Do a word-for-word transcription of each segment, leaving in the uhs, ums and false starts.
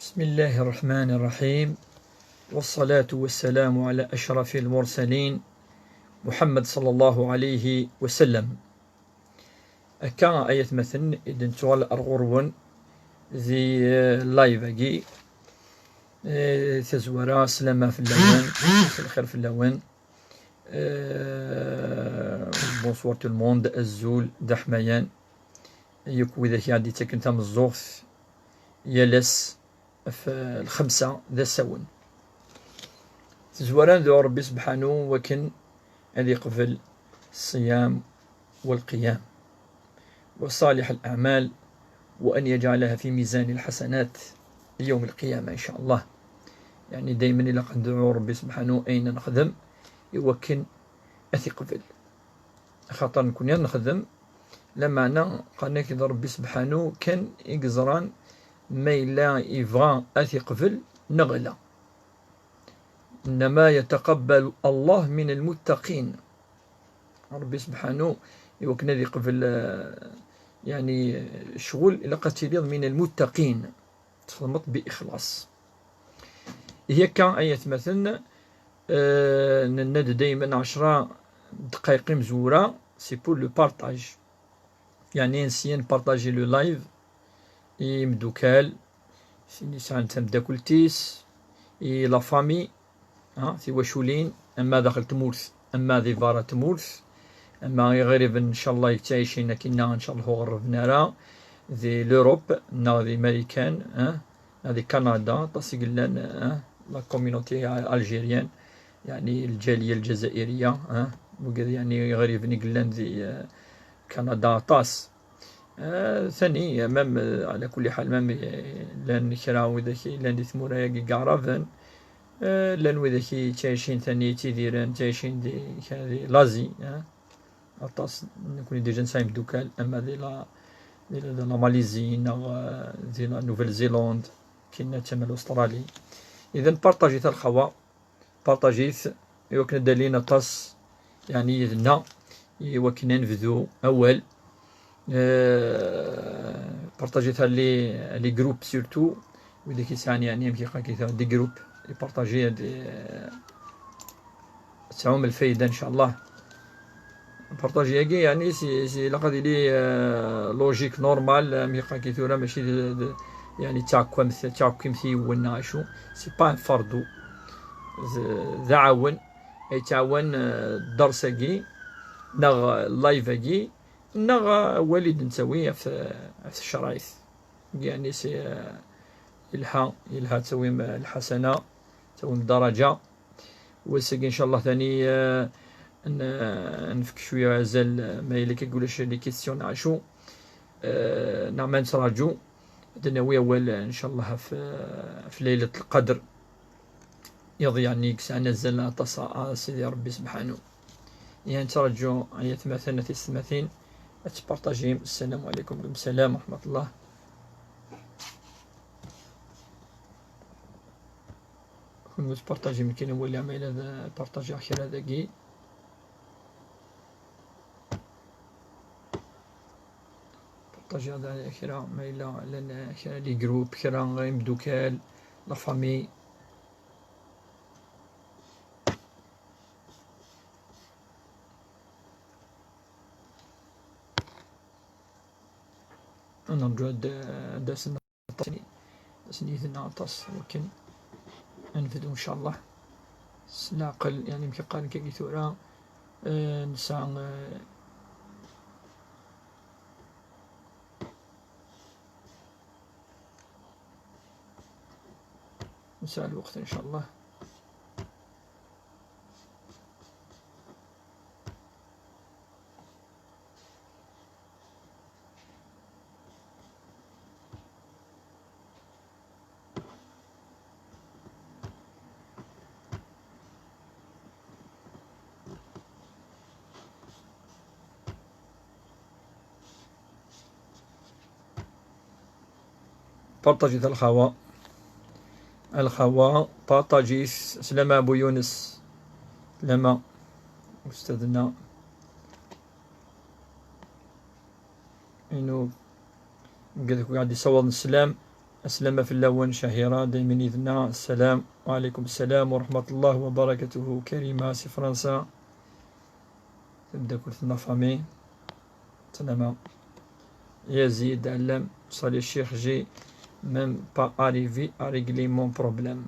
بسم الله الرحمن الرحيم. والصلاة والسلام على أشرف المرسلين محمد صلى الله عليه وسلم. Akka ay atmaten i d-nettuɣal ar ɣur-wen di, eh, live-agi. Eh, tazwara, slama fell-awen, lxir fell-awen. Eh, bonsoir tout le monde, azul d aḥmayan. Yakk widak i ɣ-d-yettaken tameẓẓuɣt yal ass ɣef lxemsa d asawen. Tezwara ad ɣur Rebbi sebḥanu wakken ad iqbel ṣṣiyam walqiyam wa ṣaliḥ al-aɛmal, wa an yajɛalaha fi mizan al-ḥasanat yawm al-qiyama, in ca Allah. Yeɛni daymen ilaq ad nedɛu Rebbi sebḥanu ayen nexdem i wakken ad t-iqbel. Axaṭer nekkni ad nexdem, lameɛna qqaren-ak d Rebbi sebḥanu kan i yeẓran ma yella yebɣa ad t-iqbel neɣ ala. Innama yataqabbal Allah min al-muttaqin. Rebbi sebḥanu, i wakken ad iqbel, eh, yeɛni, eh, ccɣel, ilaq ad tiliḍ min al-muttaqin. Txedmeḍ bi ixlaṣ. Ihi akka ay atmaten, eh, nenna-d daymen ɛecra ddqayeq imezwura, c'est pour le partage. Yeɛni, nsya npartaji le live i imdukal, sin yesɛan tamdakelt-is, i la famille, ha, tiwaculin, ama daxel tmurt, ama di berra tmurt, ama iɣriben, ncallah, yettɛicin akkinna, ncallah, ur ɣerrben ara, di l'Europe, neɣ di Marikan, ha, neɣ di Kanada, aṭas i yellan, ha, la communauté algérienne, yeɛni lǧaliya lǧazairiya, ha, wigad, yeɛni, iɣriben i yellan di, eh, Kanada aṭas. Eh, tani, même, eh, ɛla kulli ḥal, même, eh, llan kra widak i llan di tmura-agi n Yeɛraben, eh, llan widak i ttɛicin tani, ttidiren, ttɛicin di, di l'Asie, eh. Aṭas, nekni déjà nesɛa imdukal, ama di la, di la, di la Malaisie, neɣ, eh, di la Nouvelle-Zélande, kinna tama l'Australie. Idan, partajit a lxawa, partajit, i wakken ad d-alin aṭas, yeɛni, yid-neɣ, i wakken ad nebdu awal. Eh, partajit ar les, les groupes surtout, widak yesɛan, yeɛni, amek iqal-ik, des groupes, i partaji ad, eh, ad tesɛum lfayda, ncallah. Partaji-agi, yeɛni, si, si, ilaq ad yili, eh, logique, normal, eh, amek iqal-ik tura, mačči d, d, yeɛni, d taɛekkamt, d taɛekkimt i yiwen neɣ acu. C'est pas un fardeau. D, d aɛawen ay yettɛawan, eh, dders-agi, neɣ, eh, live-agi, neɣ, eh, awal i d-nettawi ɣef, ɣef tcerɛit. Yeɛni, c'est, eh, yelha, yelha ad tawim, eh, lḥasana, ad tawim ddaraǧa. Wass-agi, ncallah, tani, eh, n-, eh, nefk cwiya azal, eh, ma yella kan ulac les questions neɣ acu, eh, neɣ ma nettraǧu, ad d-nawi awal, eh, ncallah, ɣef, eh, ɣef Laylat Lqadr. Iḍ, yeɛni, i yesɛan azal aṭas, a, a Sidi Ṛebbi sebḥanu. Ihi nettraǧu, ay atmaten, a tisetmatin, ad tpartajim. Ssalamu ɛalaykum. Ɛalaykum ssalam wa raḥmatullah. Kunwi tpartajim, nekkini wali ma yella d partajiɣ kra dagi. Partajiɣ da kra, ma yella llan kra les groupes, kra imdukal, la famille. Ad nerǧu ad, ad d-asen aṭas, ad asen yid-neɣ aṭas, wakken ad nebdu, ncallah. S leɛqel, yeɛni, amek qqaren kagi tura, eh, nesɛa, eh, nesɛa lweqt, ncallah. Partajit a lxawa. A lxawa, partajit. Slama a Bu Yunes. Slama. Ustadna. Inu. Qed ku gadi sawad slam. Aslama fell-awen, Cahira, daymen yid-neɣ. Salam, wa alaykum salam wa rahmatullah wa barakatuh. Karima, si Fransa. Tameddakelt n la famille. Salama. Yazid, Allam, salut Cheikh, j'ai même pas arrivé à régler mon problème.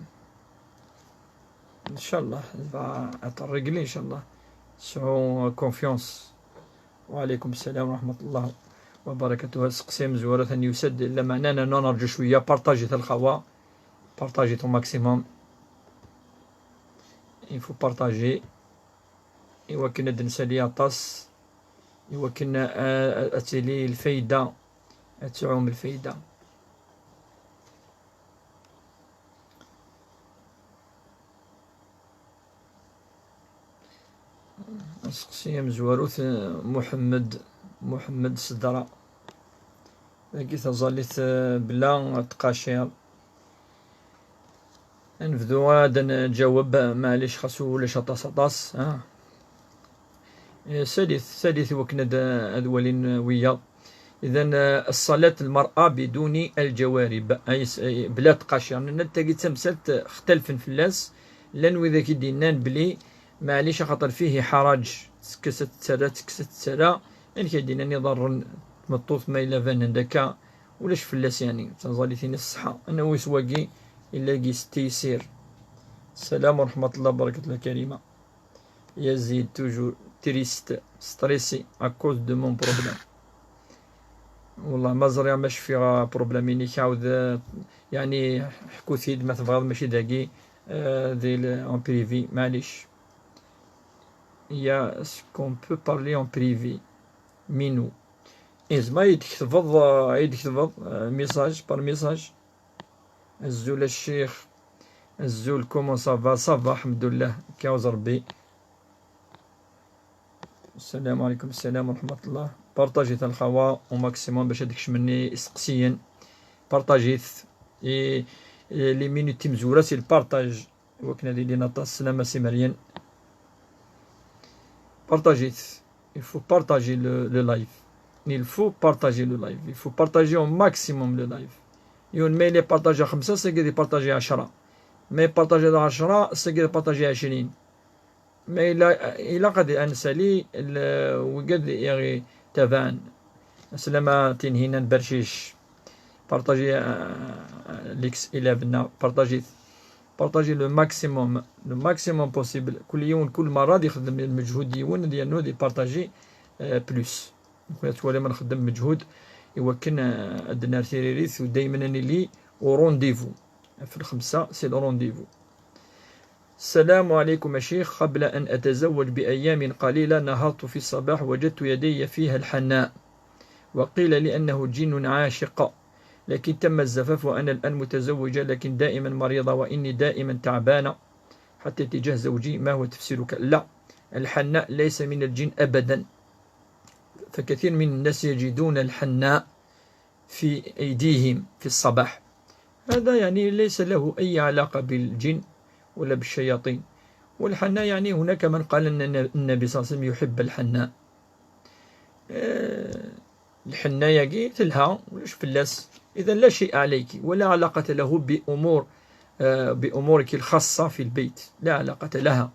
Inchallah, va être réglé, inchallah. Sɛu confiance. Wa alaykum salam wa rahmatullah wa barakatuh. Aseqsi amezwaru atan yusa-d, lameɛna nana nerǧu cwiya. Partagez-it a lxawa. Partagez-it au maximum. Il faut partager. Iwakken ad d-nsali aṭas. Iwakken, eh, ad tili lfayda. Ad tɛum lfayda. Aseqsi amezwaru, t-, Muḥemmed, Muḥemmed Sedra. Dagi taẓallit, eh, bla tqacir. Ad nebdu ad nǧaweb, maɛlic xas ulac aṭas aṭas, ha? Eh, salit, salit iwakken ad, ad walin wiyaḍ. Idan, eh, ṣṣalat lmar'a biduni lǧawarib, ay s-, ay, bla tqacir. Nenna-d tagi d tamsalt, eh, xtalfen fell-as. Llan widak i d-yennan bli, maɛlic, axaṭer fihi ḥaraǧ, tekkes ad tettarra, tekkes ad tettarra. Amek ay d-yennan iḍarren n tmeṭṭut ma yella banen-d akka, ulac fell-as, yani, d taẓallit-ines ṣṣeḥḥa. Ad nawi s wagi, illa gis teysir. Salam wa rahmatullah wa barakatuh, la Karima. Yazid, toujours triste, stressé à cause de mon problème. Wallah, ma ẓriɣ ma cfiɣ problème-inek, ɛawed, eh, yani, ḥku-t-id ma tebɣiḍ, mačči dagi, eh, di le-, en privé, maɛlic. Il y a ce qu'on peut parler en privé. Minou. Izma i d-tketbeḍ, eh, i d-tketbeḍ, eh, message par message. Azul a ccix. Azul, comment ça va? Ça va, alḥemdulillah. Kaw Rebbi. Salam alaykum, salam wa rahmatullah. Partagez-it a lxawa au maximum bac ad d-kecmen iseqsiyen. Partagez-it. Et, et les minutes timezwura, c'est le partage. Iwakken ad ilin aṭas slam a Si Meryen. Partagez-it. Il faut partager le, le live. Il faut partager le live. Il faut partager au maximum le live. Yiwen ma yella ipartaji xemsa, sagi ad ipartaji ɛecra. Ma ipartaji ɛecra, sagi ad ipartaji ɛecrin. Ma yella, ilaq ad nsali l-, wigad i ɣ-itabaɛen. Aslama Tinhinan Bercic. Partagez, euh, l'ex-, élève-nneɣ. Partagez-it. Partagez le maximum, le maximum possible. Kul yiwen, kul marra ad ixdem lmeǧhud yiwen, ad yernu ad ipartaji, euh, plus. Nekni ad twalim ad nxeddem meǧhud iwakken, euh, ad d-nerr tiririt u daymen ad nili au rendez-vous. Ɣef lxemsa, c'est le rendez-vous. السلام عليكم يا شيخ، قبل أن أتزوج بأيام قليلة نهضت في الصباح وجدت يدي فيها الحناء، وقيل لي أنه جن عاشق، لكن تم الزفاف وأنا الآن متزوجة، لكن دائما مريضة وإني دائما تعبانة حتى اتجاه زوجي. ما هو تفسيرك؟ لا، الحناء ليس من الجن أبدا، فكثير من الناس يجدون الحناء في أيديهم في الصباح. هذا يعني ليس له أي علاقة بالجن ولا بالشياطين. والحناء يعني هناك من قال أن النبي صلى الله عليه وسلم يحب الحناء. آه، الحناء ياكي تلها ولاش فلاس. إذا لا شيء عليك ولا علاقة له بأمور، آه، بأمورك الخاصة في البيت، لا علاقة لها.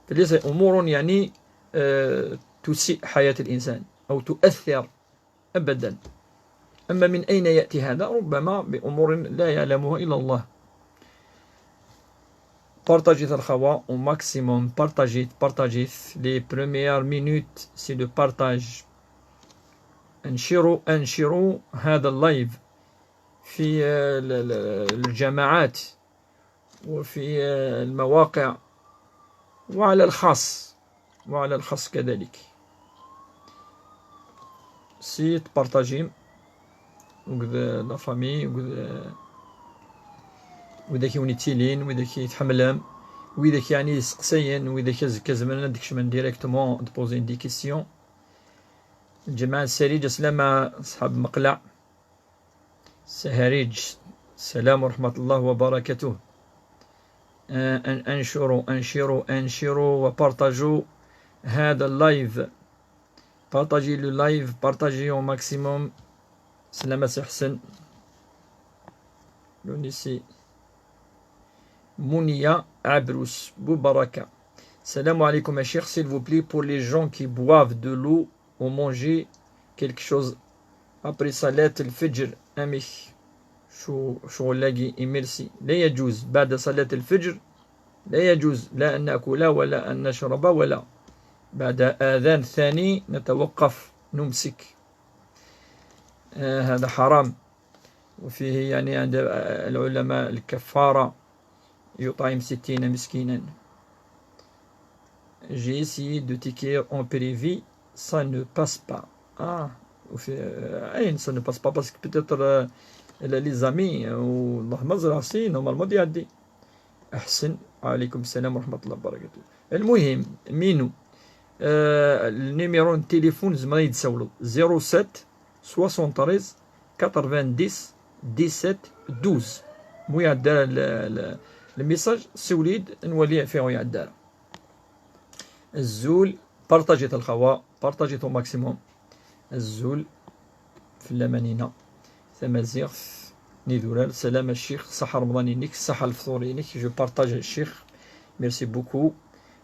فليس أمور يعني، آه، تسيء حياة الإنسان أو تؤثر أبدا. أما من أين يأتي هذا؟ ربما بأمور لا يعلمها إلا الله. Partagez-it a lxawa au maximum. Partagez-it, partagez-it. Les premières minutes, c'est le partage. انشروا، انشروا هذا اللايف في، آه، ال-، ال-، الجماعات وفي، آه، المواقع وعلى الخاص، وعلى الخاص كذلك. Si tpartajim akked la famille, akked, euh, widak i wen-yettilin, widak i tḥemmlem, widak yeɛni yesteqsayen, widak azekka zemren ad d-kecmen directement, ad d-posin des questions. Lǧameɛ Sariǧ, aslama ṣṣḥab Meqleɛ. Sahariǧ, salam wa rahmatullah wa barakatuh. آه، أن-، انشروا، انشروا، انشروا وبارطاجوا هذا اللايف. Partagez le live, partagez au maximum. Salam a Si Ḥsen. Ici. Mounia Abrous Boubaraka. Salam alaikum, ya Cheikh, s'il vous plaît, pour les gens qui boivent de l'eau ou mangent quelque chose après صلاة الفجر, amek ccɣel-agi, merci. لا يجوز بعد صلاة الفجر، لا يجوز لا أن نأكل ولا أن نشرب ولا بعد أذان ثاني نتوقف، نمسك. آه، هذا حرام. وفيه يعني عند العلماء الكفارة، يطعم ستين مسكينا. J'ai essayé de t'écrire en privé, ça ne passe pas. Ah, وفي, آه، عين, ça ne passe pas parce que peut-être, آه، les amis, آه، والله ما زرع سي normalement يعدي. أحسن. وعليكم السلام ورحمة الله وبركاته. المهم, Minou, آه، النيميرو التليفون زعما يتسولو: zéro sept soixante-treize quatre-vingt-dix dix-sept douze. مو يعدى ال-، ال-، الميساج سوليد نولي فيه يعدى. الزول بارطاجيت الخوا، بارطاجيت au maximum. الزول في اللمانينا. Tamaziɣt n idurar. Salam a Ccix, ṣaḥa Remḍan-inek, ṣaḥa lefṭur-inek. Je partage a Ccix. Merci beaucoup.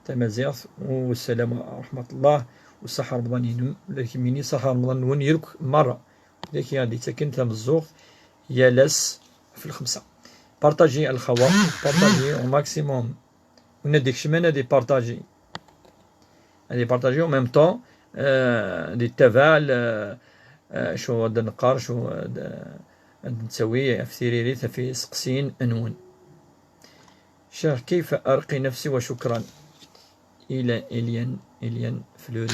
Tamaziɣt, والسلام ورحمة الله, وṣaḥa Remḍan-inem. Ula d kemmini ṣaḥa Remḍan-nwen yakk merra. Ula d kemmini ad d-yettaken tameẓẓuɣt yal ass ɣef lxemsa. Partager a lxawa, partager au maximum. Win ad ikecmen ad ipartaji. Ad ipartaji en même temps, euh, ad ittabaɛ, euh, euh, acu ad neqqar, acu ad, ad nettawi ɣef tiririt, ɣef yiseqsiyen-nwen. Ccix, كيف أرقي نفسي وشكرا. إلى إليان، إليان فلوري.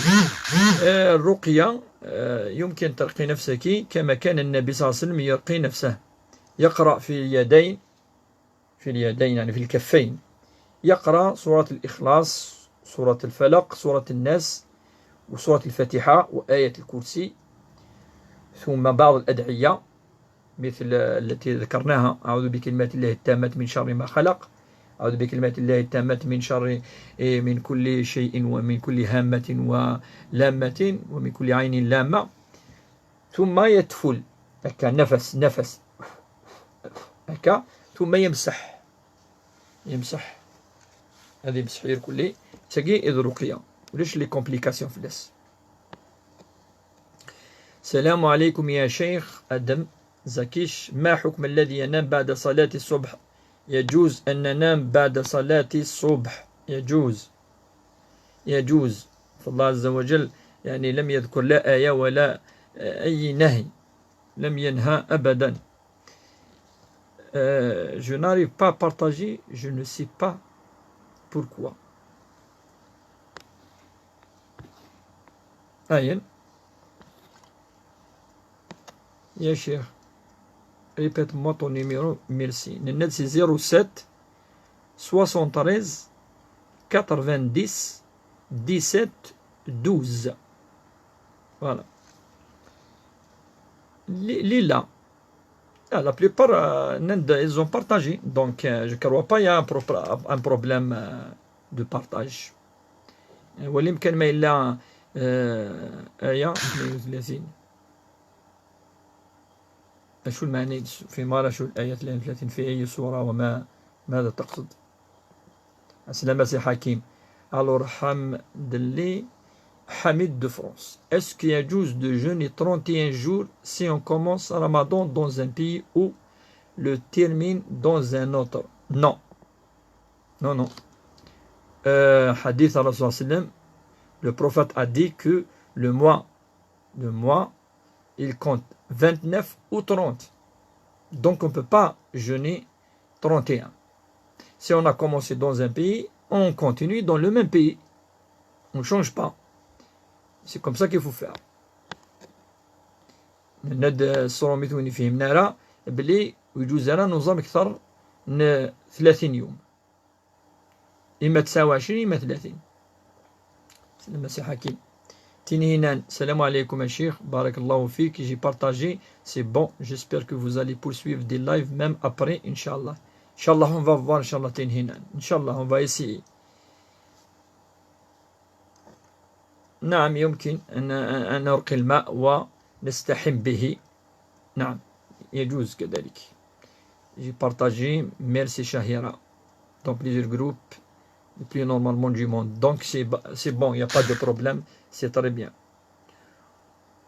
آه، الرقية، آه، يمكن ترقي نفسك كما كان النبي صلى الله عليه وسلم يرقي نفسه. يقرأ في اليدين، في اليدين، يعني في الكفين، يقرأ سورة الإخلاص، سورة الفلق، سورة الناس، وسورة الفاتحة، وآية الكرسي، ثم بعض الأدعية مثل التي ذكرناها: أعوذ بكلمات الله التامات من شر ما خلق، أعوذ بكلمات الله التامات من شر، إيه، من كل شيء ومن كل هامة ولامة ومن كل عين لامة. ثم يتفل هكا، نفس، نفس هكا، ثم يمسح، يمسح. هذه يمسح غير كلي. تاكي إذ رقية، ولاش les complications في الناس. السلام عليكم يا شيخ آدم زكيش، ما حكم الذي ينام بعد صلاة الصبح؟ يجوز أن ننام بعد صلاة الصبح؟ يجوز، يجوز. فالله عز وجل يعني لم يذكر لا آية ولا أي نهي، لم ينهى أبدا. Euh, je n'arrive pas à partager, je ne sais pas pourquoi. Ayen. يا شيخ, répète-moi ton numéro, merci. Nenna-d c'est zéro sept soixante-treize quatre-vingt-dix dix-sept douze. Voilà. Li-, Lila. Ah, la plupart, euh, nenna-d, ils ont partagé. Donc, euh, je crois pas il y a un pro-, un problème, euh, de partage. Wali amkan ma yella, euh, aya tmanya u tlatin. Acu lmeɛna-ines? في مارا شو الآية اثنين وثلاثين؟ في أي سورة وما، ماذا تقصد؟ السلام سي حكيم. Alors, Hamdli, Hamid de France. Est-ce qu'il يجوز de jeûner trente et un jours si on commence Ramadan dans un pays où le termine dans un autre? Non. Non, non. Euh, hadith à Rasul sallam, le prophète a dit que le mois, le mois, il compte vingt-neuf ou trente. Donc on ne peut pas jeûner trente et un. Si on a commencé dans un pays, on continue dans le même pays. On ne change pas. C'est comme ça qu'il faut faire. Nenna-d s tṛumit win ifhimen ara, belli ur yeǧuz ara ad nuẓam kter n tlatin yum. Ima tesɛa u ɛecrin, ima tlatin. Selma si Ḥakim. Tinhinan, salam ɛalaykum a ccix, barakallahu fik, j'ai partagé, c'est bon, j'espère que vous allez poursuivre des lives même après, inchallah. Inchallah, on va voir, inchallah, Tinhinan. Inchallah, on va essayer. نعم، يمكن أن، أن، أن نرقي الماء ونستحم به. نعم، يجوز كذلك. J'ai partagé. Merci, Shahira. Dans plusieurs groupes, le plus normalement du monde. Donc, c'est ba-, c'est bon, il n'y a pas de problème. C'est très bien.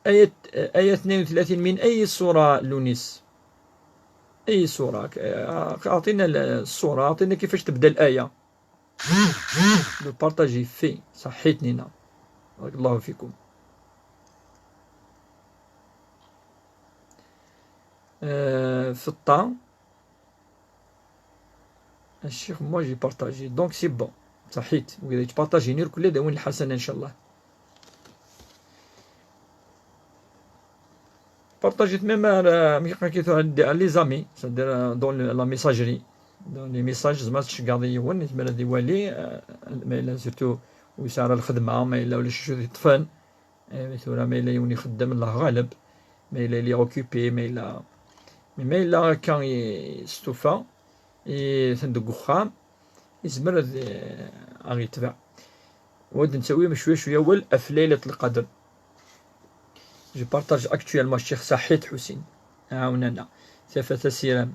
آية، آية اثنين وثلاثين من أي سورة, لونيس؟ أي سورة؟ أعطينا السورة، أعطينا كيفاش تبدأ الآية. Le partage est fait. صحيت نينا. بارك الله فيكم. آه، في الطا. الشيخ، moi j'ai partagé. Donc c'est bon. صحيت. وإذا تبارطاجي نير كل ده وين الحسنة إن شاء الله. Partagez même à la, à les amis, c'est-à-dire, euh, dans le, la messagerie. Dans les messages, زعما تشقاضي يون، يتمنى دي والي، آه، ما إلا surtout ويسعى على الخدمة، ما إلا ولا شي شو يطفن. إيه، ثورة ما إلا يوني خدام الله غالب، ما إلا لي أوكيبي، ما إلا، ما إلا كان يستوفى، إيه، ثندق وخام، يزمر ذ-، أغي يتبع. ود نسوي شوية شوية ول أف ليلة القدر. Je partage actuellement الشيخ صحيت حسين. عاوننا. ثفة سيرام.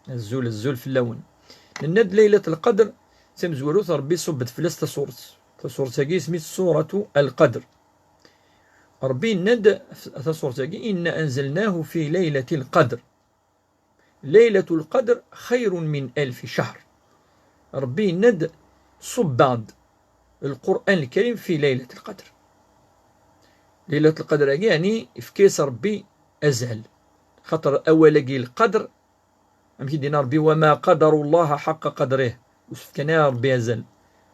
الزول، الزول في اللون. نناد ليلة القدر، تمزوروث ربي صبت فلاس تصورت. تصورت هاكي سميت سورة القدر. ربي ند تصورت هاكي: إنا أنزلناه في ليلة القدر. ليلة القدر خير من ألف شهر. ربي ند صباد القرآن الكريم في ليلة القدر. ليلة القدر يعني في كيس ربي أزهل. خاطر أول القدر أم كي دينا ربي: وما قدر الله حق قدره. وسفكنا ربي أزل.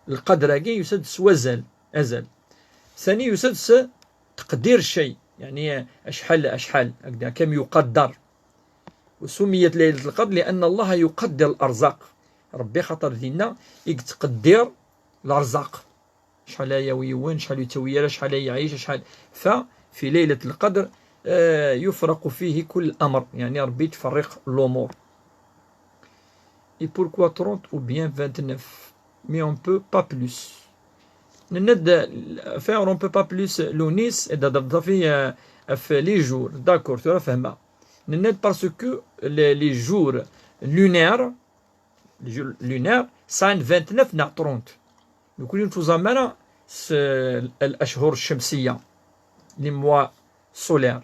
القدر هاكي يسد سوى زل، أزل. ثاني يسد س تقدير الشيء، يعني أشحال، أشحال هكذا كم يقدر. وسميت ليلة القدر لأن الله يقدر الأرزاق. ربي خاطر دينا يتقدر الأرزاق. شحال ياوي يون، شحال يتوي، شحال يعيش، شحال. ففي ليلة القدر، آه، يفرق فيه كل أمر، يعني ربي تفرق الأمور. Et pourquoi trente ou bien vingt-neuf? Mais on peut pas plus. نند فعلا on peut pas plus لونيس إذا ضفي في les jours. D'accord, ثورة فهمة. نند parce que les, les jours lunaires, les jours lunaires, سعان vingt-neuf ناع trente. لو كل يوم توزامانا الأشهر الشمسية، les mois solaires.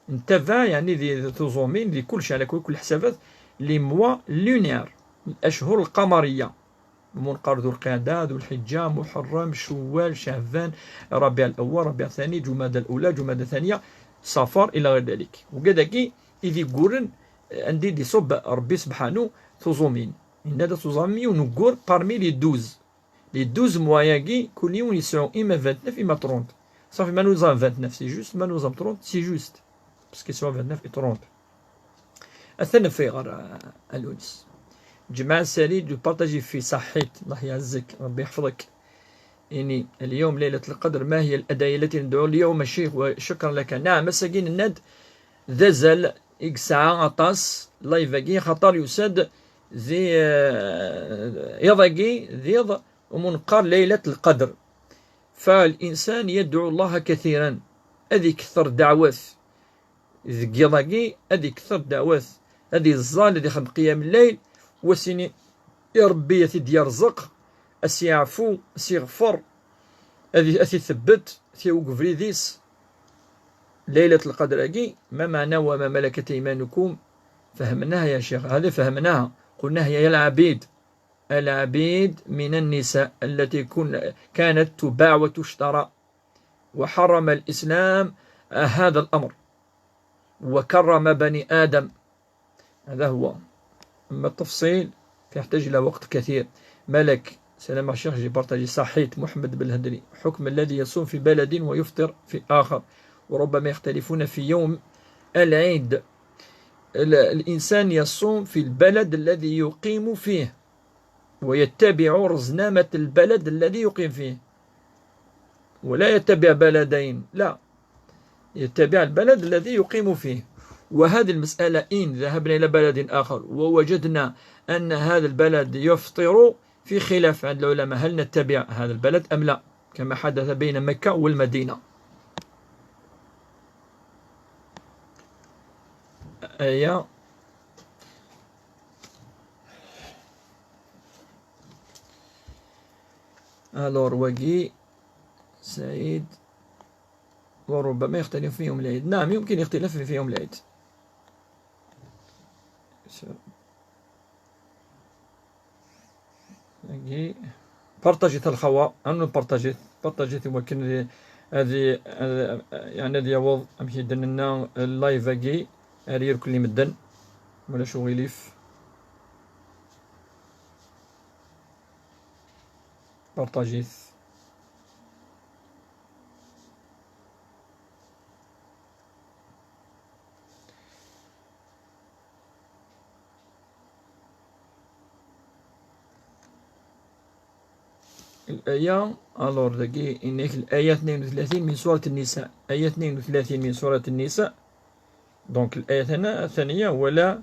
نتبع يعني ذي توزومين ذي كل شيء على كل، كل حسابات les mois lunaires، الأشهر القمرية. منقار ذو القعدة، ذو الحجة، محرم، شوال، شعبان، ربيع الأول، ربيع الثاني، جمادى الأولى، جمادى الثانية، صفر، إلى غير ذلك. وكذاكي إذ يقولن عندي دي صب ربي سبحانه توزومين. إن هذا توزومي ونقول parmi les douze. Les douze mois ياكي كل يوم يسعو إما vingt-neuf إما trente. صافي، ما نوزام vingt-neuf c'est juste، ما نوزام trente c'est juste. Parce que soit vingt-neuf et trente. أثنى في غير، آه، الأنس. جماعة سالي دو بارطاجي في صحيت، الله يعزك، ربي يحفظك. يعني اليوم ليلة القدر، ما هي الأدعية التي ندعو اليوم الشيخ؟ وشكرا لك. نعم، مساكين الند ذا زال إكسعة عطاس لايفاكي خطر يسد ذي، آه، يضاكي ذي يض-، ومنقر ليلة القدر. فالإنسان يدعو الله كثيرا، أذي كثر دعوات. Deg yiḍ-agi ad ikter ddeɛwat, ad iẓẓal, ad ixdem qiyam lleyl, wasini i Ṛebbi ad t-id-yerẓeq, ad s-yeɛfu, ad s-iɣfer, ad i-, ad t-itebbet, ad t-yawi deg ubrid-is. Laylat lqadr-agi, ma meɛna wa ma malakat aymanukum, fehmnaha ya ccix, hadi fehmnaha, qulnaha ya lɛabid, العبيد من النساء التي كن-، كانت تباع وتشترى، وحرم الإسلام هذا الأمر وكرم بني آدم. هذا هو. أما التفصيل فيحتاج إلى وقت كثير. ملك، سلام الشيخ، j'ai partagé. صحيت محمد بالهدري. حكم الذي يصوم في بلد ويفطر في آخر، وربما يختلفون في يوم العيد. ال-، الإنسان يصوم في البلد الذي يقيم فيه، ويتبع رزنامة البلد الذي يقيم فيه، ولا يتبع بلدين، لا، يتبع البلد الذي يقيم فيه. وهذه المسألة، إن ذهبنا إلى بلد آخر ووجدنا أن هذا البلد يفطر، في خلاف عند العلماء، هل نتبع هذا البلد أم لا، كما حدث بين مكة والمدينة. آية Alors, wagi, Saïd, وربما يختلف في يوم العيد. نعم، يمكن اختلاف في يوم العيد. Wagi. Partager الخوا، أنا partager، partager ثم كن هذه، هذه، يعني هذه يوض أمشي دننا اللايف أجي، أرير كل مدن، ولا شو غيليف. Partager. الآية، alors داكي إنك الآية اثنين وثلاثين من سورة النساء، آية اثنين وثلاثين من سورة النساء. Donc الآية الثانية، ولا،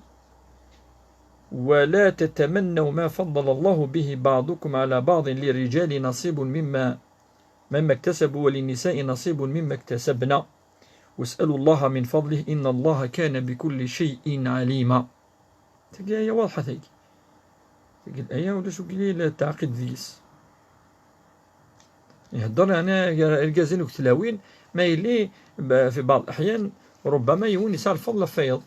ولا تتمنوا ما فضل الله به بعضكم على بعض، للرجال نصيب مما، مما اكتسبوا وللنساء نصيب مما اكتسبن. واسألوا الله من فضله إن الله كان بكل شيء عليما. تلقى هي واضحة تلقى. تلقى الآية ولا شو قلي التعقيد ذيس. يهضر يعني الجازين وكتلاوين ما يلي ب-، في بعض الأحيان ربما يون يسعى الفضل فيض.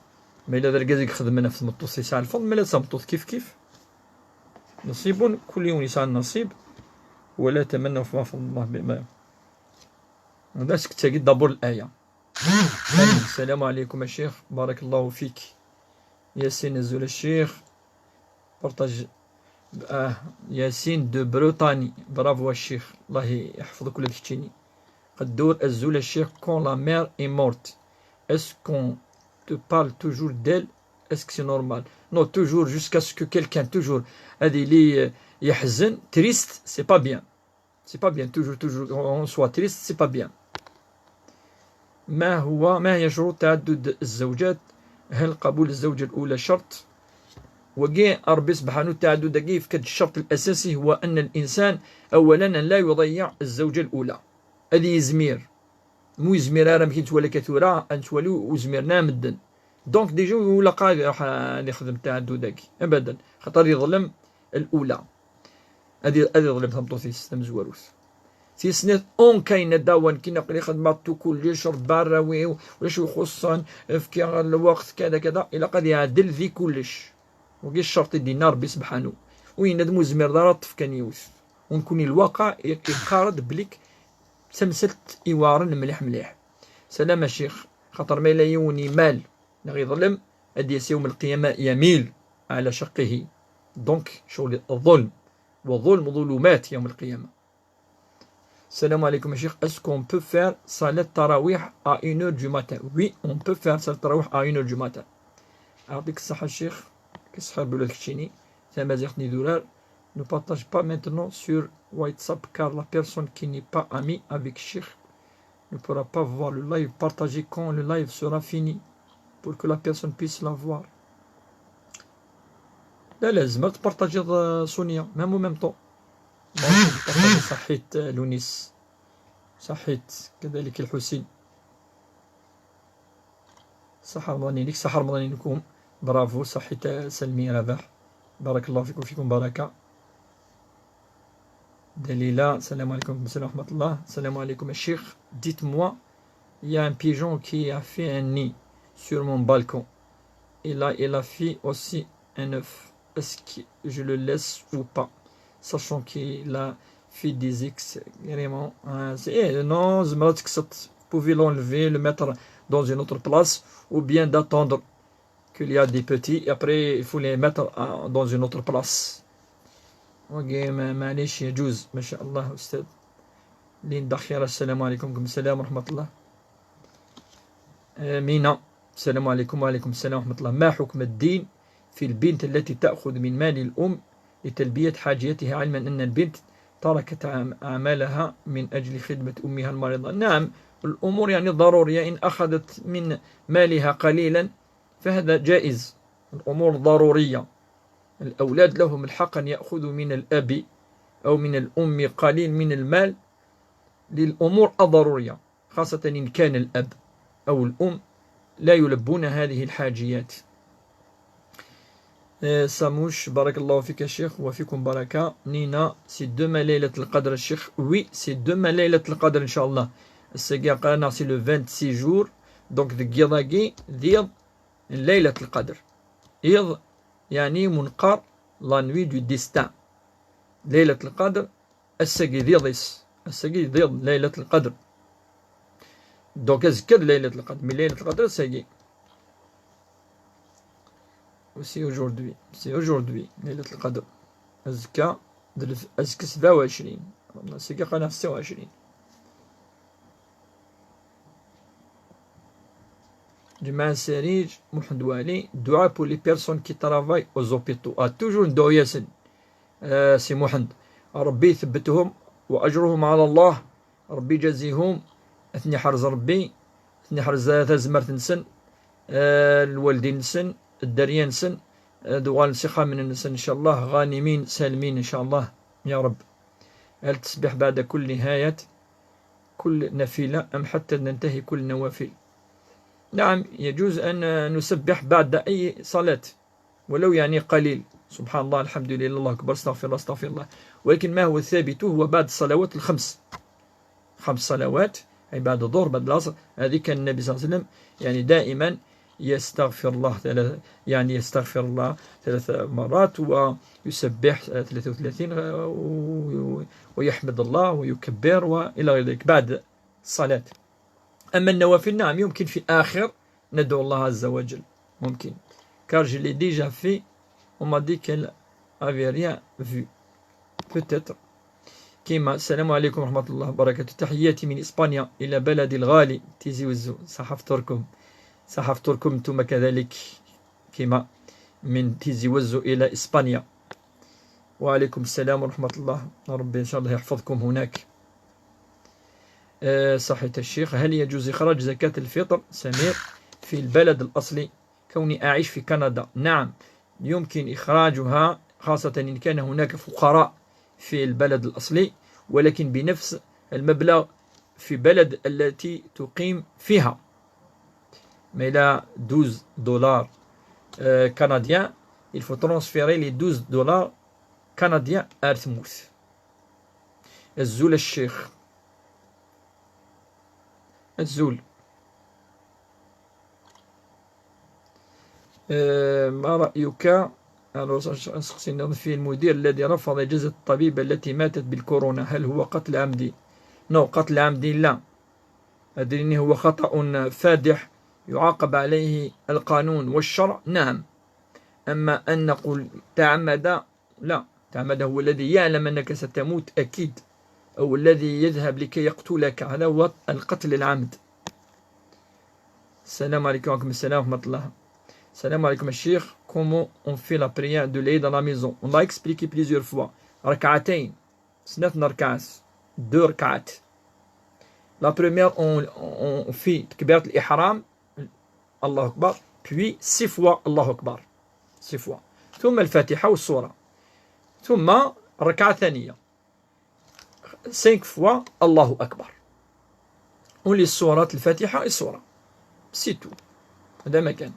ما إلا ذا الجازي خدمنا في المطوس يسعى الفضل، ما لا تسعى المطوس كيف كيف. نصيب، كل يوم يسعى النصيب. ولا تمنوا فيما فضل الله بما. هذا سكت تاقي دابور الآية. السلام عليكم الشيخ، بارك الله فيك. ياسين أزول الشيخ، partage. آه، ياسين de Bretagne، bravo الشيخ، الله يحفظك ولا تكتشيني. قدور أزول الشيخ، quand la mère est morte, est-ce qu'on te parle toujours d'elle? Est-ce que c'est normal? Non, toujours, jusqu'à ce que quelqu'un, toujours, هذه اللي يحزن، triste, c'est pas bien. C'est pas bien, toujours, toujours, on soit triste, c'est pas bien. ما هو، ما هي شروط تعدد الزوجات؟ هل قبول الزوجة الأولى شرط؟ وكي ربي سبحانه وتعالى داكي في كد الشرط الأساسي هو أن الإنسان أولا أن لا يضيع الزوجة الأولى. هذه يزمير. مو يزمير أنا مكين توالي كثورة، أن توالي وزميرنا مدن. Donc déjà ولا قاعد راح نخدم تعدد داكي. أبدا. خاطر يظلم الأولى. هذه، هذه ظلم تمطوثيس تمزوروث. تيسنيت اون كاين داوان كي نقلي خدمة تو كلش ربا راوي ولاش يخصن افكي الوقت كذا كذا، إلا قد يعدل ذي كلش. وقي الشرط دينا ربي سبحانه. وين هاد مزمر دار طف كان يوث. ونكون الواقع يقارد بليك تمثلت إيوارن مليح مليح. سلام الشيخ، خاطر ما إلا يوني مال نغي ظلم، أديس يوم القيامة يميل على شقه. Donc شغل الظلم، والظلم ظلمات يوم القيامة. السلام عليكم يا شيخ، est-ce qu'on peut faire صلاة التراويح à une heure du matin? Oui, on peut faire صلاة التراويح à une heure du matin. يعطيك الصحة الشيخ، كي صحة بلاد كتشيني، تمازيغت نيدورار. Ne partage pas maintenant sur WhatsApp car la personne qui n'est pas amie avec الشيخ ne pourra pas voir le live. Partagez quand le live sera fini pour que la personne puisse la voir. لا، لا، زعما تبارطاجي، آه، سونيا، même en même temps. صحيت، آه، لونيس. صحيت، كذلك الحسين. صحة رمضان عليك، صحة رمضان عليكم. برافو، صحيت، آه، سلمي رابح. بارك الله فيكم، فيكم بركة. دليلة، السلام عليكم. السلام ورحمة الله. السلام عليكم الشيخ. Dites-moi, il y a un pigeon qui a fait un nid sur mon balcon. Il a, il a fait aussi un œuf. Est-ce que je le laisse ou pas? Sachant qu'il a fait des excréments. Euh, c'est, eh, non, زعما تكسط. Vous pouvez l'enlever, le mettre dans une autre place, ou bien d'attendre qu'il y a des petits, et après, il faut les mettre à, dans une autre place. Ok, ما-، معليش، يجوز. ما شاء الله أستاذ. لين دخيرة، السلام عليكم. وعليكم السلام ورحمة الله. آه، مينا، السلام عليكم. وعليكم السلام ورحمة الله. ما حكم الدين في البنت التي تأخذ من مال الأم لتلبية حاجيتها، علما أن البنت تركت عم-، عملها من أجل خدمة أمها المريضة؟ نعم، الأمور يعني ضرورية، إن أخذت من مالها قليلا فهذا جائز. الأمور ضرورية، الأولاد لهم الحق أن يأخذوا من الأب أو من الأم قليل من المال للأمور الضرورية، خاصة إن كان الأب أو الأم لا يلبون هذه الحاجيات. Euh, Samouche, barakallahu fik, Cheikh, wa fikum baraka. Nina, c'est demain Laylat al-Qadr, Cheikh. Oui, c'est demain Laylat al-Qadr, Inch'Allah. Ass-agi aql-aneɣ c'est le vingt-six jours. Donc, deg yiḍ-agi, d iḍ n Laylat al-Qadr. Iḍ, yani, ma neqqar, la nuit du destin. Laylat al-Qadr, ass-agi d iḍ-is. Ass-agi d iḍ n Laylat al-Qadr. Donc, azekka d Laylat al-Qadr. Mais Laylat al-Qadr, ass-agi. C'est aujourd'hui. C'est aujourd'hui, Laylat al-Qadr. Azekka, d lef-, azekka sebɛa u ɛecrin. Ass-agi aql-aneɣ setta u ɛecrin. Ǧemɛa Sarij, Muḥend Wali, du'a pour les personnes qui travaillent aux hôpitaux. Ah, toujours ddɛu-yasen. Ah, Si Muḥend. Ṛebbi itbetthem, wa ajruhum ɛala Allah. Ṛebbi iǧazi-hum. Ad ten-iḥrez Ṛebbi. Ad ten-iḥrez tazmert-nsen, ah, lwaldin-nsen, dderya-nsen, ah, ad uɣalen s ixxamen-nsen, incallah, ɣanimin, salmin, incallah, ya Ṛebbi. هل التسبيح بعد كل نهاية كل نافلة أم حتى ننتهي كل النوافل؟ نعم، يجوز أن نسبح بعد أي صلاة، ولو يعني قليل، سبحان الله، الحمد لله، الله أكبر، استغفر الله، استغفر الله. ولكن ما هو الثابت هو بعد الصلوات الخمس، خمس صلوات، أي بعد الظهر، بعد العصر. هذه كان النبي صلى الله عليه وسلم، يعني، دائما يستغفر الله ثلاث، يعني، يستغفر الله ثلاث مرات، ويسبح ثلاثة وثلاثين، آه، و-، ويحمد الله ويكبر وإلى غير ذلك بعد الصلاة. أما النوافل، نعم، يمكن في آخر ندعو الله عز وجل، ممكن. Car je l'ai déjà fait, on m'a dit qu'elle avait rien vu. Peut-être. كيما، السلام عليكم ورحمة الله وبركاته، تحياتي من إسبانيا إلى بلدي الغالي تيزي وزو. صحة فطوركم، صحة فطوركم نتوما كذلك. كيما من تيزي وزو إلى إسبانيا. وعليكم السلام ورحمة الله، ربي إن شاء الله يحفظكم هناك. آه، صحيت الشيخ، هل يجوز إخراج زكاة الفطر، سمير، في البلد الأصلي كوني أعيش في كندا؟ نعم، يمكن إخراجها، خاصة إن كان هناك فقراء في البلد الأصلي، ولكن بنفس المبلغ في بلد التي تقيم فيها. Mais là, douze dollars, euh, canadiens, il faut transférer les douze dollars canadiens à Arthmouth. Azul a Cheikh. Azul. آه، ما رأيك؟ Alors, أسقسي نظن في المدير الذي رفض إجازة الطبيب التي ماتت بالكورونا، هل هو قتل عمدي؟ Non, قتل عمدي لا. أدريني هو خطأ فادح يعاقب عليه القانون والشرع، نعم. أما أن نقول تعمد، لا، تعمد هو الذي يعلم أنك ستموت أكيد، أو الذي يذهب لكي يقتلك، هذا هو القتل العمد. السلام عليكم، وعليكم السلام ورحمة الله. السلام عليكم الشيخ، comment on fait la prière de l'Eid à la maison? On l'a expliqué plusieurs fois. ركعتين، سنات ركعات، deux ركعات. La première, on, on fait تكبيرة الإحرام، الله أكبر، puis six fois الله أكبر، six fois، ثم الفاتحة والسورة، ثم الركعة الثانية، cinq fois الله أكبر، ولي سورة الفاتحة السورة، c'est tout. هذا ما كان.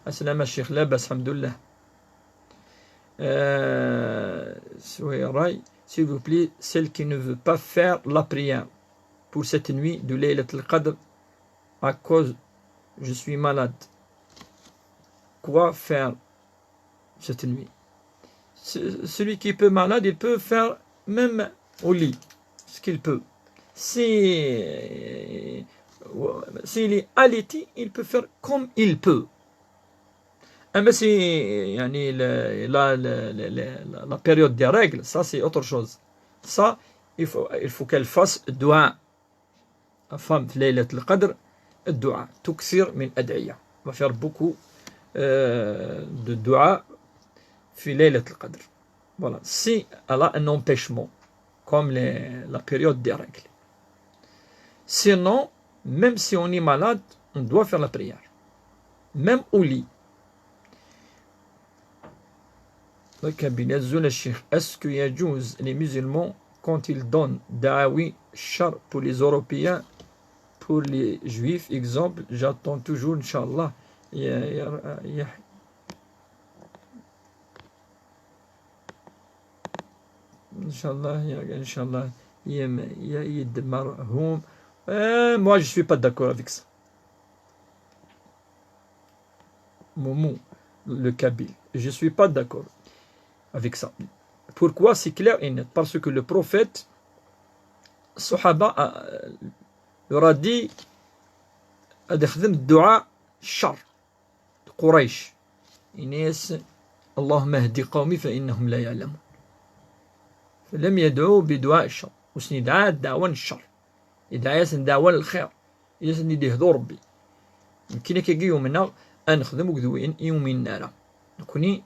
السلام الشيخ، لاباس الحمد لله. آه، سويراي، s'il vous plaît, celle qui ne veut pas faire la prière pour cette nuit de ليلة القدر à cause je suis malade. Quoi faire cette nuit? Ce-, celui qui peut malade, il peut faire même au lit, ce qu'il peut. Si, s'il est allaité, il peut faire comme il peut. أما si, يعني, le, la, le, le, le, la, la période des règles, ça c'est autre chose. Ça, il faut, il faut qu'elle fasse الدعاء. La femme في ليلة القدر, الدعاء, تكثر من أدعية. On va faire beaucoup, euh, de دعاء في ليلة القدر. Voilà. Si elle a un empêchement, comme les, la période des règles. Sinon, même si on est malade, on doit faire la prière. Même au lit. La Kabylie, أزول الشيخ. Est-ce que يجوز les musulmans quand ils donnent دعاوي الشر pour les Européens, pour les Juifs, exemple, j'attends toujours, Inch'Allah, يا، يا، يا، Inch'Allah, ya, Inch'Allah, ya, ya, ya, ya, hum. Euh, moi, je suis pas d'accord avec ça. Momo, le Kabyle. Je suis pas d'accord avec ça. Pourquoi? C'est clair et net. Parce que le prophète, Sahaba, euh, leur a dit, ad ixdem dua char. Qurayc. Ini-as, اللهم اهد قومي فإنهم لا يعلمون. فلم يدعو بدعاء الشر. Ur sen-yedɛa ddeɛwa n ccer. Yedɛa-yasen ddeɛwa n lxir. Ini-asen ad d-ihdu Rebbi. Nekkini akkagi yumneɣ, ad nexdem akked win i ur uminen ara. Nekkni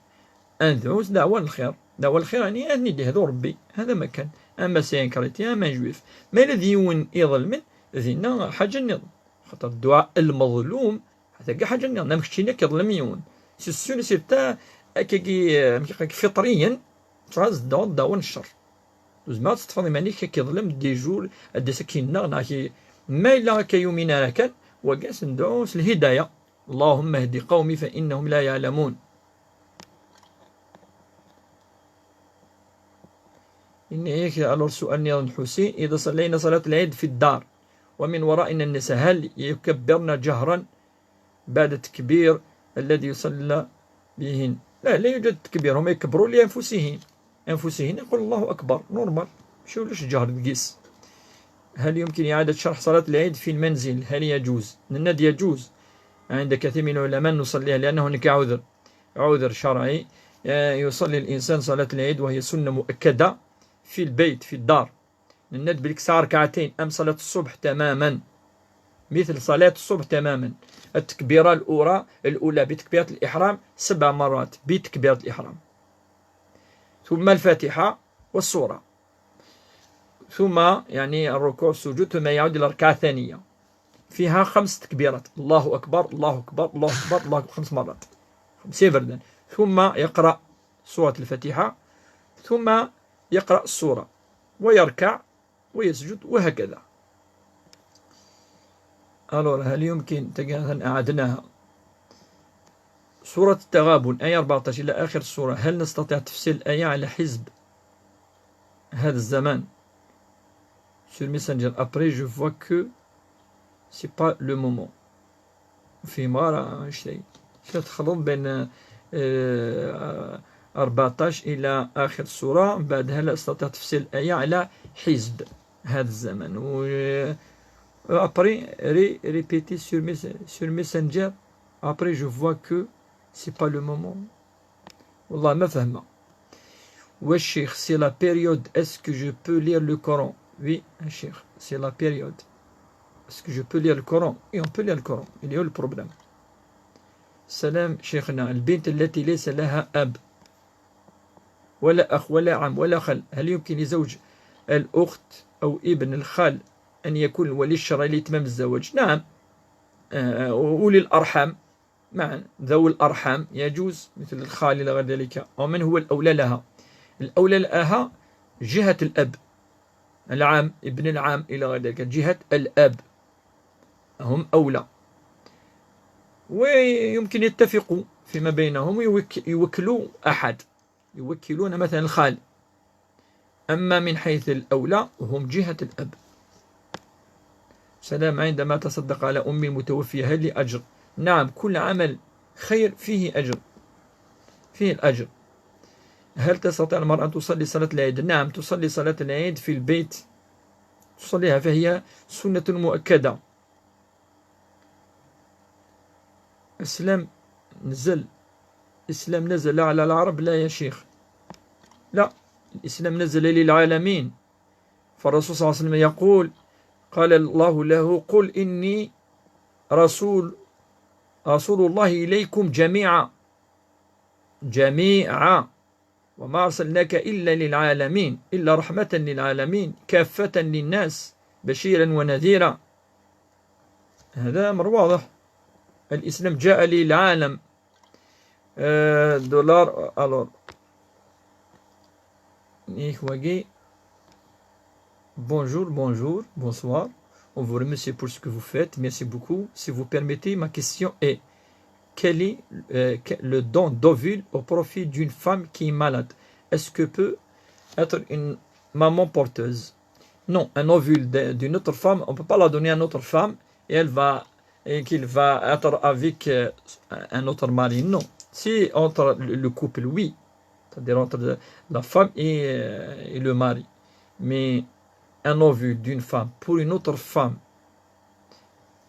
ad nedɛu s ddeɛwa n lxir. Ddeɛwa n lxir, yani ad ten-id-ihdu Rebbi. Hada ma kan. Ama c'est un chrétien, ama un juif. Ma yella d yiwen iḍelmen, dinna ḥaǧa nniḍen. Xaṭer dduɛa lmeḍlum, tagi ḥaǧa nniḍen. Am keččini ad k-iḍlem yiwen. C'est sûr et certain, akkagi, eh, amek, akkagi fiṭriyen, tɛaz ddeɛwa, ddeɛwa n ccer. Ur tezmireḍ ad teṭṭfeḍ iman-ik ad k-iḍlem des jours, ad d-yas ad k-inneɣ, neɣ ad k-, ma yella akka yumin ara kan, wagi ad s-nedɛu s lhidaya. اللهم اهد قومي فإنهم لا يعلمون. Yenna-yak, alors, سؤال نيران حسين: إذا صلينا صلاة العيد في الدار ومن ورائنا النساء، هل يكبرن جهرا بعد التكبير الذي يصلى بهن؟ لا، لا يوجد تكبير، هما يكبروا لأنفسهم، أنفسهن يقول: الله أكبر، normal، ماشي ولاش جهر دقيس. هل يمكن إعادة شرح صلاة العيد في المنزل؟ هل يجوز؟ Nenna-d يجوز. عند كثير من العلماء نصليها لأنه هناك عذر، عذر شرعي. آه، يصلي الإنسان صلاة العيد وهي سنة مؤكدة في البيت، في الدار. Nenna-d belli tesɛa ركعتين أم صلاة الصبح تماما، مثل صلاة الصبح تماما. التكبيرة الأولى، الأولى بتكبيرة الإحرام سبع مرات بتكبيرة الإحرام، ثم الفاتحة والسورة، ثم يعني الركوع والسجود، ثم يعود إلى الركعة الثانية، فيها خمس تكبيرات: الله أكبر، الله أكبر، الله أكبر، الله أكبر، خمس مرات، خمسة بردا، ثم يقرأ سورة الفاتحة، ثم يقرأ السورة ويركع ويسجد، وهكذا. Alors، هل يمكن، تقريبا أعدناها، سورة التغابن، آية أربعتاش إلى آخر السورة، هل نستطيع تفسير الآية على حزب هذا الزمان sur Messenger؟ Après, je vois que c'est pas le moment. فيما راه شيء، شي تخلط بين، آه، أربعتاش إلى آخر السورة، بعدها لا أستطيع تفسير الآية على حزب هذا الزمن. و، آه، après, ré-, répéter sur mes-, sur Messenger. Après, je vois que c'est pas le moment. والله ما فهمة. والشيخ, c'est la période, est-ce que je peux lire le Coran? Oui, الشيخ, c'est la période. Est-ce que je peux lire le Coran? Et on peut lire le Coran. Il y a le problème. سلام شيخنا، البنت التي ليس لها أب ولا أخ ولا عم ولا خال، هل يمكن لزوج الأخت أو ابن الخال أن يكون ولي الشرع لإتمام الزواج؟ نعم. آه، أولي الأرحام معا، ذوي الأرحام يجوز، مثل الخال إلى غير ذلك، ومن هو الأولى لها؟ الأولى لها جهة الأب، العم، ابن العم إلى غير ذلك، جهة الأب هم أولى، ويمكن يتفقوا فيما بينهم، يوك-، يوكلوا أحد، يوكلون مثلا الخال. أما من حيث الأولى هم جهة الأب. سلام، عندما تصدق على أمي المتوفية هل لي أجر؟ نعم، كل عمل خير فيه أجر، فيه الأجر. هل تستطيع المرأة أن تصلي صلاة العيد؟ نعم، تصلي صلاة العيد في البيت، تصليها، فهي سنة مؤكدة. الإسلام نزل، الإسلام نزل على العرب؟ لا يا شيخ، لا، الإسلام نزل للعالمين. فالرسول صلى الله عليه وسلم يقول، قال الله له: قل إني رسول، رسول الله إليكم جميعا، جميعا، وما أرسلناك إلا للعالمين، إلا رحمة للعالمين، كافة للناس، بشيرا ونذيرا. هذا أمر واضح. الإسلام جاء للعالم. آه، دولار، ألور. إيه، واقي. Bonjour, bonjour, bonsoir. On vous remercie pour ce que vous faites. Merci beaucoup. Si vous permettez, ma question est, quel est, euh, que-, le don d'ovule au profit d'une femme qui est malade? Est-ce que peut être une, maman porteuse. Non, un ovule de- d'une autre femme, on ne peut pas la donner à une autre femme et elle va et qu'il va être avec euh, un autre mari. Non. Si entre le le couple, oui. C'est-à-dire entre la femme et, euh, et le mari. Mais un ovule d'une femme pour une autre femme,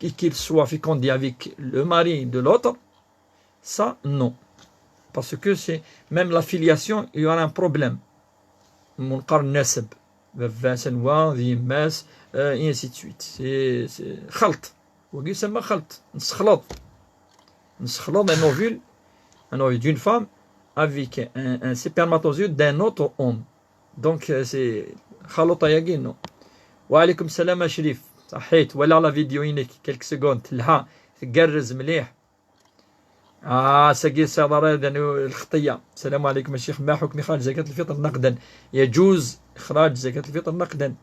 et qu'il soit fécondé avec le mari de l'autre, ça, non. Parce que c'est même la filiation, il y aura un problème. منقر النسب. باباس نوا، ذي ماس، euh, et ainsi de suite. C'est, c'est خلط. وقيل سما خلط. نسخلط. نسخلط un ovule, un ovule d'une femme avec un, un spermatozoïde d'un autre homme. Donc, euh, c'est خلط ياقينو. وعليكم السلام يا شريف. صحيت، ولا la vidéo ينك quelques secondes. لها تقرز مليح. آه، ساقي السيارة، يعني الخطية. السلام عليكم الشيخ، ما حكم إخراج زكاة الفطر نقدا؟ يجوز إخراج زكاة الفطر نقدا.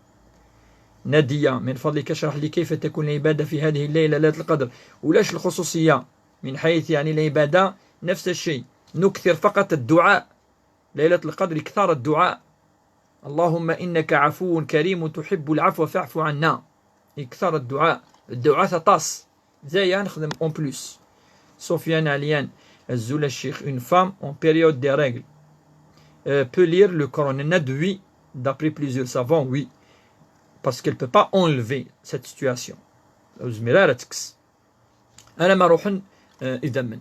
نادية، من فضلك اشرح لي كيف تكون العبادة في هذه الليلة، ليلة القدر، ولاش الخصوصية من حيث يعني العبادة؟ نفس الشيء، نكثر فقط الدعاء. ليلة القدر إكثار الدعاء. اللهم إنك عفو كريم تحب العفو فاعف عنا. إكثار الدعاء. الدعاء تطاس. زايا نخدم en plus. سفيان عليان. الزول الشيخ، une femme en période des règles euh, peut lire le Coran. نناد oui, d'après plusieurs savants, oui. Parce qu'elle peut pas enlever cette situation. زميرة راه تكس. أنا ما روحن آه، إذا من.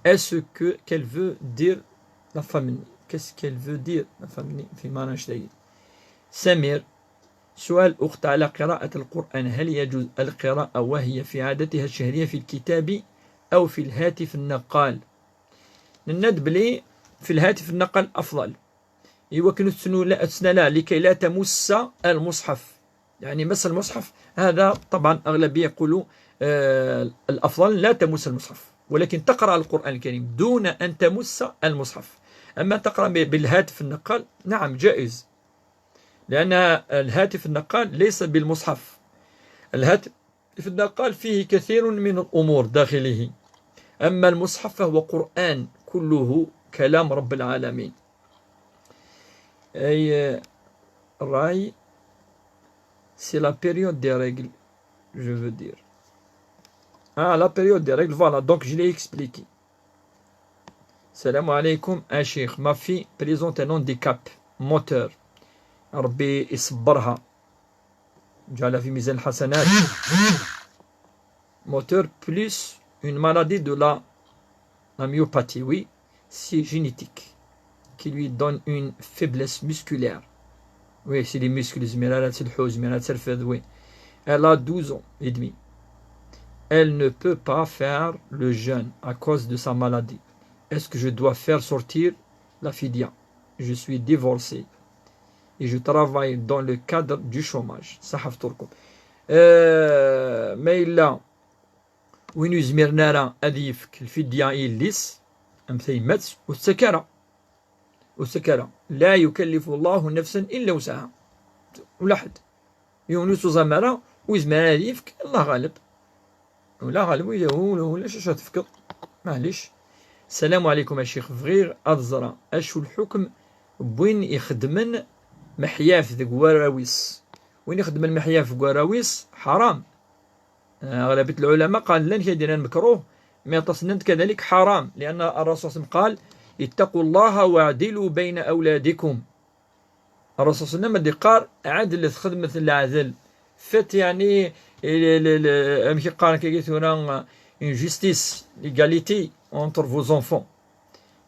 Est-ce que qu'elle veut dire la famille? Qu'est-ce qu'elle veut dire la famille في معنى شديد؟ سمير، سؤال أخت على قراءة القرآن، هل يجوز القراءة وهي في عادتها الشهرية في الكتاب أو في الهاتف النقال؟ نناد بلي في الهاتف النقال أفضل. إيوا كنو تسنو لا تسنالا لكي لا تمس المصحف. يعني مس المصحف هذا طبعا أغلبية يقولوا آه الأفضل لا تمس المصحف، ولكن تقرأ القرآن الكريم دون أن تمس المصحف. أما تقرأ ب- بالهاتف النقال، نعم، جائز، لأن الهاتف النقال ليس بالمصحف. الهاتف النقال فيه كثير من الأمور داخله، أما المصحف فهو قرآن كله كلام رب العالمين. أي راي c'est la période des règles, je veux dire. Ah, la période des règles, voilà, donc je l'ai expliqué. السلام عليكم يا شيخ. Ma fille présente un handicap moteur. ربي يصبرها. جعل في ميزان الحسنات. Moteur plus une maladie de la, la myopathie, oui, c'est génétique, qui lui donne une faiblesse musculaire. Oui, c'est les muscles, زميرة لا تلحو، زميرة لا ترفد, oui. Elle a douze ans et demi. Elle ne peut pas faire le jeûne à cause de sa maladie. Est-ce que je dois faire sortir la fidya? Je suis divorcée et je travaille dans le cadre du chômage. صح فطوركم. آه، ما إلا وين يزمرنا راه أذيف الفدية إليس أم ثيمت والسكرة. والسكرة. لا يكلف الله نفسا إلا وسعها. ولا حد. يونس وزمرة ويزمر أذيفك، الله غالب. ولا غالب، ولا، ولا، ولا شو تفكر. معليش. السلام عليكم يا شيخ، بغيغ أضزرة أشو الحكم بوين يخدمن محياف ذك وراويس؟ وين يخدمن محياف ذك وراويس؟ حرام. آه، أغلبية العلماء قال لن كيدير مكروه، ما تصننت كذلك حرام، لأن الرسول صلى الله عليه وسلم قال: "اتقوا الله واعدلوا بين أولادكم". الرسول صلى الله عليه وسلم قال: "عدل خدمة العدل". فات يعني ال- ال- ال- أمشي قارن كي قلت هنا une justice, l'égalité entre vos enfants.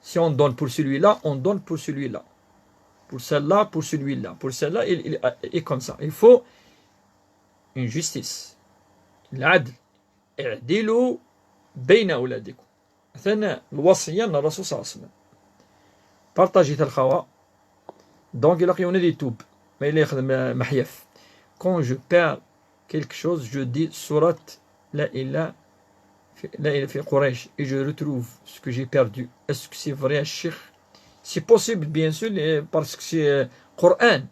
Si on donne pour celui-là, on donne pour celui-là. Pour celle-là, pour celui-là. Pour celle-là, il, il- et comme ça. Il faut une justice. العدل. اعدلوا بين أولادكم. ثاني الوصية من الرسول صلى الله عليه وسلم. Partagez الخوا. Donc, il y en a des tubes. Mais il y a محياف. Quand je perds quelque chose, je dis سورة لا إله في, لا إله في قريش et je retrouve ce que j'ai perdu. Est-ce que c'est vrai, الشيخ؟ C'est possible, bien sûr, eh, parce que c'est euh, Coran.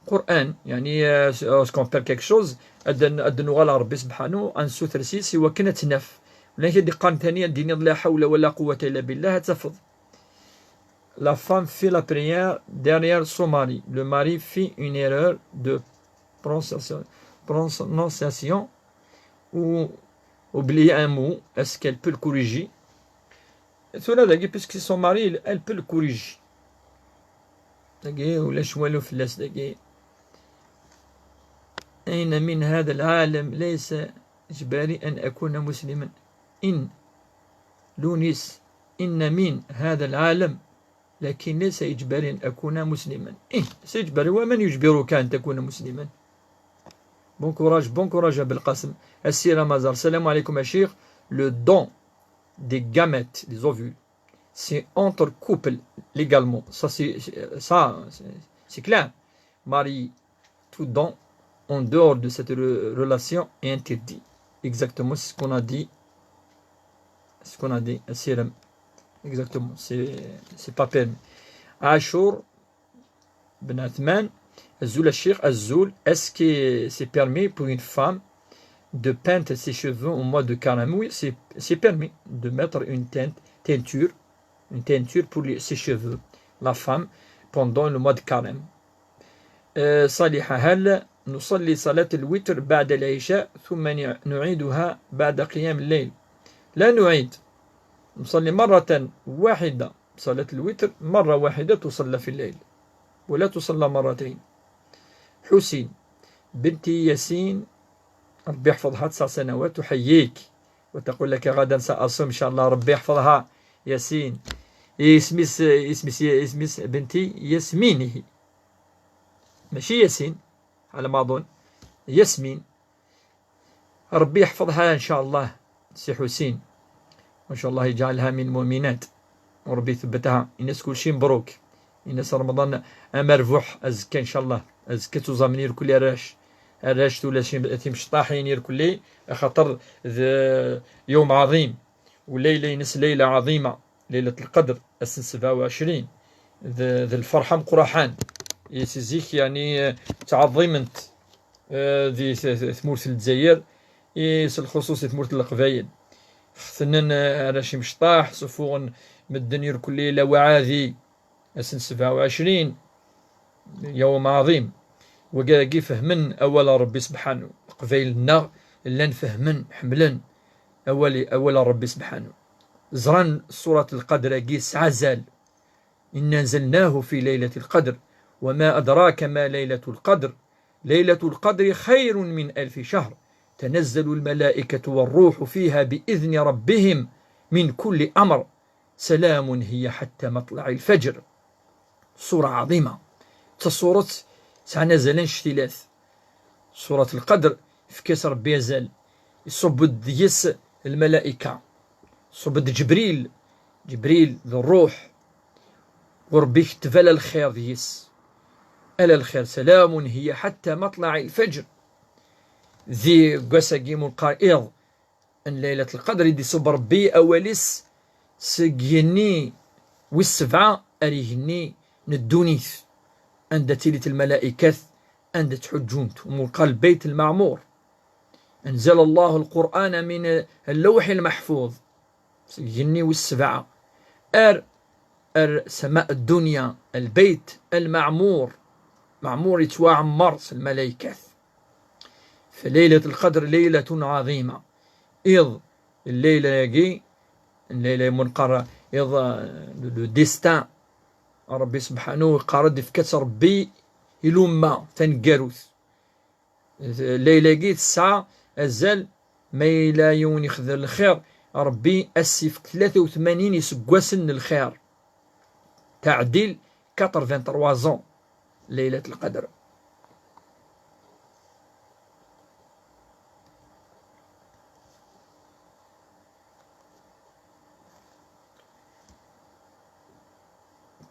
Coran, يعني, euh, lorsqu'on perd quelque chose, ad-, ad-nuɣal ɣer Ṛebbi سبحانه, ad nessuter seg-s i wakken ad t-naf. Ulamek ad d-iqqaren tani, ad d-tiniḍ لا حول ولا قوة إلا بالله, ad tafeḍ. la femme fait la prière derrière son mari. Le mari fait une erreur de prononciation, prononciation ou oublie un mot. Est-ce qu'elle peut le corriger? Tura dagi, puisque c'est son mari, elle peut le corriger. Dagi ulac walu fell-as dagi. أين من هذا العالم ليس إجباري أن أكون مسلما. إن لونيس إن من هذا العالم لكن ليس إجباري أن أكون مسلما. إيه، c'est إجباري، ومن يجبرك أن تكون مسلما؟ Bon courage, bon courage أبا القاسم. السيرة مازال. السلام عليكم يا شيخ. Le don des gamètes, des ovules, c'est entre couples légalement. Ça, c'est, ça, c'est, c'est clair. Marié, tout don en dehors de cette re-, relation est interdit. Exactement, c'est ce qu'on a dit. Ce qu'on a dit, السيرة. Exactement, c'est, c'est pas permis. Ashur Ben Athman, Azul Ashir, Azul, est-ce que c'est permis pour une femme de peindre ses cheveux au mois de carême? Oui, c'est, c'est permis de mettre une teinte, teinture, une teinture pour les, ses cheveux, la femme, pendant le mois de carême. آه، صالحة، هل نصلي صلاة الوتر بعد العشاء ثم نع-، نعيدها بعد قيام الليل؟ لا نعيد، نصلي مرة واحدة صلاة الوتر، مرة واحدة تصلى في الليل ولا تصلى مرتين. حسين، بنتي ياسين، ربي يحفظها، تسع سنوات، تحييك وتقول لك: غدا سأصوم إن شاء الله، ربي يحفظها. ياسين، اسميس، اسميس، اسميس بنتي ياسمين، هي ماشي ياسين على ما أظن، ياسمين. ربي يحفظها إن شاء الله سي حسين، وإن شاء الله يجعلها من المؤمنات، وربي يثبتها. الناس كلشي مبروك، الناس رمضان أما ربوح أزكى إن شاء الله، أزكى توزامني لكل الراش، الراش ولا شي تيمشطاحين لكل، خاطر ذ-، يوم عظيم، وليلة ينس ليلة عظيمة، ليلة القدر، أسن سبعة وعشرين، ذ-، ذ الفرحة مقرحان. يسزيك يعني، آه، تعظيمنت، آه، ذي ث-، ث-، ثمورة الجزائر، إيس الخصوص ثمورة القبايل. ختنن، آه، أنا شي مشطاح، سفوغن مدن يركلي لا وعاذي. أسن سبعة وعشرين، يوم عظيم. وكاكي فهمن أول ربي سبحانه. قبايلنا لان فهمن، حملن أول، أول ربي سبحانه. زران سورة القدر كي سعزال. إنا أنزلناه في ليلة القدر، وما أدراك ما ليلة القدر، ليلة القدر خير من ألف شهر، تنزل الملائكة والروح فيها بإذن ربهم من كل أمر، سلام هي حتى مطلع الفجر. سورة عظيمة، تصورت سعنا زلان شتيلات. سورة القدر، فكاس ربي يزال، يصب ديس الملائكة، صب جبريل، جبريل ذو الروح، وربي يكتب على الخير ديس، على الخير، سلام هي حتى مطلع الفجر. ذي قاسا قيمو القائض، أن ليلة القدر يدي صب ربي أواليس سقيني والسبعة أريهني ندونيث، عند تيلة الملائكة، عند تحجونت، وملقى البيت المعمور. أنزل الله القرآن من اللوح المحفوظ، سجني والسبعة. أر، أر سماء الدنيا، البيت المعمور، معمور يتوعمر الملائكة. فليلة القدر ليلة عظيمة. إذ الليلة يجي، الليلة منقرة، إذ لو ديستان، ربي سبحانه قارد في كتر ربي يلوما تنقروث. Layla-agi tesɛa azal, ma yella yiwen ixdem lxir, Ṛebbi ad s-ifk tlata u tmanyin iseggasen n lxir. Teɛdil quatre-vingt-trois ans, Laylat Lqadr.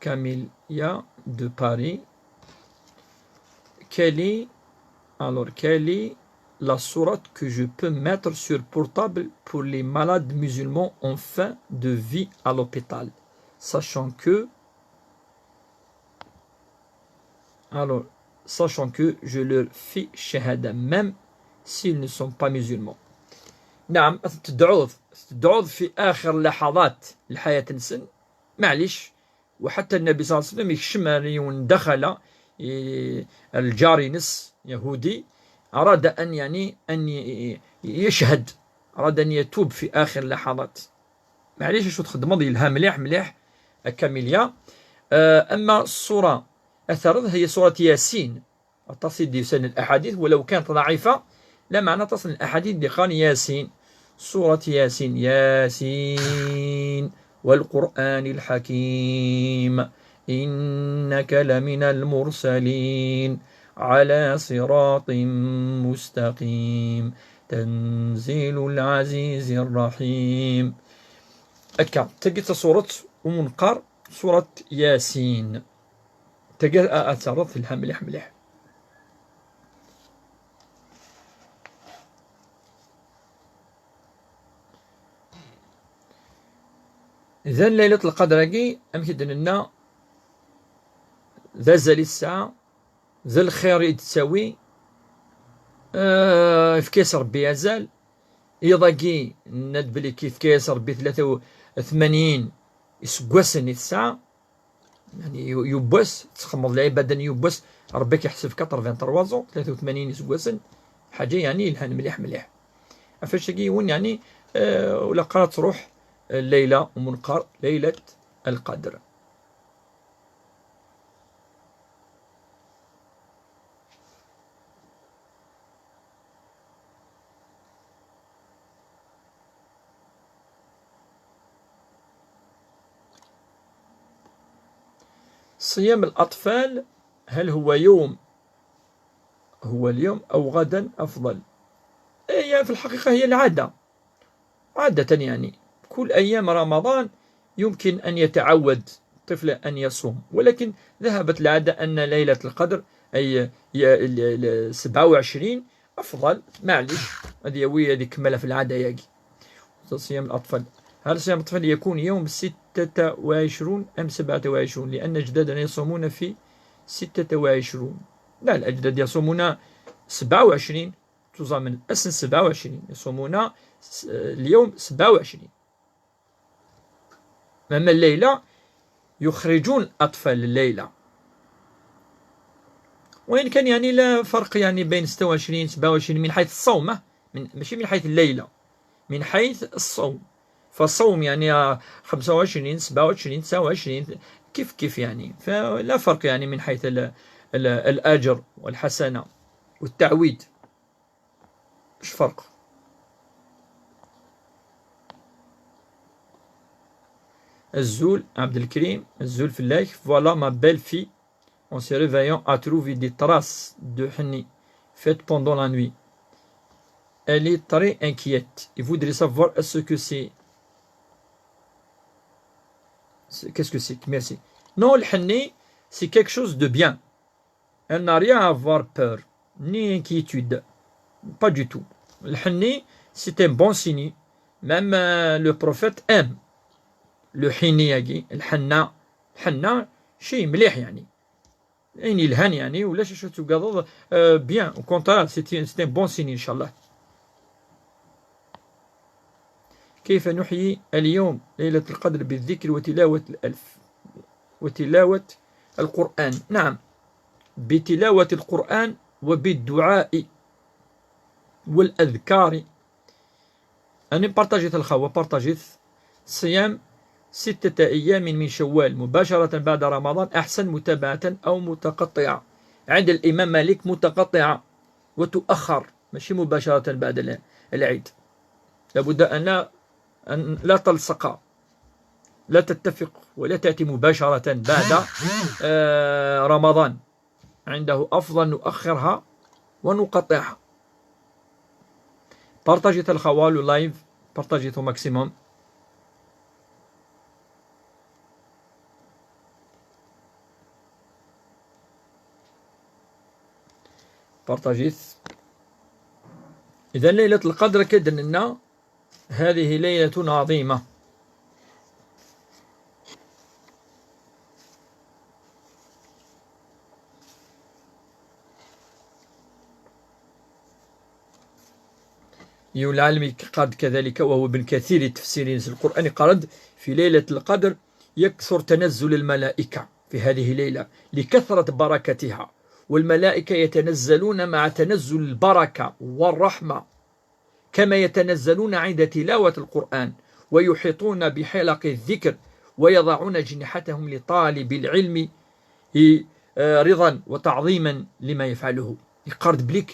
Camilla de Paris. Quelle est, alors, quelle est la sourate que je peux mettre sur portable pour les malades musulmans en fin de vie à l'hôpital, sachant que, alors, sachant que je leur fais shahada, même s'ils ne sont pas musulmans. نعم، تدعوذ، تدعوذ في آخر لحظات الحياة نسن، معليش، وحتى النبي صلى الله عليه وسلم يكشم على يون دخل، ي-، الجار ينس يهودي، أراد أن، يعني، أن ي-، ي-، يشهد، أراد أن يتوب في آخر لحظات. معليش، شو تخدم، يلها مليح مليح، كاميليا. آه، أما الصورة أثرت هي صورة ياسين، تصل ديسان الأحاديث ولو كانت ضعيفة، لا معنى تصل الأحاديث دخان ياسين، سورة ياسين، ياسين والقرآن الحكيم، إنك لمن المرسلين على صراط مستقيم، تنزيل العزيز الرحيم. أكا تجد سورة ومنقر، سورة ياسين. تجد أثرت الهم مليح مليح. إذن ليلة القدر-agi، أمك دننا، ذا زالي الساعة، ذا الخير يتساوي، آه، يفكيس ربي يزال. إيضاكي ند بلي كيف كيس ربي ثلاثة وثمانين يسقوسن يتسعى، يعني يو-، يبوس، تخمض العبادة يبوس، ربي كيحسب quatre-vingt-trois ans، ثلاثة وثمانين يسقوسن، حاجة يعني يلهان مليح مليح. أفاش تجي يون يعني، آه، ولا قرات تروح الليلة ومنقر ليلة القدر. صيام الأطفال، هل هو يوم، هو اليوم أو غدا أفضل؟ هي في الحقيقة هي العادة، عادة يعني كل أيام رمضان يمكن أن يتعود الطفل أن يصوم، ولكن ذهبت العادة أن ليلة القدر، أي ي-، ال-، ال-، سبعة وعشرين أفضل، معليش، هذه هي، هذه كملة في العادة ياكي. صيام الأطفال، هل صيام الأطفال يكون يوم ستة وعشرون أم سبعة وعشرون؟ لأن أجدادنا يصومون في ستة وعشرون. لا، الأجداد يصومون سبعة وعشرين، تزامن الأسن سبعة وعشرين، يصومون س-، اليوم سبعة وعشرين. أما الليلة يخرجون الأطفال الليلة. وإن كان يعني لا فرق يعني بين ستة وعشرين، سبعة وعشرين من حيث الصوم، آه، من، ماشي من حيث الليلة، من حيث الصوم. فالصوم يعني، آه، خمسة وعشرين، سبعة وعشرين، تسعة وعشرين، كيف كيف يعني، فلا فرق يعني من حيث ال-، ال-، الأجر والحسنة والتعويد. اش فرق؟ الزول عبد الكريم، الزول فلاك. Voilà ma belle-fille, en se réveillant, a trouvé des traces de henni faites pendant la nuit. Elle est très inquiète et voudrait savoir ce que c'est. C'est- Qu'est-ce que c'est? Merci. Non, le henni, c'est quelque chose de bien. Elle n'a rien à avoir peur, ni inquiétude. Pas du tout. Le henni, c'est un bon signe. Même, euh, le prophète aime le henni ياكي، الحنة. الحنة شيء مليح يعني. يعني يلهان يعني، ولا شي شو تقاضض، euh, bien. Au contraire, c'est un, c'est un bon signe, إن شاء الله. كيف نحيي اليوم ليلة القدر؟ بالذكر وتلاوة الألف، وتلاوة القرآن. نعم، بتلاوة القرآن وبالدعاء والأذكار. أنا بارطاجيت الخوة، بارطاجيت صيام ستة أيام من شوال مباشرة بعد رمضان أحسن، متابعة أو متقطعة؟ عند الإمام مالك متقطعة وتؤخر، ماشي مباشرة بعد ال-، العيد. لابد أن لا، أن لا تلصق، لا تتفق ولا تأتي مباشرة بعد، آه، رمضان. عنده أفضل نؤخرها ونقطعها. بارطاجيت الخوة، le live، بارطاجيتو maximum. بارطاجيت. إذا ليلة القدر كدننا، هذه ليلة عظيمة. يو العالم قال كذلك، وهو ابن كثير التفسيرين القرآن، قال في ليلة القدر يكثر تنزل الملائكة في هذه الليلة لكثرة بركتها، والملائكة يتنزلون مع تنزل البركة والرحمة، كما يتنزلون عند تلاوة القرآن، ويحيطون بحلق الذكر، ويضعون أجنحتهم لطالب العلم، آه، رضا وتعظيما لما يفعله. Yeqqar-d belli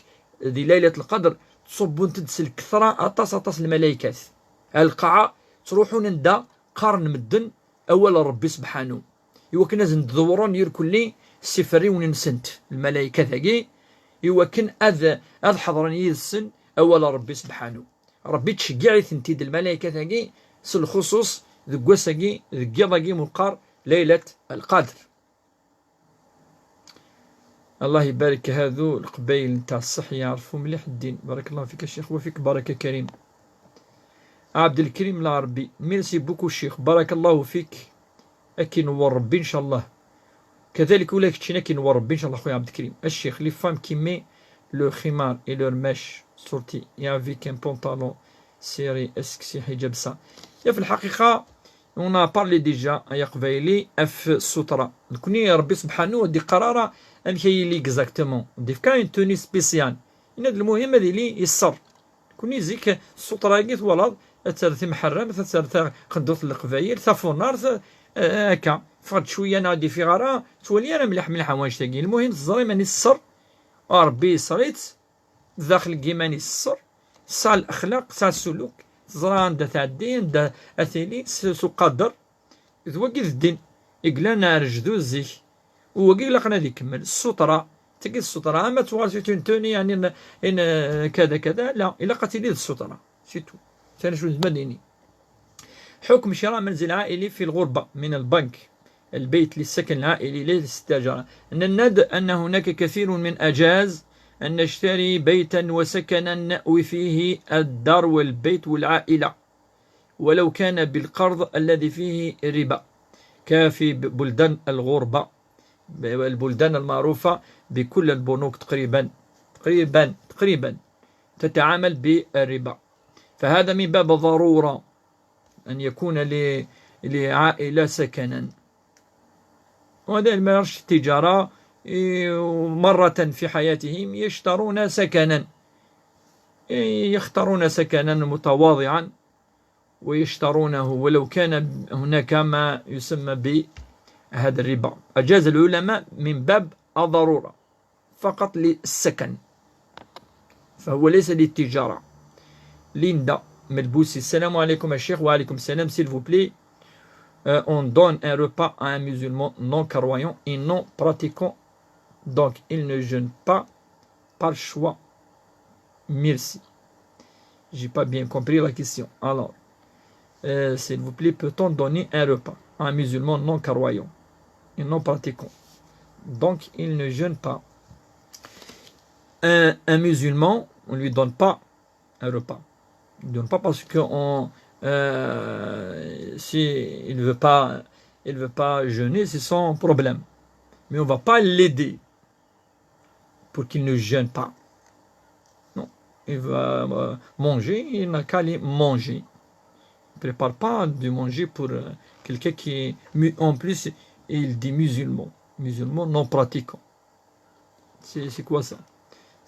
di Laylat Lqadr ttṣubbun-d s lkethra aṭas, aṭas n lmalaykat. Ar lqaɛa ttruḥun anda qqaren medden awal n Ṛebbi sebḥanu, iwakken ad sen-d-ḍewren irkelli s iferriwen-nsent, lmalaykat-agi, iwakken ad, ad ḥeḍren yid-sen awal n Ṛebbi sebḥanu. Ṛebbi ittceggiɛ-itent-id lmalaykat-agi s lxuṣuṣ deg wass-agi, deg yiḍ-agi meqqar Laylat Lqadr. الله يبارك هذو القبايل نتاع الصح يعرفوا مليح الدين. بارك الله فيك الشيخ وفيك بركة كريم. عبد الكريم العربي، merci beaucoup الشيخ، بارك الله فيك. أكي نور ربي إن شاء الله. كذلك ولا كتشينا كي نور ربي إن شاء الله خويا عبد الكريم. الشيخ، les femmes qui met le khimar et leur mèche sortie et avec un pantalon serré, est-ce que c'est hijab ça؟ يا في الحقيقة، on a parlé déjà يا قبايلي في السترة. نكوني ربي سبحانه ودي قرارة أن كيلي exactement دي فكا une tenue spéciale. إن هذا المهم هذه لي يسر. كوني زيك السطرة كي تولد، أتر تمحرم، أتر قندوث القبايل، تفونار، ت-، آه، هكا. فقد شوية نادي في غارة، تولي أنا مليح، مليح واش تاقي. المهم تزري ماني السر، ربي يسريت، داخل كيماني السر، ساعة الأخلاق، ساعة السلوك، تزرى عندها تعدي، عندها أثيلي، س-، سو قدر، ذ وقي ذ الدين، إقلان عرج ذو الزيك، ووقي لقنا ذي كمل، السطرة، تقي السطرة، أما توار سي تونتوني، يعني، إن، إن، آه، كذا كذا، لا، إلا قتلي ذ السطرة، سي تو. ثاني شو زمان ديني. حكم شراء منزل عائلي في الغربة من البنك، البيت للسكن العائلي ليس استئجارا. نناد أن هناك كثير من أجاز أن نشتري بيتا وسكنا نأوي فيه الدار والبيت والعائلة، ولو كان بالقرض الذي فيه ربا، كفي ب-، بلدان الغربة، ب-، البلدان المعروفة بكل البنوك تقريبا، تقريبا، تقريبا تتعامل بالربا. فهذا من باب الضرورة أن يكون ل-، لعائلة سكنا. وهذا ما يرش التجارة، إي، مرة في حياتهم يشترون سكنا، إي، يختارون سكنا متواضعا ويشترونه ولو كان هناك ما يسمى بهذا الربا. أجاز العلماء من باب الضرورة فقط للسكن، فهو ليس للتجارة. ليندا ملبوسي، السلام عليكم الشيخ. وعليكم السلام. S'il vous plaît, euh, on donne un repas à un musulman non croyant et non pratiquant, donc il ne jeûne pas par choix. Merci. J'ai pas bien compris la question. Alors, euh, s'il vous plaît, peut-on donner un repas à un musulman non croyant et non pratiquant? Donc, il ne jeûne pas. Un, un musulman, on lui donne pas un repas. On lui donne pas parce que on, euh, si il veut pas, il veut pas jeûner, c'est son problème. Mais on va pas l'aider pour qu'il ne jeûne pas. Non, il va, euh, manger, il n'a qu'à aller manger. Il prépare pas de manger pour, euh, quelqu'un qui est mu-, en plus, il dit musulman. Musulman non pratiquant. C'est, c'est quoi ça?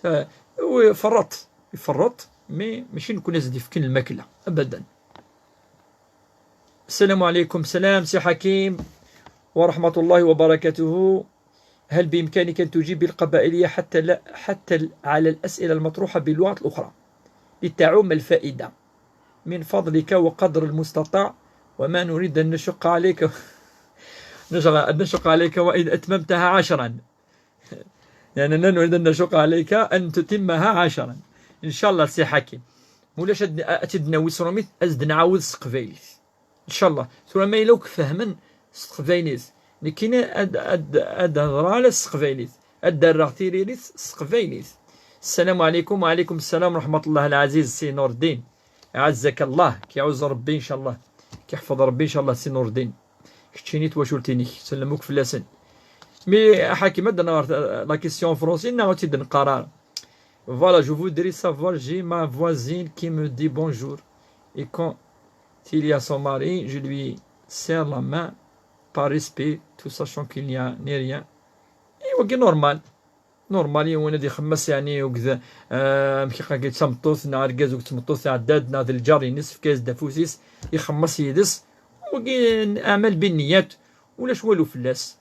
Ça, oui, فرط. يفرط، mais ماشي نكون زيد يفكن الماكلة أبدا. السلام عليكم. سلام سي حكيم ورحمة الله وبركاته. هل بإمكانك أن تجيب بالقبائلية حتى لا، حتى ال-، على الأسئلة المطروحة باللغات الأخرى لتعم الفائدة؟ من فضلك وقدر المستطاع، وما نريد أن نشق عليك، نشق، أن نشق عليك وإن أتممتها عشرا. لأننا نريد أن نشق عليك أن تتمها عشرا. إن شاء الله سي حكيم. مولاش أد-، أتد ناوي سروميت، أزد نعاود سقفايليت. إن شاء الله. ثم ما يلوك فهمن سقفايليت. لكن أد-، أد-، أد هضر على سقفايليت. أد درغ تيريريت سقفايليت. السلام عليكم. وعليكم السلام ورحمة الله العزيز سي نور الدين. عزك الله، كيعوز ربي إن شاء الله، كيحفظ ربي إن شاء الله سي نور الدين. كتشيني تواشولتينيك، سلموك فلاسن. مي حكيم، هاد نهار، آه، la question en français، نعاود تيد نقرار. Voilà, je voudrais savoir, j'ai ma voisine qui me dit bonjour. Et quand il y a son mari, je lui serre la main. par respect, tout sachant qu'il n'y a ni rien. Et wagi normal. Normal yiwen ad ixemmes, yeɛni, ugd, euh, amek iqaq d tameṭṭut neɣ argaz ugd tmeṭṭut tɛedda-d neɣ d lǧar-ines, yefka-as-d afus-is, ixemmes yid-s. Wagi aɛmal binniyat, ulac walu fell-as.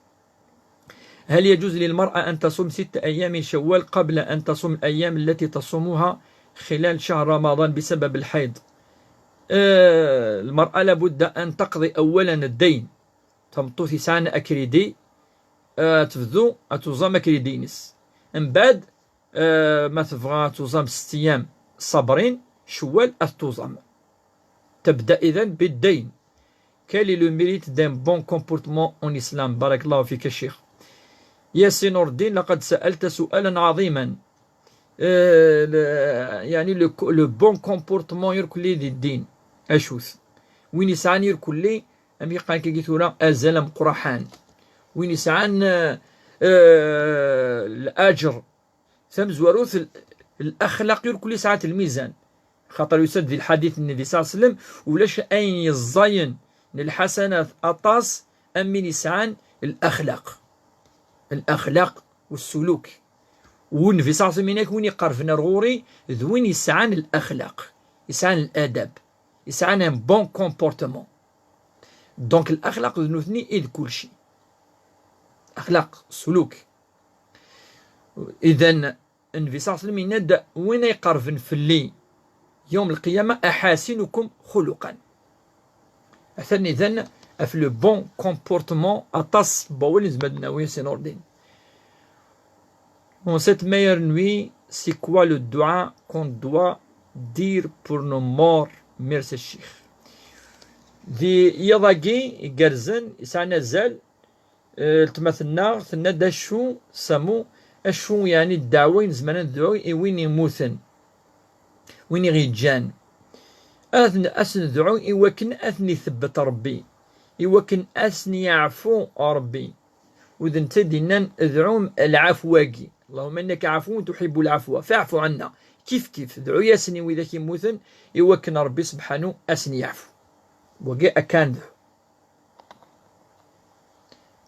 هل يجوز للمرأة أن تصوم ست أيام من شوال قبل أن تصوم الأيام التي تصومها خلال شهر رمضان بسبب الحيض؟ آه، المرأة لابد أن تقضي أولا الدين. Tameṭṭut yesɛan akridi, آه، تبدو ad tuẓam akridi-ines. Mbeɛd, آه، ma tebɣa ad tuẓam ست أيام صابرين شوال ad tuẓam. تبدأ إذن بالدين. Quel est le mérite d'un bon comportement en islam? بارك الله فيك الشيخ. ياسين نور الدين، لقد سألت سؤالا عظيما. آه، ل-، يعني le, le bon comportement irkelli di ddin. Acu-t? Win yesɛan irkelli, amek iqqar akka tura, azal ameqqran. Win yesɛan, آه، آه، الأجر. Tamezwarut, l-, الأخلاق irkelli sɛant lmizan. Xaṭer yusa-d di lḥadit n Nnbi صلى الله عليه وسلم, ulac ayen yeẓẓayen n lḥasanat aṭas am win yesɛan الأخلاق. الأخلاق والسلوك. U Nnbi صلى الله عليه وسلم yenna-k, win iqerben ar ɣur-i d win yesɛan الأخلاق, yesɛan الأدب, yesɛan un bon comportement. Donc الأخلاق d nutni i d kulci. أخلاق, سلوك. إذن النبي صلى الله عليه وسلم yenna-d, win ay iqerben fell-i يوم القيامة أحاسنكم خلقا. Atan idan ɣef le bon comportement, aṭas n wawal i nezmer ad d-nawi, Yassin Nurdin. En cette meilleure nuit, c'est quoi le dua qu'on doit dire pour nos morts? Merci الشيخ. Di yiḍ-agi igerrzen, yesɛan azal, Eh, weltma-tneɣ tenna-d acu, Samu, acu yeɛni ddeɛwa i nezmer ad nedɛu i win yemmuten, win i ɣ-yeǧǧan? Ad n-, ad s-nedɛu i wakken ad ten-ithebbet Ṛebbi, i wakken ad sen-yeɛfu Ṛebbi. U d netta i d-yennan, dɛum lɛafwa-agi. اللهم إنك عفو تحب العفو فاعف عنا. Kif kif, dɛu-yasen i widak yemmuten i wakken Ṛebbi sebḥanu ad sen-yeɛfu. Wagi akka nedɛu.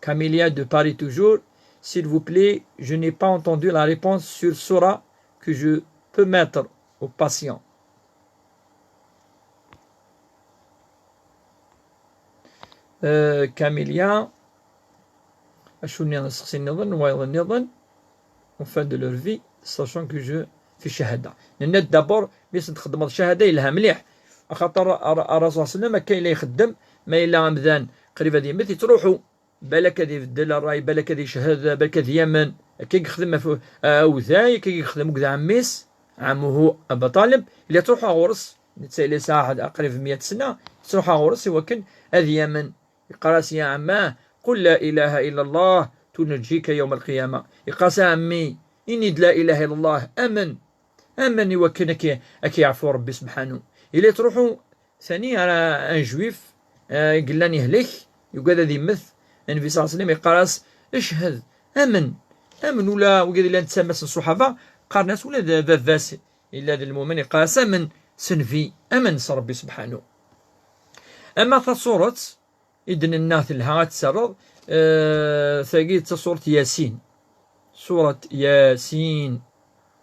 Camélia de Paris toujours. S'il vous plaît, je n'ai pas entendu la réponse sur Sora que je peux mettre au patient. Euh, Camélia, acu nniḍen, aseqsi nniḍen, wayeḍ nniḍen, en fin de leur vie, sachant que je fi cchada. Nenna-d d'abord, mi s-txeddmeḍ cchada yelha mliḥ, axaṭer ar-, ar-, Rasul sallam akka yella ixeddem, ma yella amdan qrib ad yemmet, yettruḥu. Balak ad ibeddel ṛṛay, balak ad iched, balak ad yamen. Akka i yexdem ɣef, awday, akka i yexdem akked ɛemmi-s, ɛemmuhu Aba Ṭaleb, yella yettruḥu ɣur-s, netta yella yesɛa ḥed qrib meyya sna, yettruḥu ɣur-s i wakken ad yamen. Yeqqar-as: يا عماه، قل لا إله إلا الله تنجيك يوم القيامة. Yeqqar-as: A ɛemmi, ini-d لا إله إلا الله, amen, amen i wakken ad k-, ad k-yeɛfu Ṛebbi sebḥanu. Yella yettruḥu sani ar un juif, eh, i yellan yehlek, yugad ad yemmet, Nnbi ṣalla Llahu ɛalayhi wa sallam yeqqar-as: Ched, amen, amen. Ula wigad yellan d tama-s n ṣṣuḥaba, qqaren-as ula d baba-s yella d lmumen, yeqqar-as: Amen s Nnbi, amen s Ṛebbi sebḥanu. Ama taṣuret i d-nenna telha ad tt-terreḍ, eh, tagi d taṣuret Yasin. Surat Yasin,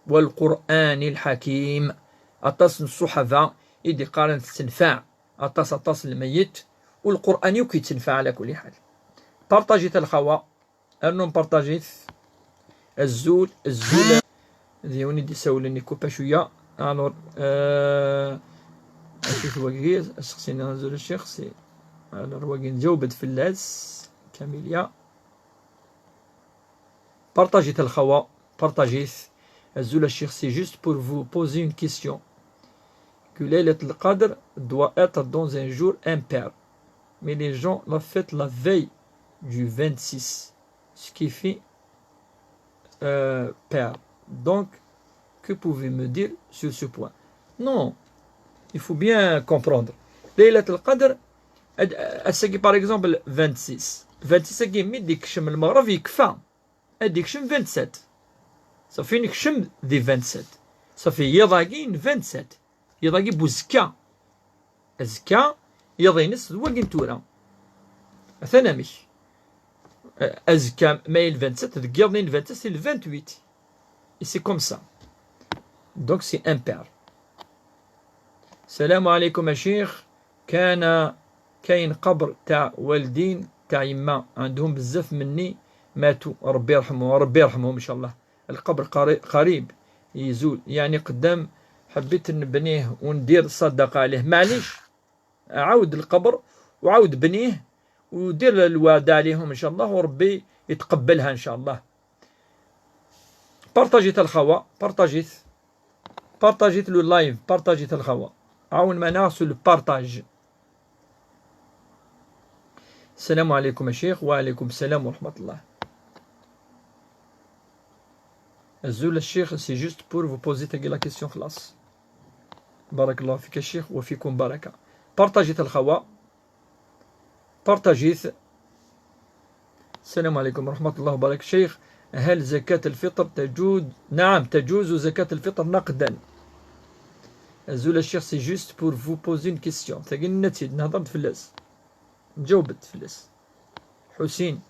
والقرآن الحكيم. Aṭas n ṣṣuḥaba i d-iqqaren tettenfaɛ aṭas, aṭas lmeyyet, u Lqur'an yakk yettenfaɛ ɛla kulli ḥal. Parṭajit a lxawa, rnum parṭajit. Azul, azul. D yiwen i d-isawlen, ikupa cwiya. Alors, euh, acu-t wagi? Aseqsi-nni, azul a ccix, c'est, alors, wagi nǧaweb-d fell-as. Camélia. Parṭajit a lxawa, parṭajit. Azul a ccix, c'est juste pour vous poser une question. Que Laylat al-Qadr doit être dans un jour impair. Mais les gens la fêtent la veille du vingt-six, ce qui fait, euh, peur. Donc, que pouvez-vous me dire sur ce point? Non, il faut bien comprendre. Laylat al-Qadr, ad-, ass-agi, par exemple, vingt-six. Vingt-six-agi, mi d-ikcem lmeɣreb, yekfa. Ad d-ikcem vingt-sept. Safi, nekcem di vingt-sept. Safi, yiḍ-agi n vingt-sept. Yiḍ-agi n uzekka. Azekka, yiḍ-ines d wagi n tura. Atan amek. Euh, azekka, ma i le vingt-sept, deg yiḍ-nni le vingt-sept, c'est le vingt-huit. Et c'est comme ça. Donc, c'est impair. السلام عليكم يا شيخ. كان كاين قبر تاع والدين تاع يما، عندهم بزاف مني ماتوا، ربي يرحمهم، ربي يرحمهم إن شاء الله. القبر قري-، قريب يزول، يعني قدام، حبيت نبنيه وندير صدقة عليه، معليش، عاود القبر وعاود بنيه ودير الوعد عليهم إن شاء الله، وربي يتقبلها إن شاء الله. بارطاجيت الخوا، بارطاجيت، بارطاجيت le live، بارطاجيت الخوا. عاون معنا sur le partage. السلام عليكم يا شيخ. وعليكم السلام ورحمة الله. أزول الشيخ، c'est juste pour vous poser تاكي la question خلاص. بارك الله فيك يا شيخ وفيكم بركة. بارطاجيت الخوا، بارطاجيت. السلام عليكم ورحمة الله وبركاته. شيخ، هل زكاة الفطر تجوز؟ نعم، تجوز زكاة الفطر نقدا. أزول الشيخ، c'est juste pour vous poser une question. تاكي نتيد نهضرت فلاس، جاوبت فلاس. حسين،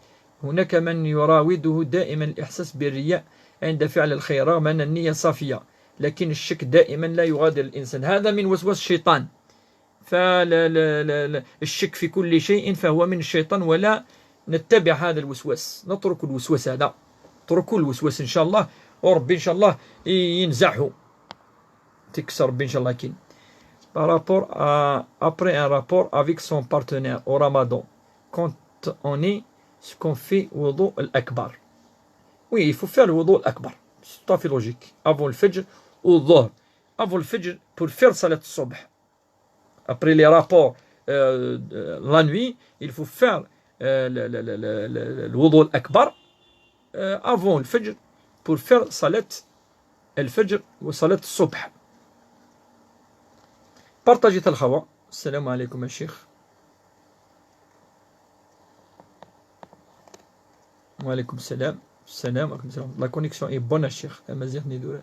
هناك من يراوده دائما الإحساس بالرياء عند فعل الخير رغم أن النية صافية، لكن الشك دائما لا يغادر الإنسان، هذا من وسواس الشيطان. فلا، لا، لا، لا، الشك في كل شيء فهو من الشيطان، ولا نتبع هذا الوسواس، نترك الوسواس هذا، اتركوا الوسواس إن شاء الله، وربي إن شاء الله ي-، ينزعه. تكسر ربي إن شاء الله كين. Par rapport à, après un rapport avec son partenaire au ramadan, quand on est, ce qu'on fait وضوء الأكبر. Oui, il faut faire le وضوء الأكبر. C'est tout à fait logique. Avant الفجر والظهر. Avant الفجر pour faire صلاة الصبح. Après les rapports, euh, la nuit, il faut faire, euh, le, le, le, le, le, le وضوء الأكبر, euh, avant الفجر pour faire صلاة الفجر وصلاة الصبح. بارطاجيت الخوا. السلام عليكم يا شيخ. وعليكم السلام. السلام عليكم السلام. La connexion est bonne الشيخ. مزيان ندور.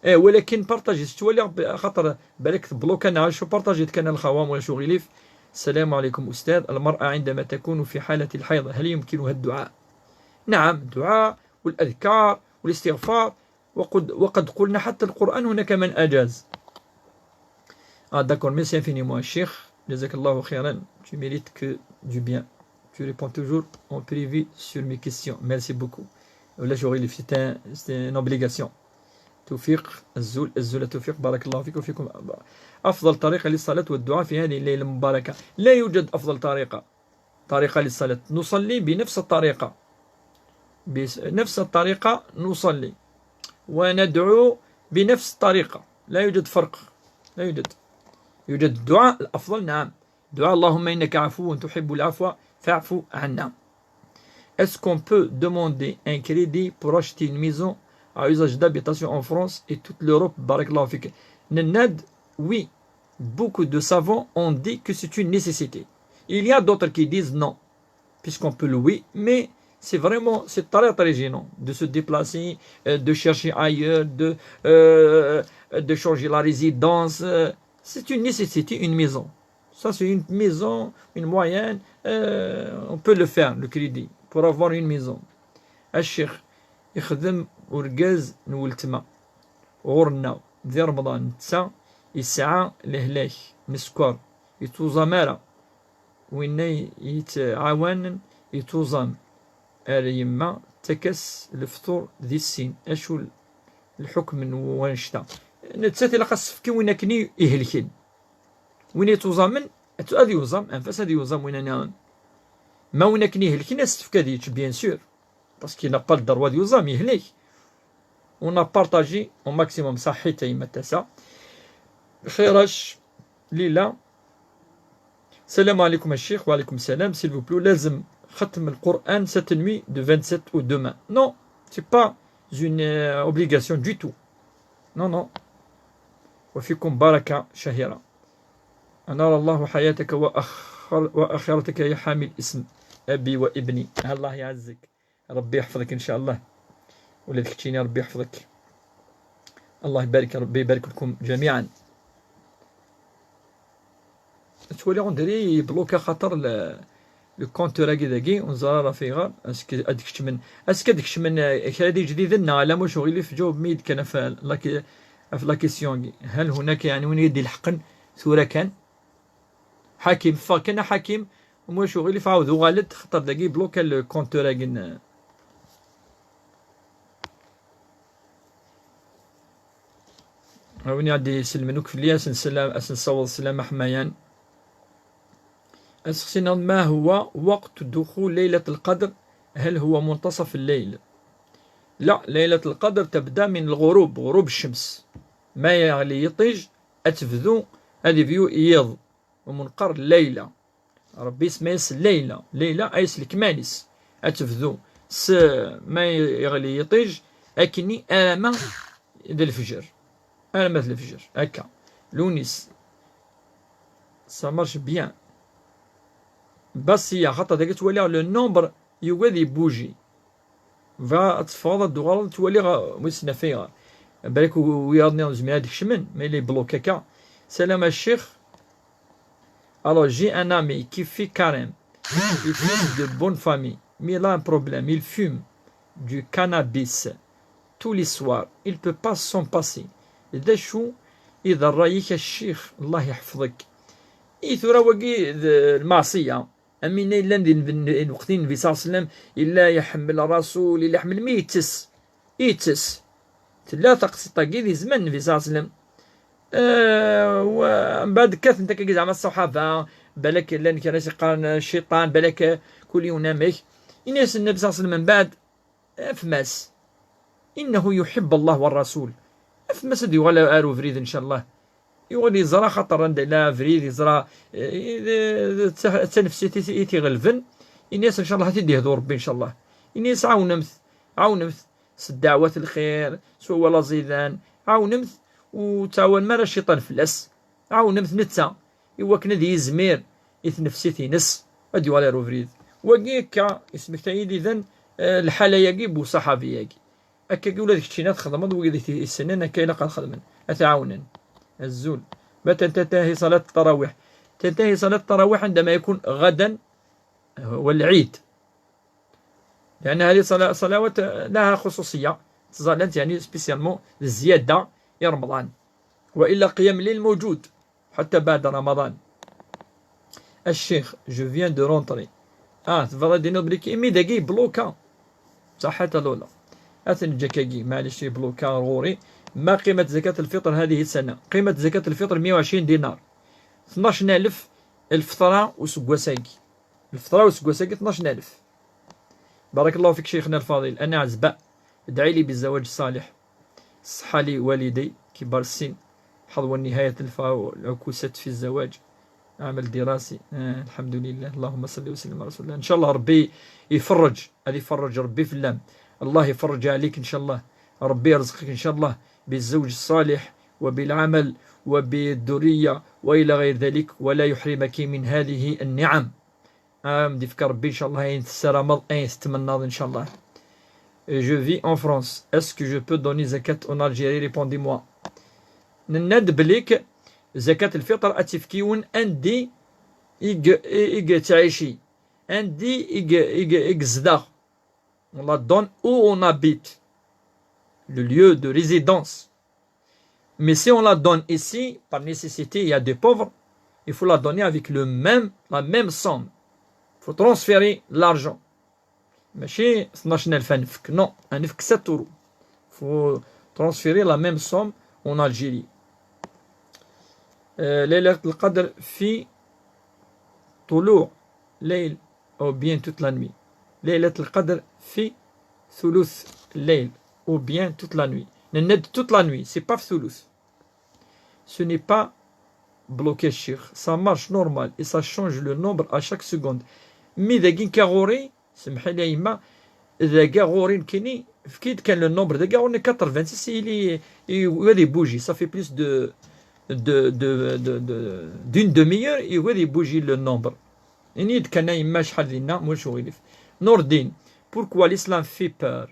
ايه، ولكن بارطاجي، شتي ولي ربي خاطر بالك تبلوك انا، شو بارطاجيت كان الخوام ولا شو غيليف. السلام عليكم أستاذ، المرأة عندما تكون في حالة الحيض هل يمكنها الدعاء؟ نعم، الدعاء والأذكار والاستغفار، وقد، وقد قلنا حتى القرآن هناك من أجاز. Ah, d'accord, merci infiniment, الشيخ. جزاك الله خيرا. Tu mérites que du bien. Tu réponds toujours en privé sur mes questions. Merci beaucoup. ولا شو غير، c'est un, c'est une obligation. توفيق الزول، الزول توفيق، بارك الله فيك وفيكم. أفضل طريقة للصلاة والدعاء في هذه الليلة المباركة. لا يوجد أفضل طريقة، طريقة للصلاة. نصلي بنفس الطريقة، بنفس الطريقة نصلي وندعو بنفس الطريقة، لا يوجد فرق، لا يوجد. يوجد الدعاء الأفضل، نعم، دعاء اللهم إنك عفو تحب العفو فاعف عنا. Est-ce qu'on peut demander un crédit pour acheter une maison à usage d'habitation en France et toute l'Europe? بارك الله فيك. Nenad, oui, beaucoup de savants ont dit que c'est une nécessité. Il y a d'autres qui disent non, puisqu'on peut louer, mais c'est vraiment, c'est très, très gênant de se déplacer, euh, de chercher ailleurs, de, euh, de changer la résidence. Euh, c'est une nécessité, une maison. Ça, c'est une maison, une moyenne, euh, on peut le faire, le crédit, pour avoir une maison. الشيخ يخدم ورقاز نولتما غورنا دي رمضان نتا يسعى لهلاك مسكر يتوزا مارا وين يتعاون يتوزام ار يما تكس الفطور ذي السين. أشو الحكم من وانشتا؟ نتساتي لقى السفكي وين كني يهلكين. وين يتوزامن؟ أتو أذي يوزام، أنفاس أذي يوزام وين أنا. ما وين كني يهلكين السفكي ذي، bien sûr. Parce qu'il n'a pas le droit de يوزام يهلك. On a partagé au maximum. صحيت يا متسا. خيرش ليلى. السلام عليكم الشيخ. وعليكم السلام. S'il vous plaît, لازم ختم القرآن cette nuit de vingt-sept au demain. Non, c'est pas une, euh, obligation du tout. Non, non. وفيكم بركة شهيرة. أنار الله حياتك وأخر-، وآخرتك يا حامل اسم أبي وابني. الله يعزك. ربي يحفظك إن شاء الله. ولادك تشيني ربي يحفظك. الله يبارك، ربي يبارك لكم جميعا. تولي غندري بلوكا خاطر ل-، Le compteur-agi dagi, ur neẓri ara ɣef ayɣer, est-ce que ad kecmen, est-ce que ad kecmen, eh, kra d ijdiden neɣ ala? Muc uɣilif, ǧaweb-iyi-d kan ɣef la que-, ɣef la question-agi. Hal hunaka, yeɛni, win i d-ileḥqen tura kan? Ḥakim, ffeɣ kan a Ḥakim, muc uɣilif, ɛawed uɣal-d, xaṭer dagi bloqué le compteur-agi n-, A win i ɣ-d-iselmen akk fell-i, ad sen-sawaḍ sslam aḥmayan. Aseqsi-nneɣ: ما هو وقت دخول ليلة القدر؟ هل هو منتصف الليل؟ لا، ليلة القدر تبدأ من الغروب، غروب الشمس. Ma yeɣli yiṭij, ad tebdu, ad ibdu yiḍ. Umenqer Layla. Ṛebbi isemma-yas Layla. Layla ay s lekmal-is. Ad tebdu s ma yeɣli yiṭij, akkenni arama d lefjer. Arama d lefjer. Akka. Lunis. Ça marche bien. Basiya, xaṭer dagi ttwaliɣ le nombre yugi ad ibouji. Bɣiɣ ad teffɣeḍ, ad d-tuɣaleḍ, ad twaliɣ, uh, wissen ɣef ayɣer. Balak u-, wiyaḍ-nni ur zmiren ad kecmen, ma yella yebloke akka. Salam a ccix. Alors, j'ai un ami qui fait carême. Il est fils de bonne famille. Mais il a un problème. Il fume du cannabis tous les soirs. Il peut pas s'en passer. D acu i d ṛṛay-ik a ccix? Allah yeḥfeḍ-ik. I tura wagi d lmeɛṣiyya. Am winna yellan di lwen-, lweqt n Nnbi ṣalla Llahu ɛalayhi wa sallam, yella iḥemmel Rasul, yella iḥemmel mi yettess. Yettess. Tella taqsiṭ-agi di zzman n Nnbi ṣalla Llahu ɛalayhi wa sallam. Eh, wa-, mbeɛd kkaten-d akkagi zeɛma ṣṣaḥaba, balak llan kra i s-yeqqaren cciṭan, balak kul yiwen amek. Ini-as Nnbi ṣalla Llahu ɛalayhi wa sallam mbeɛd, afem-as. إنه يحب الله والرسول. Afem-as ad yuɣal ar ubrid, ncallah. Yuɣal yeẓra, xaṭer anda yella abrid, yeẓra, eh, d, d, d ta-, d tanefsit i t-, i t-iɣelben. Ini-as, ncallah, ad t-id-yehdu Ṛebbi, ncallah. Ini-as, ɛawnemt, ɛawnemt s ddeɛwat lxir, s wawal aẓidan, ɛawnemt, ur ttɛawanem ara cciṭan fell-as. Ɛawnemt netta, i wakken ad yizmir i tnefsit-ines, ad yuɣal ar ubrid. Wagi akka, yesmekta-yi-d idan, eh, lḥala-agi n uṣaḥabi-agi. Akkagi ula d keččini ad txedmeḍ, wid i t-yessnen akka ilaq ad xedmen, ad t-ɛawnen. Azul. متى تنتهي صلاة التراويح؟ تنتهي صلاة التراويح عندما يكون غدا هو العيد. لأن هذه صلا-، صلوات لها خصوصية، تزالت يعني spécialement زيادة يا رمضان. وإلا قيام الليل موجود حتى بعد رمضان. الشيخ، je viens de rentrer. Ah, tebɣiḍ ad d-tiniḍ belli imi dagi yebluka. صحيت لولا. Ad t-neǧǧ akkagi, معليش, yebluka ɣur-i. ما قيمة زكاة الفطر هذه السنة؟ قيمة زكاة الفطر مية وعشرين دينار. اثناش ألف الفطرة useggas-agi. الفطرة useggas-agi اثناش ألف. بارك الله فيك شيخنا الفاضل، أنا عزباء، ادعي لي بالزواج الصالح. الصحة لوالدي كبار السن، حضروا نهاية الف-، العكوسات في الزواج، عمل دراسي. آه، الحمد لله، اللهم صل وسلم على رسول الله. إن شاء الله ربي يفرج، هذه يفرج ربي في اللام. الله يفرج عليك إن شاء الله، ربي يرزقك إن شاء الله بالزوج الصالح وبالعمل وبالذرية وإلى غير ذلك، ولا يحرمك من هذه النعم. Am d-ifka Rebbi, ncallah, ayen tessarameḍ, ayen tetmennaḍ, ncallah. Je vis en France. Est-ce que je peux donner zakat en Algérie? Répondez-moi. Nenna-d belli zakat lfitr ad tt-ifk yiwen andi i g-, i, i yettɛici, andi i g-, i g-, i yezdeɣ. On la donne où on habite, le lieu de résidence. Mais si on la donne ici, par nécessité, il y a des pauvres, il faut la donner avec le même, la même somme. Il faut transférer l'argent. ماشي اثناش ألف نفك، non, نفك sept euros. Faut transférer la même somme en Algérie. Euh, ليلة القدر في طلوع ليل ou bien toute la nuit. ليلة القدر في ثلث الليل ou bien toute la nuit. Nenna-d toute la nuit, c'est pas في ثلث. Ce n'est pas bloqué, الشيخ. Ça marche normal et ça change le nombre à chaque seconde. Mi dagi nekka ɣur-i, semḥ-iyi a yemma, dagi ɣur-i nekkini, efk-iyi-d kan le nombre, dagi ɣur-i quatre-vingt-six, ili, i, ad ibouji, ça fait plus de, de, de, de, de, d'une demi-heure, i ad ibouji le nombre. Ini-yi-d kan a yemma acḥal dinna, ma ulac uɣilif. Nourdine, pourquoi l'islam fait peur?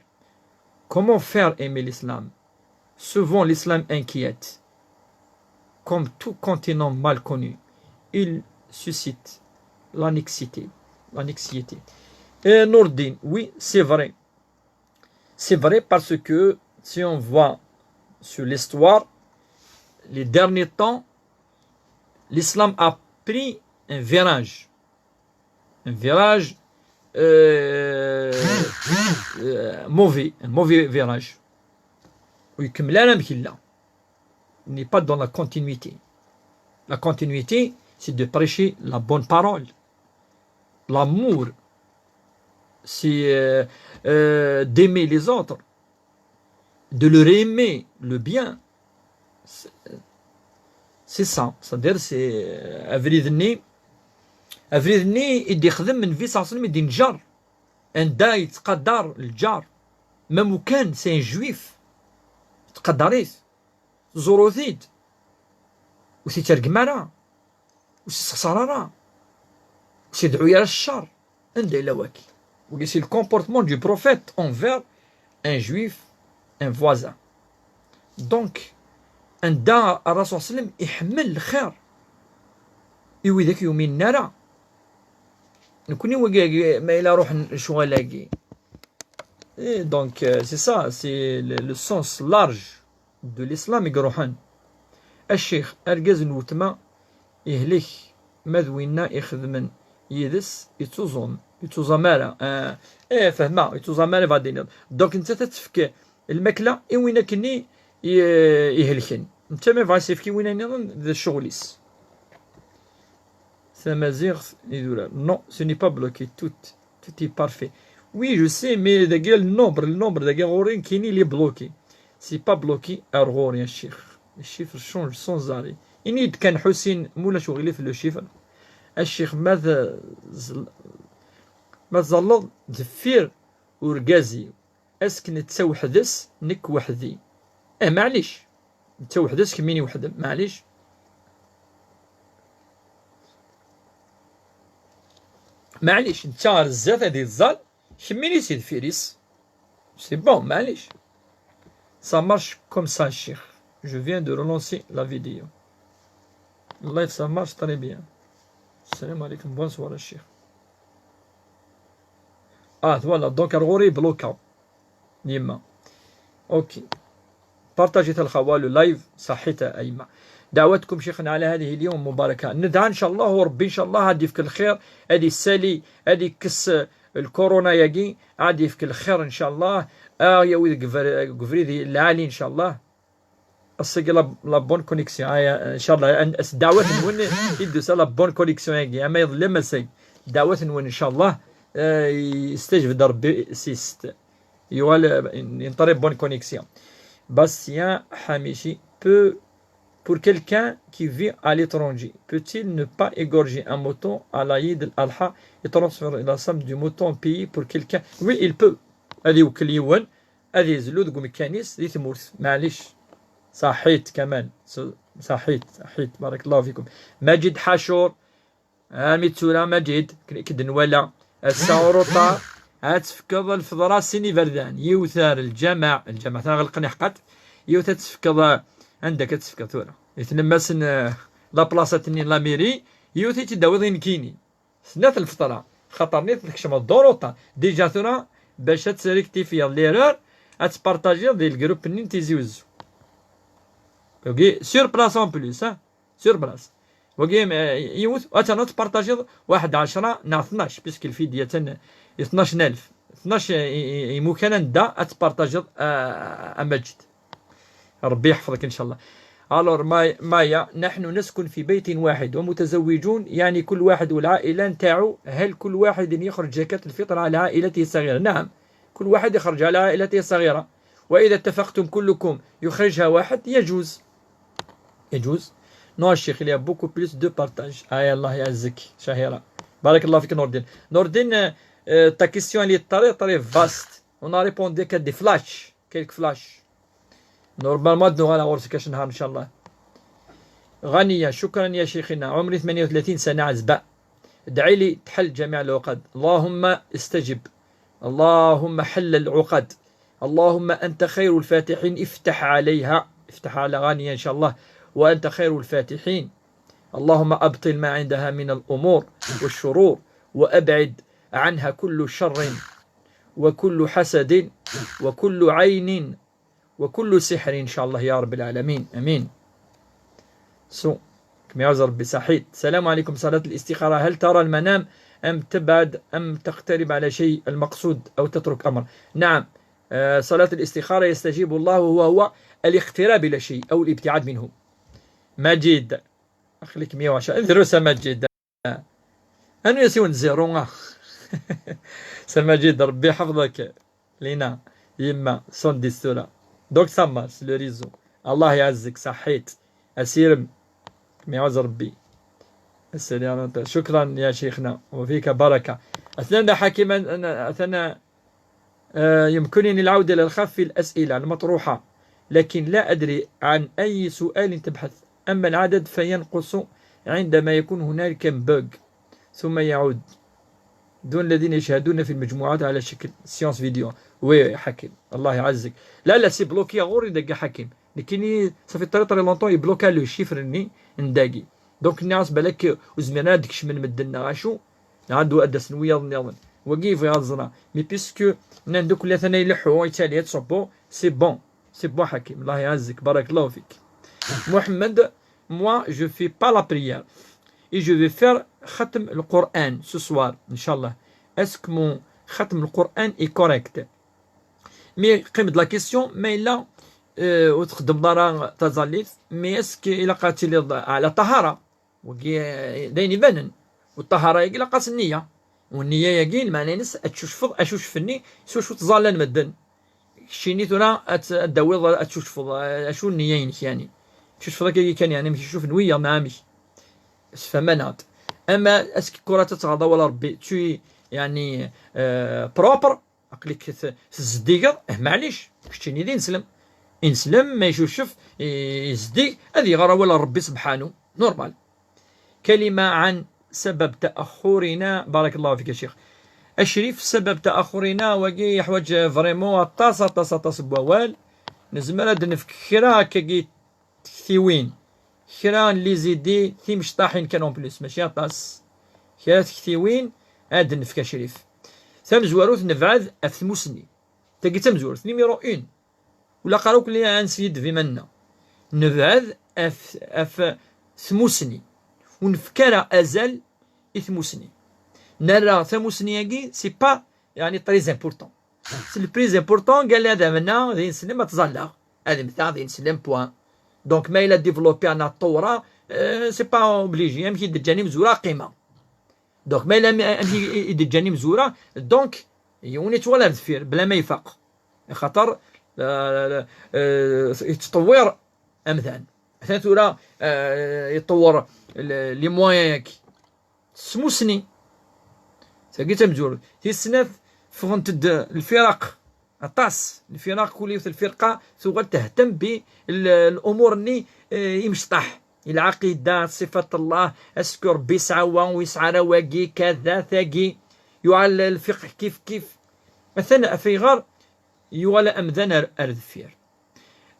Comment faire aimer l'islam? Souvent, l'islam inquiète. Comme tout continent mal connu, il suscite l'anxiété. L'anxiété. Et Nourdine, oui, c'est vrai. C'est vrai parce que si on voit sur l'histoire, les derniers temps, l'islam a pris un virage. Un virage euh, euh, mauvais, un mauvais virage. Oui, comme là, même qu'il l'a. N'est pas dans la continuité. La continuité, c'est de prêcher la bonne parole, l'amour, c'est euh, euh, d'aimer les autres, de leur aimer le bien. C'est c'est ça, c'est-à-dire c'est euh, abrid-nni, abrid-nni i d-ixdem Nnbi صلى الله عليه وسلم i d-inǧer, anda yettqadar lǧar, même ukan c'est un juif, yettqadar-it, tẓuru-t-id, ur t-ittergem ara, ur s-issexṣar ara, ur s-idɛu ara ccer. Anda yella waki? Wagi c'est le comportement du prophète envers un juif, un voisin. Donc anda الرسول صلى الله عليه وسلم iḥemmel lxir i widak yuminen ara. Nekni wagi ma yella ruḥen lecɣal-agi. Et donc euh, c'est ça, c'est le, le sens large de l'islam i iruḥen. A ccix, argaz n weltma ihlek, ma d winna ixedmen yid-s, ittuẓum, ittuẓam ara. Ah, eh, fehmeɣ, ittuẓam ara, bɣa d-iniḍ. Donc nettat ad tefk lmakla i win akkenni i- ihelken. Netta ma yebɣa ad s-yefk i win nniḍen, d ccɣel-is. Tamaziɣt idurar. Non, ce n'est pas bloqué. Tout, tout est parfait. Oui, je sais, mais dagi le nombre, le nombre dagi ɣur-i nekkini il est bloqué. C'est pas bloqué, ar ɣur-i a ccix. Les chiffres changent sans arrêt. Ini-d kan Ḥusin, ma ulac uɣilif le chiffre. A ccix, ma tẓ- ma tẓalleḍ deffir urgaz-iw, est-ce que netta weḥd-s, nekk weḥd-i? Eh, maɛlic. Netta weḥd-s, kemmini weḥd-m, maɛlic. Maɛlic, netta ar zdat ad iẓẓal, kemmini si deffir-is. C'est bon, maɛlic. Ça marche comme ça, ccix. Je viens de relancer la vidéo. Live, ça marche très bien. Salam alaikum, bonsoir, ccix. Ah, voilà, donc ar ɣur-i bloqué. Yemma. Ok. Partagez الخوال le live. صحيت أيما. دعواتكم شيخنا على هذه اليوم مباركة. ندعى إن شاء الله وربي إن شاء الله غادي يفك الخير، غادي يسالي، غادي يكس الكورونا ياكي، غادي يفك الخير إن شاء الله. آه يا ولد قفر- قفريدي العالي إن شاء الله. Ass-agi la, la bonne connexion. Aya, إن شاء الله. An- s ddeɛwat-nwen i d-tusa la bonne connexion-agi. Ama iḍelli, ama ass-agi. Ddeɛwat-nwen, إن شاء الله, eh, yestajeb-d Rebbi s-, s-, yuɣal, eh, une très bonne connexion. Bastien Hamichi peut, pour quelqu'un qui vit à l'étranger, peut-il ne pas égorger un mouton à l'Aïd al-Adha et transférer la somme du mouton payé pour quelqu'un? Oui, il peut. Ad iwekkel yiwen, ad yezlu deg umekkan-is di tmurt. Maɛlic. Saḥit, Kamal. S-, saḥit, saḥit. Barakallahu fikum. Majid Ḥacur. Armi d tura, Majid. K-, k-, d-nwala. Ass-a uruṭar. Ad tefkeḍ lfeḍra sin iberdan. Yiwet ar lǧameɛ. Lǧameɛ tana ɣelqen iḥqat. Yiwet ad tefkeḍ, eh, anda akka ad tefkeḍ tura? Di tlemmast n, eh, la place-nni n la mairie. Yiwet i tt-id-tawiḍ i nekkini. Snat lfeṭra, xaṭer nit tkecmeḍ d uruṭar. Déjà tura, bac ad trektifiyeḍ l'erreur, ad tpartajiḍ di lgrup-nni n Tizi Wezzu. Wagi, sur place en plus, hein? Sur place. Wagi, eh, yiwet, ad ternu ad tpartajiḍ waḥed ɛecra neɣ tnac, puisque lfidya atan i tnac alef. Tnac i, i, i, imukan anda ad tpartajiḍ, ah, a Maǧid. ربي يحفظك إن شاء الله. Alors, ماي-، مايا، نحن نسكن في بيت واحد ومتزوجون، يعني كل واحد والعائلة نتاعو، هل كل واحد يخرج زكاة الفطر على عائلته الصغيرة؟ نعم، كل واحد يخرج على عائلته الصغيرة، وإذا اتفقتم كلكم يخرجها واحد يجوز. يجوز. Non الشيخ, il y a beaucoup plus de partage. آه الله يعزك شهيرة. بارك الله فيك نور الدين. نور الدين, euh, euh, ta question elle est très très vaste. On a répondu qu'à des flashs, quelques flashs. Normalement, ad nuɣal ɣur-s kac nehar, إن شاء الله. غانية، شكرا يا شيخنا، عمري ثمانية وثلاثين سنة عزباء. ادعي لي تحل جميع العقد. اللهم استجب. اللهم حل العقد. اللهم أنت خير الفاتحين، افتح عليها، افتح على غانية إن شاء الله، وأنت خير الفاتحين. اللهم أبطل ما عندها من الأمور والشرور، وأبعد عنها كل شر وكل حسد وكل عين وكل سحر إن شاء الله يا رب العالمين. آمين. سو كما يعز ربي صحيت. السلام عليكم، صلاة الاستخارة هل ترى المنام أم تبعد أم تقترب على شيء المقصود أو تترك أمر؟ نعم. آه، صلاة الاستخارة يستجيب الله وهو هو الاقتراب إلى شيء أو الابتعاد منه. مجيد، أخليك مية وعشرة، دروس مجيد. أنا يسيون زيرو. سمجيد، ربي يحفظك. لينا، يما سون ديستورا. دوك ساماس لو ريزو. الله يعزك، صحيت. أسيرم. كما يعز ربي. السلام عليكم. شكرا يا شيخنا، وفيك بركة. أثناء حكيما، أثناء آه، يمكنني العودة إلى الخلف في الأسئلة المطروحة، لكن لا أدري عن أي سؤال تبحث. أما العدد فينقص عندما يكون هنالك بوغ ثم يعود دون الذين يشهدون في المجموعات على شكل سيونس فيديو. وي حكيم، الله يعزك. لا لا، سي بلوكي غوري دقا حكيم. لكن صافي طري طري لونطون يبلوكا لو شيفر ني نداقي. دونك الناس بالك وزميرنا ديك شمن مدنا غاشو عنده أدس نويض نيضن. وقيف يا زرا. مي بيسكو نندوك لا ثنا يلحو يتالي تصبو. سي بون. سي بون حكيم، الله يعزك، بارك الله فيك. محمد، moi je fais pas la prière et je vais faire ختم القرآن ce soir إن شاء الله. Est-ce que mon ختم القرآن est correct؟ مي قيم د la question ما إلا آه، وتخدم دارا تزاليت، مي اسك إلا قاتل على طهارة؟ وكي داين يبانن. والطهارة ياكي لا قاس النية. والنية ياكي المعنى نس أتشوشفض، أشوشفني، سو شو تزالن مدن. شيني ثورا أت-، أداويض أتشوشفض، أشو النية ينك يعني. تشوشفض كي كان يعني مش شوف نوية ما مش. اسفهمنا. أما اسك كرة تتغاضى ولا ربي تشوي يعني آه بروبر. عقلك ث-، تزديقض، اه، معليش، كتشيني دي نسلم. ينسلم، ما يشوفش، ي-، يزديق، هذه غير ولا ربي سبحانه، نورمال. كلمة عن سبب تأخرنا، بارك الله فيك يا شيخ. أشريف، سبب تأخرنا وكي يحوج فريمون أطاس، أطاس، أطاس بوال. نزمر هاد نفك كرا كي تكتيوين. كرا لي زيدي تيمشطاحين كانوا بلوس، ماشي أطاس. كرا تكتيوين، هاد نفك أشريف. تمزوروت نبعد أف ثموسني. تاقي تمزورت، نيميرو اون. ولا قراو كلي انسيد في منا. نبعد اف، اف ثموسني. ونفكر ازال اثموسني. نرى ثموسني ياكي، سي با، يعني، تري امبورطون. سي لو بلي امبورطون، قال لي هذا منا، غادي نسلم، ما تزالغ. هذا متاع، غادي نسلم، بوان. دونك، ما إلا ديفلوبي أنا طورة، آه، سي با اوبليجي، يمكن تجاني مزورة قيمة. دونك ما الا م-، امشي يدجاني مزوره، دونك يوني توالى دفير بلا ما يفاق، خاطر، آه، آه، يتطور امثال. مثلا ثورة، آه، يطور ال-، لي موان ياك سموسني. تاقي تمزور تيسنات فغنت د-، الفرق أطاس الفرق، كل يوث الفرقة ثوغل تهتم بالأمور ني، آه، يمشطح العقيدة، صفة الله، أسكو ربي يسعى وا ويسعى راه واقي كذا ثاقي. يعلى الفقه كيف كيف. مثلا أفيغار يوغال أمذان أر-، أردفير.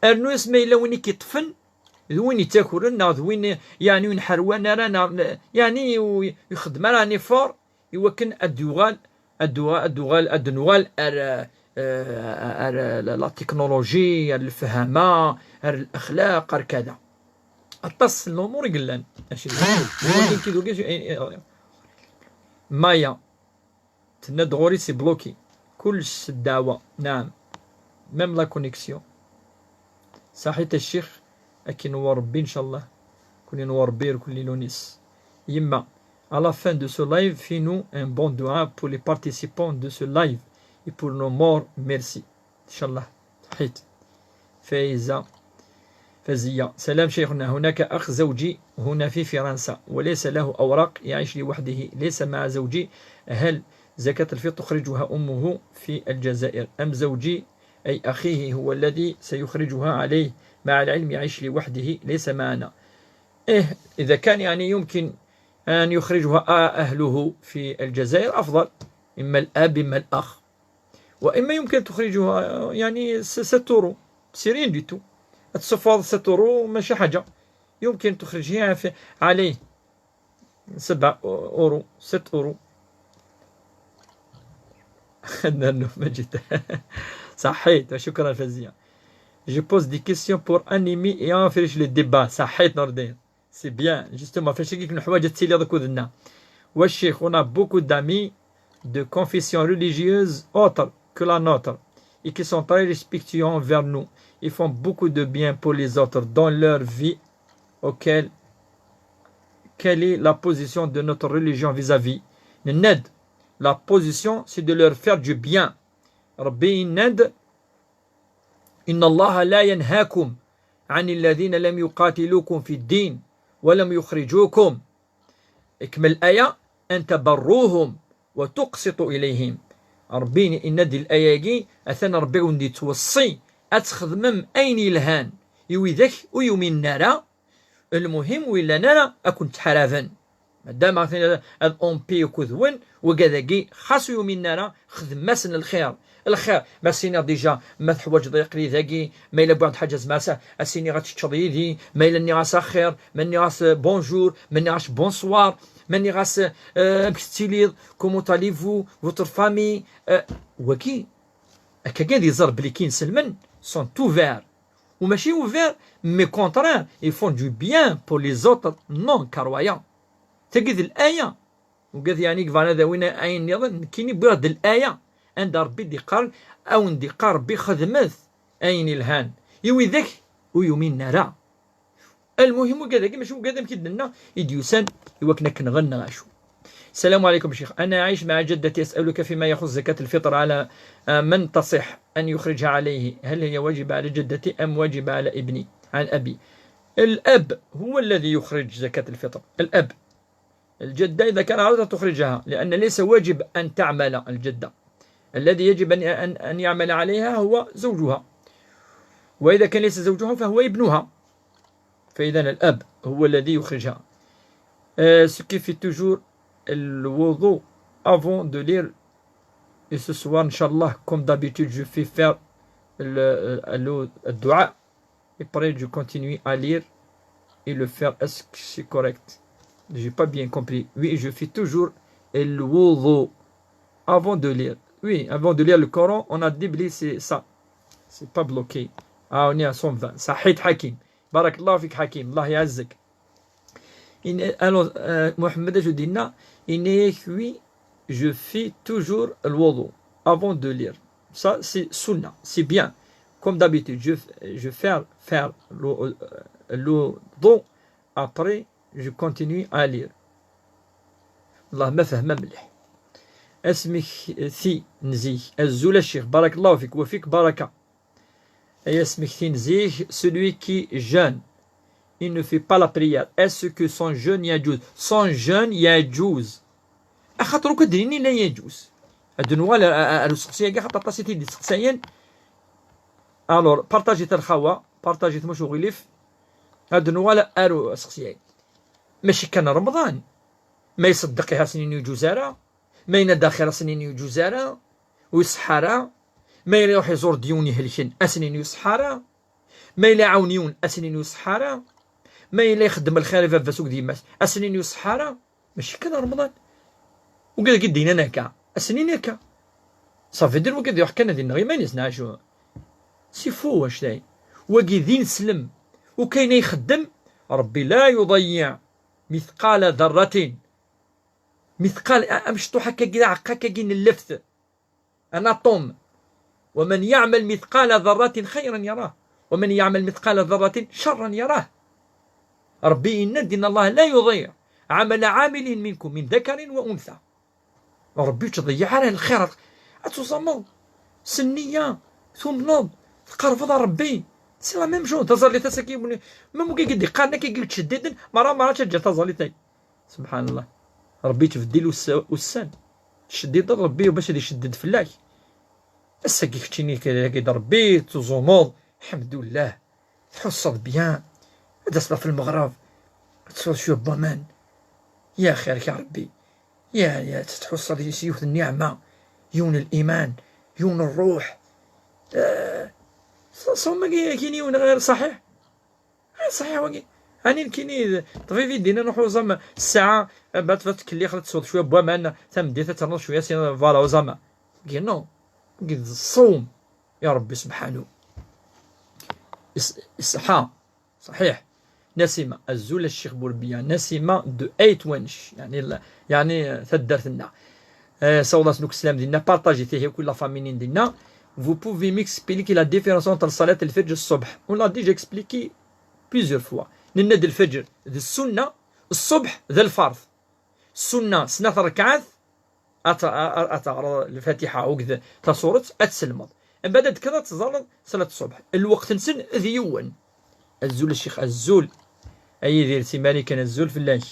أرنو اسمه إلا وين كيطفن، ذوين يتاكلن، ناغ ذوين يعني وين حروان أرا، ناغ يعني ويخدم أرا نفار، إوا كان أدوغال، أدوغال، أدوغال، أدنوغال أر-، آه، أر-، لا، لا تكنولوجي، أر الفهامة، أر الأخلاق، أر كذا. أطاس الأمور يقلان. ماشي. ولكن كي دوكي شي، إيه، إيه، مايا. تناد غوري سي بلوكي. كلش الدعوة. نعم. ميم لا كونيكسيون. صحيت الشيخ. أكي نور ربي إن شاء الله. كوني نور ربي كل لونيس. يما. À la fin de ce live, fais-nous un bon dua pour les participants de ce live et pour nos morts. Merci. إن شاء الله. صحيت. فايزة. فزية. سلام شيخنا، هناك أخ زوجي هنا في فرنسا وليس له أوراق، يعيش لوحده، ليس مع زوجي. هل زكاة الفطر تخرجها أمه في الجزائر أم زوجي، أي أخيه، هو الذي سيخرجها عليه، مع العلم يعيش لوحده ليس معنا؟ إيه، إذا كان يعني يمكن أن يخرجها أهله في الجزائر أفضل، إما الأب إما الأخ، وإما يمكن تخرجها يعني س-، ست أورو، سي ريان دو تو. تصفر ست أورو ماشي حاجة، يمكن تخرجيها في، عليه سبعة أورو، ست أورو. Non, non, مجد. صحيت، شكرا فزية. Je pose des questions pour animer et enrichir le débat. صحيت نور الدين. C'est bien. Justement, فاش كيك نحواج تسيلي ذاك ودنا. والشيخ, on a beaucoup d'amis de confession religieuse autre que la nôtre et qui sont très respectueux envers nous. Ils font beaucoup de bien pour les autres dans leur vie. Auquel, quelle est la position de notre religion vis-à-vis? Nenna-d, la position, c'est de leur faire du bien. ربي يناد: إن الله لا ينهاكم عن الذين لم يقاتلوكم في الدين ولم يخرجوكم. اكمل الآية: أن تبروهم وتقسطوا إليهم. ربي إن دي الآية atan ربي wen-d-yettweṣṣi ad txedmem ayen yelhan i widak ur yuminen ara. المهم, ur yellan ara ad ken-ttḥaraben. Madama ad on paie akked-wen, wigad-agi xas ur yuminen ara, xdem-asen lxir. Lxir, ma s-iniɣ déjà, ma teḥwaǧeḍ aql-i dagi, ma yella wwiɣ-d ḥaǧa, zemreɣ ad s-iniɣ ad teččeḍ yid-i, ma yella nniɣ-as axir, ma nniɣ-as bonjour, ma nniɣ-as bonsoir, ma nniɣ-as, euh, amek tettiliḍ, comment allez-vous, votre famille, euh, wagi, akkagi ad iẓer belli ki inselmen sont ouverts. U mačči ouverts, mais contraire, ils font du bien pour les autres non-croyants. Tagi d l'aya. Ugad yeɛni yebɣan ad awin ayen nniḍen, nekkini wwiɣ-d l'aya anda Rebbi d-iqqar, a wen-d-iqqar Rebbi xedmet ayen ilhan i widak ur yuminen ara. المهم, ugad-agi mačči ugad amek i d-nenna i d-yusan i wakken ad k-nɣen neɣ acu. السلام عليكم شيخ, أنا أعيش مع جدتي, أسألك فيما يخص زكاة الفطر على, آه, من تصح أن يخرجها عليه, هل هي واجبة على جدتي أم واجبة على ابني, عن أبي؟ الأب هو الذي يخرج زكاة الفطر, الأب. الجدة إذا كان عاوزة تخرجها, لأن ليس واجب أن تعمل الجدة, الذي يجب أن, أن, أن يعمل عليها هو زوجها, وإذا كان ليس زوجها فهو ابنها, فإذا الأب هو الذي يخرجها. Euh, ce qui fait toujours الوضوء avant de lire, et ce soir, إن شاء الله, comme d'habitude, je fais faire le, le, le الدعاء. Et après, je continue à lire et le faire. Est-ce que c'est correct? J'ai pas bien compris. Oui, je fais toujours الوضوء avant de lire. Oui, avant de lire le Coran, on a dit, c'est ça. C'est pas bloqué. Ah, on est à cent vingt. صحيت حكيم. بارك الله فيك حكيم. الله يعزك. Alors, euh, Mohamed Ajoudina, il est oui, je fais toujours الوضوء avant de lire. Ça, c'est sunna, c'est bien. Comme d'habitude, je, je fais faire le, euh, الوضوء, après, je continue à lire. الله ما فهم مليح. اسمكتي نزيك. أزول الشيخ, بارك الله فيك وفيك بركة. Ay asmekti n zik, celui qui jeûne, il ne fait pas la prière. Est-ce que son jeûne يجوز? Son jeûne يجوز. Axaṭer akk ad d-nini la يجوز. Ad nuɣal ar, ar, ar useqsi-agi, axaṭer aṭas i t-id-isteqsayen. Alors, partagit a lxawa, partagit mac uɣilif. Ad nuɣal ar useqsi-agi. Mačči kan Remḍan. Ma iṣeddeq ihi ad s-nini ur yeǧuz ara. Ma yenna-d axir ad s-nini ur yeǧuz ara. Ur iṣeḥḥa ara. Ma yella iruḥ iẓur-d yiwen ihelken, ad s-nini ur iṣeḥḥa ara. Ma yella iɛawen yiwen, ad s-nini ur iṣeḥḥa ara. Ma yella ixeddem lxir i baba-s akked yemma-s, ad s-nini ur iṣeḥḥa ara. Mačči kan Remḍan. Wigad i d-yennan akka, ad s-nini akka. Ça veut dire wigad iruḥ kan ad ineɣ iman-is, neɣ acu? C'est faux, wacday. Wagi d ineslem. U kayen ay ixeddem, Rebbi لا يضيع مثقال ذرة. مثقال, a-, amecṭuḥ akkagi, aɛeqqa akkagi n lleft. Un atome. ومن يعمل مثقال ذرة خيرا يره ومن يعمل مثقال ذرة شرا يره. Rebbi yenna-d, إن الله لا يضيع عمل عامل منكم من ذكر وأنثى. Rebbi ur yettḍeyyiɛ ara lxir. Ad tuẓameḍ s nniya, tumneḍ, tqerrbeḍ ar Rebbi. C'est la même chose. Taẓallit ass-agi, même wigi i d-iqqaren akka, i yettceddiden, merra, merra ad teǧǧa taẓallit-agi. سبحان الله. Rebbi yettbeddil ussa-, ussan. Tceddideḍ Rebbi bac ad icedded fell-ak. Ass-agi keččini, kagi d Rebbi, tuẓumeḍ, lḥemdullah. Tḥusseḍ bien. Ad d-taseḍ ɣef lmeɣreb, ad tesweḍ cwiya n waman. Ya xir-ik a Rebbi. Ya, ya, tettḥusseḍ yis yiwet n nniɛma, yiwen n liman, yiwen n ṛṛuḥ. Eh, ṣ-, ṣṣawm-agi, akini yiwen ɣir ṣaḥiḥ. Eh, ṣaḥiḥ wagi. Ani nekkini d ṭṭbib i d-yennan ruḥ uẓam ssaɛa, eh, bad tkellixeḍ ad tesweḍ cwiya n waman, tameddit ad ternuḍ cwiya, syin, voilà, uẓam. Wagi non. Wagi d ṣṣum. Ya Ṛebbi subḥanu. Is-, iṣḥa. Ṣaḥiḥ. Nasima, azul a Ccix Burbiya. Nasima de Ayt Wanec. Yeɛni, yeɛni taddart-nneɣ. Eh, sawḍ-asen akk sslam dinna, partager-it i kul la famille dinna. Vous pouvez m'expliquer la différence entre صلاة الفجر والصبح? On l'a déjà expliqué plusieurs fois. Nenna-d lfajr d ssunna, ṣṣbeḥ d lfard. Ssunna, snat rrekɛat, ad t-, ad, ad teɣreḍ lfatiḥa akked tasuret, ad tselmeḍ. Mbeɛd ad d-tekkreḍ ad teẓẓalleḍ ṣṣlat ṣṣbeḥ. Lweqt-nsen d yiwen. Azul a Ccix, azul. A Yidir si Marikan, azul fell-ak.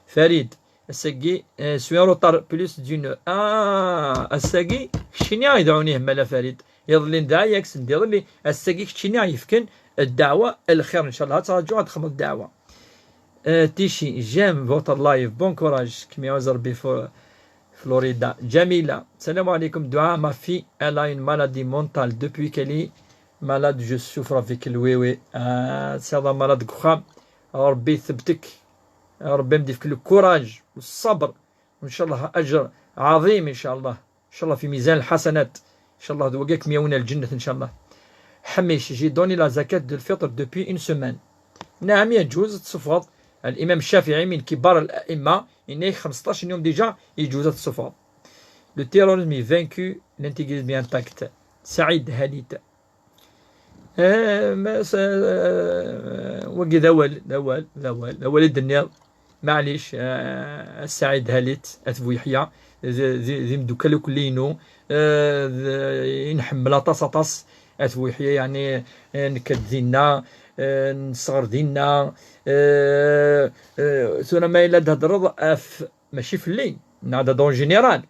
Farid, ass-agi, eh, swiɣ ruṭar plus d'une heure. Ah, ass-agi, keččini i dɛun ihemmal a Farid. Iḍelli nedɛa yak send iḍelli, ass-agi keččini i yefken ddeɛwa n lxir, ncallah ad traǧuḍ ad txedmeḍ ddeɛwa. Euh, Tichi, j'aime votre live. Bon courage. Kem iɛuzz Rebbi Fo-, Florida. Jamila, salam alaikum. Dua, ma fille, elle a une maladie mentale. Depuis qu'elle est malade, je souffre avec lui, oui. Ah, c'est la malade deg uxxam. Rebbi ithebbet-ik. Rebbi ad m-d-yefk le courage, le sabre. Ncallah, ajr ɛḍim, ncallah. Ncallah fi mizan lḥasanat. Ncallah d wagi ad kem-yawin ar lǧennet, ncallah. Ḥmic, j'ai donné la zakat de lfitr depuis une semaine. Naɛam, yeǧuz ad tessufɣeḍ. Al-Imam Ccafiɛi min kibar al-a'imma, yenna-yak xmesṭac n yum déjà, yeǧuz ad tessufɣeḍ. Le terrorisme est vaincu, l'intégrisme est intact. Saïd Halit. Eh, ma s-, eh, wagi d awal, d awal, d awal, d awal i d-tenniḍ. Maɛlic, eh, a Saɛid Halit, At Buyeḥya, d, d, d imdukkal akk-inu, eh, d, i nḥemmel aṭas, aṭas, At Buyeḥya, yeɛni, eh, nekka-d dinna, eh, nesɣer dinna, eh, eh, tura ma yella d-thedreḍ ɣef, mačči fell-i, neɣ d en général.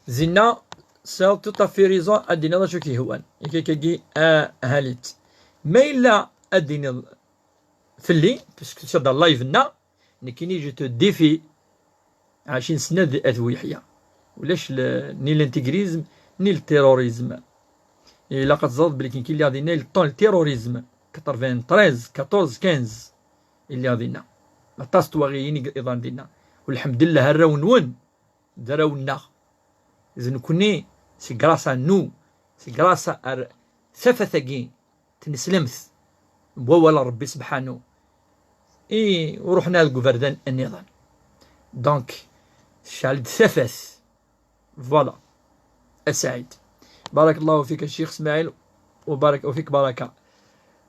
Dinna, tesɛiḍ tout à fait raison, ad d-tiniḍ acu k-yehwan. Yak-, yak-, agi, ah, Halit. Ma yella ad d-tiniḍ fell-i, puisque tusiḍ-d ɣer live-nneɣ, nekkini, je te défie, ɛecrin sna di At Buyeḥya. Ulac le, ni l'intégrisme, ni le terrorisme. Ilaq ad teẓreḍ belli nekk lliɣ dinna, il temps le terrorisme, quatre-vingt-treize, quatorze, quinze, lliɣ dinna. Aṭas n twaɣiyin i yeḍran dinna. Ulḥemdullah, arraw-nwen, d arraw-nneɣ. D nekkni, c'est grâce à nous, c'est grâce à r-, tafat-agi, tneslemt, n wawal n Rebbi sebḥanu, i ruḥen ar deg uberdan nniḍen. Donc, tecɛel-d tafat. Voilà. A Saɛid. بارك الله فيك الشيخ إسماعيل، وبارك وفيك بركة.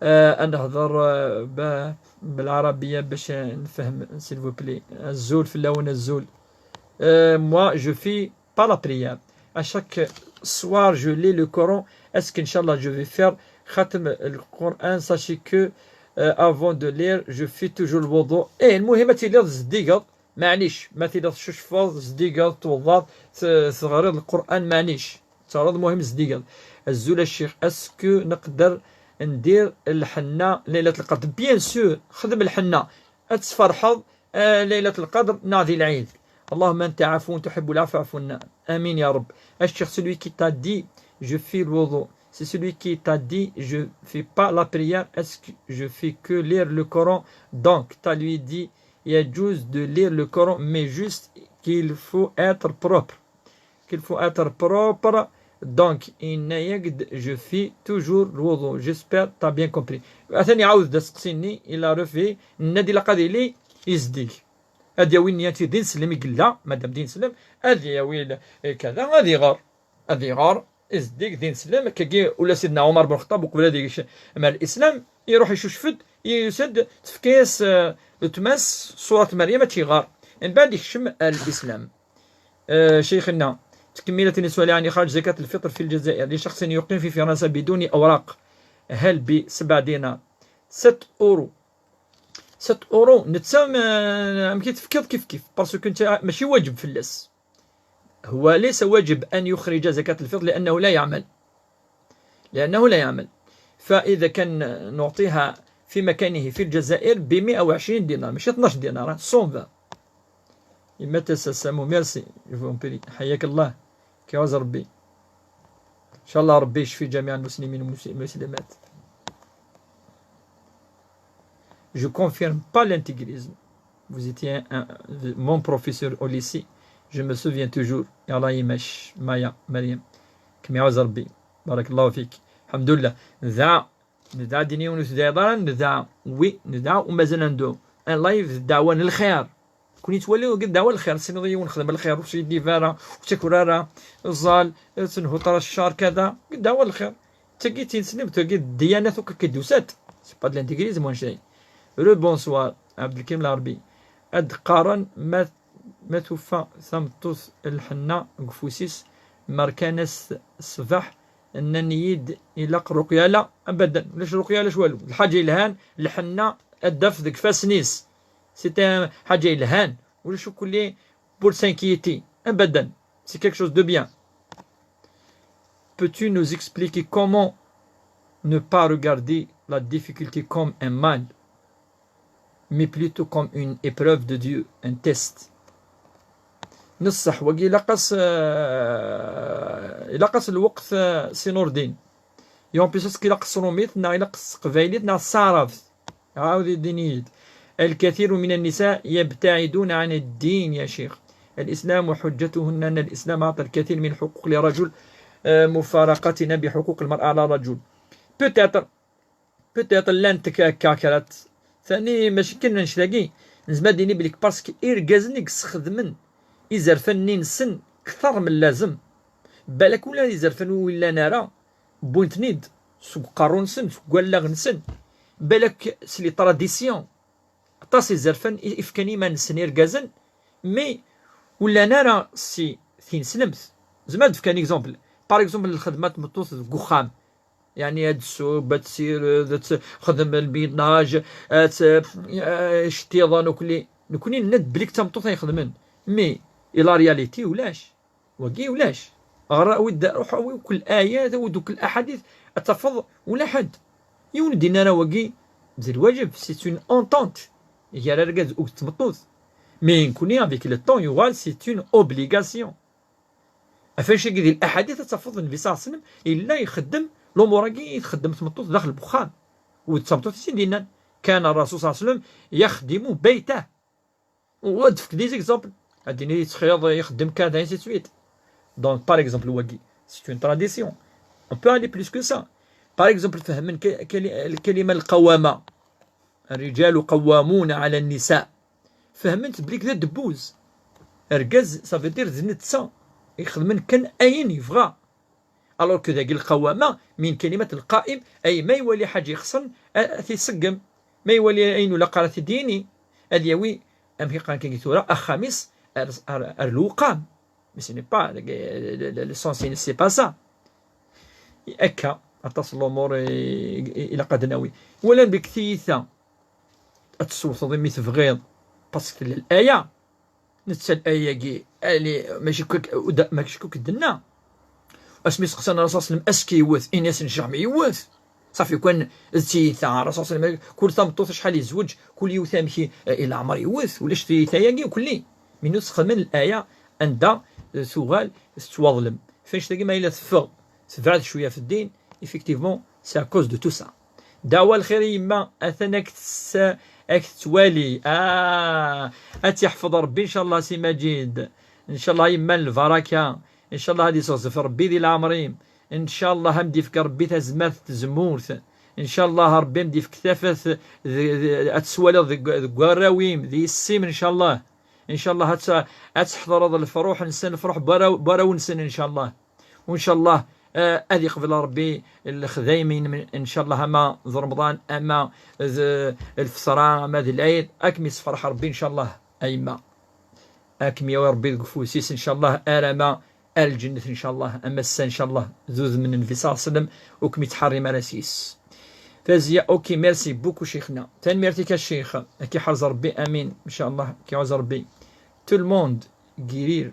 آه، أنا نهضر، آه، ب-، بالعربية باش نفهم، s'il vous plaît. Azul fell-awen, azul. Euh, moi, je fais pas la prière. À chaque soir, je lis le Coran. Est-ce que, Inch'Allah, je vais faire ختم القرآن? Sachez que, euh, avant de lire, je fais toujours الوضوء. Eh, المهم, ad tiliḍ zeddigeḍ. Maɛlic, ma tiliḍ tcucfeḍ, zeddigeḍ, twḍaḍ, t-, teɣriḍ Lqur'an, maɛlic. Teɣriḍ, muhim, zeddigeḍ. Azul a ccix, est-ce que neqder ndir lḥenna Laylat Lqadr? Bien sûr, xdem lḥenna. Ad tferḥeḍ, ah, Laylat Lqadr neɣ di lɛid. اللهم أنت عفو تحب العفو فاعف عنا. آمين يا رب. A ccix, celui qui t'a dit, je fais الوضوء, c'est celui qui t'a dit, je fais pas la prière, est-ce que je fais que lire le Coran? Donc, t'as lui dit, يجوز de lire le Coran, mais juste qu'il faut être propre. Qu'il faut être propre. Donc, yenna-yak-d, je fais toujours الوضوء. J'espère t'as bien compris. Atan iɛawed-d aseqsi-nni, il a refait, nenna-d ilaq ad yili yezdig. Ad yawi nniyati d ineslem i yella, madam d ineslem, ad yawi l-, kada, ad iɣer. Ad iɣer, izeddig d ineslem, akkagi ula Sidna Ɛumar ben Xeṭṭab uqbel ad yekcem ar Lislam, iruḥ icucef-d, yusa-d, tefka-yas, eh, weltma-s ṣurat Meryem ad tt-iɣer. Mbeɛd ikcem ar Lislam. Eh, شيخنا, تكملة لسؤالي عن إخراج زكاة الفطر في الجزائر لشخص يقيم في فرنسا بدون أوراق، هل ب سبعة دينار؟ Sept euros. Sept euros, netta ma, amek i tefkiḍ kif kif, parce que netta mačči wajeb fell-as. هو ليس واجب أن يخرج زكاة الفطر لأنه لا يعمل. لأنه لا يعمل. فإذا كان نعطيها في مكانه في الجزائر ب مائة وعشرين دينار، ماشي اثناش دينار، ها، cent vingt. يما تسسمو، merci. حياك الله. كيواز ربي. إن شاء الله ربي يشفي جميع المسلمين والمسلمات. Je confirme pas l'intégrisme. Vous étiez un, un, mon professeur au lycée. Je me souviens toujours. Yalla yimac, Maya, Mariam. Kem iɛuz Rebbi. Barakallahu fik. Alḥemdulillah. Nedɛa. Nedɛa din yiwen ur tedɛiḍ ara, nedɛa. Oui, nedɛa, u mazal ad nedɛu. Un live d ddeɛwa n lxir. Kuni twali deg ddeɛwa n lxir, tessneḍ yiwen xdem lxir, ur s-yeddi ara, ur ttaker ara, ẓẓal, tenhuṭ ara ccer, kada, deg ddeɛwa n lxir. Tagi d tineslemt, tagi d ddiyanat akk akka d-tusa-d. C'est pas de l'intégrisme, wanect-a. Rebonsoir, Abdelkrim Larbi. Ad d-qqaren ma, ma tufa tameṭṭut lḥenna deg ufus-is, mer kan ass ṣṣbeḥ, nnan-iyi-d ilaq ruqya. La, abadan, ulac ruqya, ulac walu. Lḥaǧa yelhan, lḥenna, ad d-taf deg ifassen-is. C'est un ḥaǧa yelhan, ulac ukli pour s'inquiéter. Abadan, c'est quelque chose de bien. Peux-tu nous expliquer comment ne pas regarder la difficulté comme un mal, mais plutôt comme une épreuve de Dieu, un test? Neṣṣeḥ, wagi ilaq-as, euh, ilaq-as lweqt, euh, Si Nurdin. Et en plus, est-ce que ilaq s trumit, neɣ ilaq s teqbaylit, neɣ s taɛrabt? عاود يدينيد. الكثير من النساء يبتعدون عن الدين يا شيخ. الإسلام وحجتهن أن الإسلام أعطى الكثير من الحقوق للرجل، آه، مفارقتنا بحقوق المرأة على الرجل. Peut-être, peut-être llant akka krat. Tani mačči kan annect-agi. Nezmer ad d-nini belli parce que irgazen i yesxedmen izerfan-nni-nsen kter min llazem. Balak ula d izerfan ur yellan ara, wwin-ten-id seg uqerru-nsen, seg wallaɣ-nsen. Balak s les traditions. Aṭas izerfan i, i fkan iman-nsen irgazen, mais ur llan ara si tineslemt. Zemreɣ ad d-fkeɣ un exemple. Par exemple, lxedma n tmeṭṭut deg uxxam. Yeɛni ad tṣub, ad tessired, ad texdem le ménage, ad t-, eh, iceṭṭiḍen ukli. Nekni nenna-d belli d tameṭṭut ay ixedmen. Mais, et la réalité, ulac. Wagi ulac. Ɣer, awi-d, ruḥ awi akk layat, awi-d akk laḥadit, ad tafeḍ ula ḥedd. Yiwen ur d-yenni ara wagi d lwajeb, c'est une entente gar argaz akked tmeṭṭut. Mais nekni, avec le temps, yuɣal, c'est une obligation. Ɣef wannect-agi di laḥadit ad tafeḍ Nnbi ṣalla Llahu ɛalayhi wa sallam yella ixeddem lumuṛ-agi i txeddem tmeṭṭut daxel n uxxam. U d tameṭṭut i s-d-yennan, كان الرسول صلى الله عليه وسلم يخدم بيته. Wa d-fek des exemples. Ad d-nini yettxiḍ, ixeddem kada, ainsi de suite. Donc, par exemple, wagi, c'est une tradition. On peut aller plus que ça. Par exemple, fehmen ke-, keli-, lkalima lqawama. الرجال قوامون على النساء. Fehmen-t belli d adebbuz. Argaz, ça veut dire d netta ixedmen kan ayen yebɣa. Alors que dagi lqawama min kalimat lqaim, ay ma iwali ḥaǧa ixeṣṣen, a, a t-iṣeggem. Ma iwali ayen ur ilaq ara ad t-id-yini, ad yawi, amek i qqaren kagi tura, axxam-is ar, ar, ar lewqam. Mais ce n'est pas, le, le, le, le sens, c'est pas ça. Akka, aṭas n lumuṛ i, i, ilaq ad nawi. Walan deg tiyita, ad tessewteḍ imi tebɣiḍ, parce que tella laya. Netta laya-agi, ali, mačči kuk, uda-, mačči kuk d-tenna. Asmi seqsan Rasul sallam, est-ce que yewwet? Ini-asen jamais yewwet. Safi kan d tiyita, Rasul sallam, kul tameṭṭut acḥal yezweǧ, kul yiwet amek i, i leɛmer yewwet, ulac tiyita-agi ukli. Mi nu txedmen laya, anda tuɣal tettwaḍlem. F annect-agi ma yella teffeɣ, tebɛed cwiya f ddin, effectivement, c'est à cause de tout ça. Dɛwa lxir i yemma, atan ad k-tess-, ad k-tettwali. Ah, ad tt-yeḥfeḍ Rebbi, ncallah, si Maǧid. Ncallah, yemma n lbaraka. Ncallah, ad yesseɣzef Rebbi di leɛmer-im. Ncallah, ad m-d-yefk Rebbi tazmert n tzemmurt. Ncallah, Rebbi ad m-d-yefk tafat d, d, ad tettwaliḍ deg, deg warraw-im, d yessi-m, ncallah. Ncallah, ad t-, ad teḥḍreḍ lefruḥ-nsen, lefruḥ n warraw-, n warraw-nsen, ncallah. Ncallah, eh, ad yeqbel Rebbi lexdayem-inem, ncallah, ama d Remḍan, ama d lfeṭra, ama d lɛid, ad kem-yessefreḥ Rebbi, ncallah, a yemma. Ad kem-yawi Rebbi deg ufus-is, ncallah, arama ar lǧennet, ncallah, ama ass-a, ncallah, d udem n Nnbi ṣalla Llahu ɛalayhi wa sallam, ur kem-yettḥerrim ara s-yes. Fazia, ok, merci beaucoup, cheikhna. Tanemmirt-ik a ccix, ad k-iḥrez Rebbi, amin, ncallah, ad k-iɛuz Rebbi. Tout le monde guérir.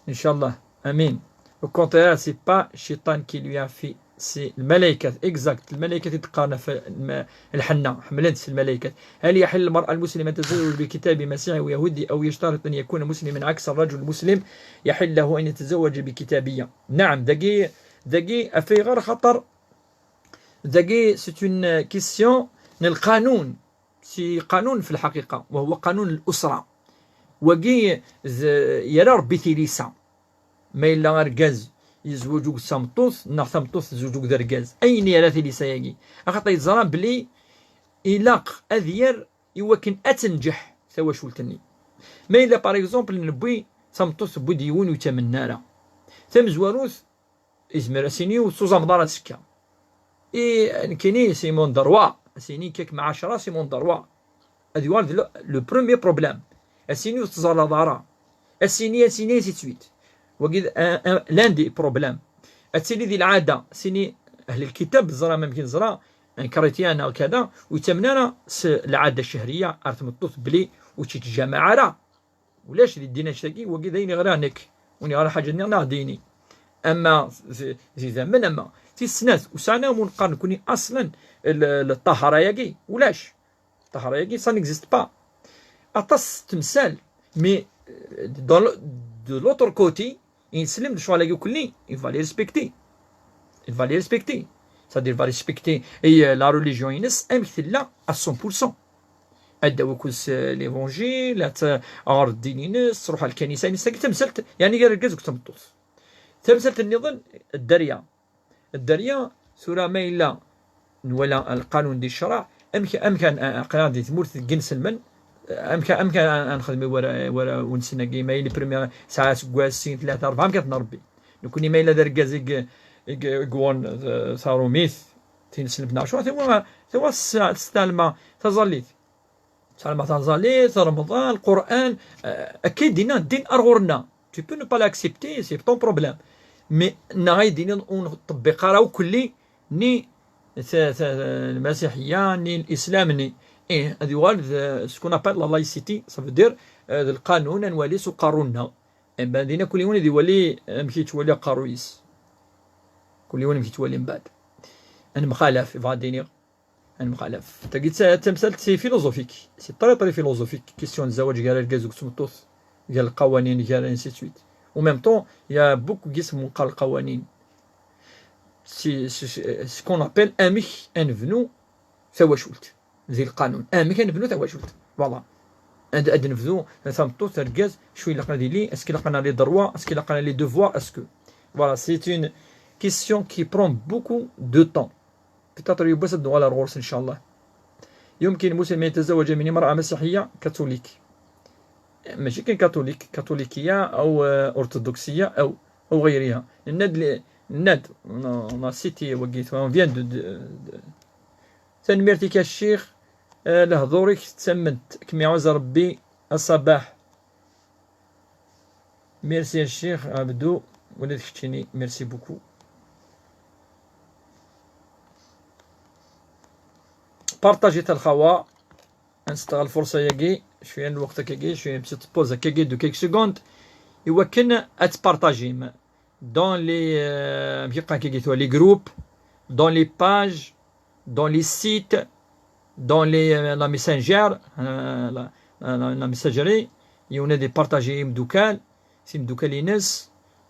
Ncallah. Amin. Au contraire, c'est pas cciṭan qui lui a fait, c'est lmalaykat. Exact. Lmalaykat i d-qqaren ɣef lma-, lḥenna. Ḥemmlen-tt lmalaykat. هل يحل للمرأة المسلمة أن تتزوج بكتابي مسيحي أو يهودي أو يشترط أن يكون مسلما عكس الرجل المسلم يحل له أن يتزوج بكتابية؟ نعم، dagi, dagi, ɣef ayɣer xaṭer, dagi, c'est une question n lqanun. C'est قانون في الحقيقة، وهو قانون الأسرة. Wagi d, yerra Rebbi tilisa. Ma yella argaz yezweǧ akked tameṭṭut, neɣ tameṭṭut tezweǧ akked argaz, ayen yerra tilisa-agi, axaṭer yeẓra belli ilaq ad yerr i wakken ad tenǧeḥ tawacult-nni. Ma yella, par exemple, newwi tameṭṭut, tewwi-d yiwen ur yettamen ara, tamezwarut, izmer ad s-yini ur tettuẓameḍ ara azekka. I nekkini, c'est mon droit. Ad s-yini kak mɛa ɛecra, c'est mon droit. Ad yuɣal d le, le premier problème. Ad s-yini ur tettẓallaḍ ara. Ad s-yini, ad s-yini, ainsi de suite. Wagi d un, un, l'un des problèmes. Ad tili di lɛada, ad s-yini ahl lkitab, teẓram amek i neẓra, un chrétien neɣ kada, ur yettamen ara s lɛada cchehriya ar tmeṭṭut belli ur tt-yettjamaɛ ara. Ulac di ddin annect-agi, wagi d ayen iɣriɣ nekk. Win iɣra ḥaǧa nniḍen ad ɣ-d-yini. Ama s-, s-, s idammen, ama. Tis snat, ur sɛan ara win qqaren nekkni aṣlan l-, l-, ṭṭahara-agi. Ulac. Ṭṭahara-agi, ça n'existe pas. Aṭas n temsal, mais, euh, dans le, de l'autre côté, ineslem d ccɣel-agi ukelli, il va les respecter. Il va les respecter. C'est-à-dire, il va respecter, et, euh, la religion-ines, amek tella, à cent pour cent. Ad d-tawi akked s-, l'évangile, ad t-, ɣer ddin-ines, tṛuḥ ar lkanisa-ines, tagi d tamsalt, yeɛni gar argaz akked tmeṭṭut. Tamsalt nniḍen, dderya. Dderya, tura ma yella nwala lqanun di ccṛeɛ, amek, amek ad, ad, aql-aɣ di tmurt deg inselmen, amek, amek ad, ad nexdem i wara, wara unsen-agi, ma yella premier tesɛa aseggas, sin, tlata, rebɛa, amek ad t-nṛebbi? Nekkni ma yella d argaz i g-, i g-, i yewwḍen, eh, taṛumit, tineslemt neɣ acu, tawa, tawa s-, s talma taẓallit. Tesɛa lmeɛna taẓallit, Remḍan, Lqur'an, eh, akka i d-yenna ddin ar ɣur-nneɣ. Tu peux ne pas l'accepter, c'est ton problème. Mais neɣ ay d-iniḍ ur nṭebbiq ara akk-, ni, ta-, ta-, lmasiḥiyya, ni l'islam, ni. Ih, ad yuɣal d ce qu'on appelle la laïcité, ça veut dire, eh, d lqanun ad nwali s uqerru-nneɣ. Eh ben, dinna kul yiwen ad iwali amek yettwali aqerru-is. Kul yiwen amek yettwali mbeɛd. Ad nemxalaf, yebɣa ad d-iniɣ. Ad nemxalaf. Tagi d ta-, d tamsalt, c'est philosophique. C'est très, très philosophique. Question n zzawaj gar argaz d tmeṭṭut, gar lqawanin, gar ainsi de suite. En même temps, il y a beaucoup n yisem n lqawanin. C'est, c'est, c'est ce qu'on appelle amek ad nebnu tawacult. Di lqanun. Amek ad nebnu tawacult. Voilà. Ad, ad nebdu tameṭṭut, argaz, acu ilaq ad yili, est-ce qu'il a les droits, est-ce qu'il a les devoirs, est-ce que. Voilà, c'est une question qui prend beaucoup de temps. Peut-être yiwwas ad nuɣal ar ɣur-s, ncallah. يمكن مسلم يتزوج من امرأة مسيحية كاثوليك. ماشي كان كاثوليك، كاثوليكية أو، آه، أرثوذكسية أو، أو غيرها. ناد ل-، ناد، on a cité وقيت، on vient de, de, de. Tanemmirt-ik a ccix, آه، lehdur-ik d tamment, kem iɛuzz Rebbi a Ṣabaḥ. Merci a ccix Abdou, ula d keččini, merci beaucoup. Partagit a lxawa, ad nesteɣ lfurṣa-yagi, cwiya n lweqt akkagi, cwiya n petite pause akkagi de quelques secondes, iwakken ad tpartajim dans les, euh, amek i qqaren akkagi tura, les groupes, dans les pages, dans les sites, dans les, euh, la messenger, euh, la, la, la, la messagerie, yiwen ad ipartaji imdukal, s imdukal-ines,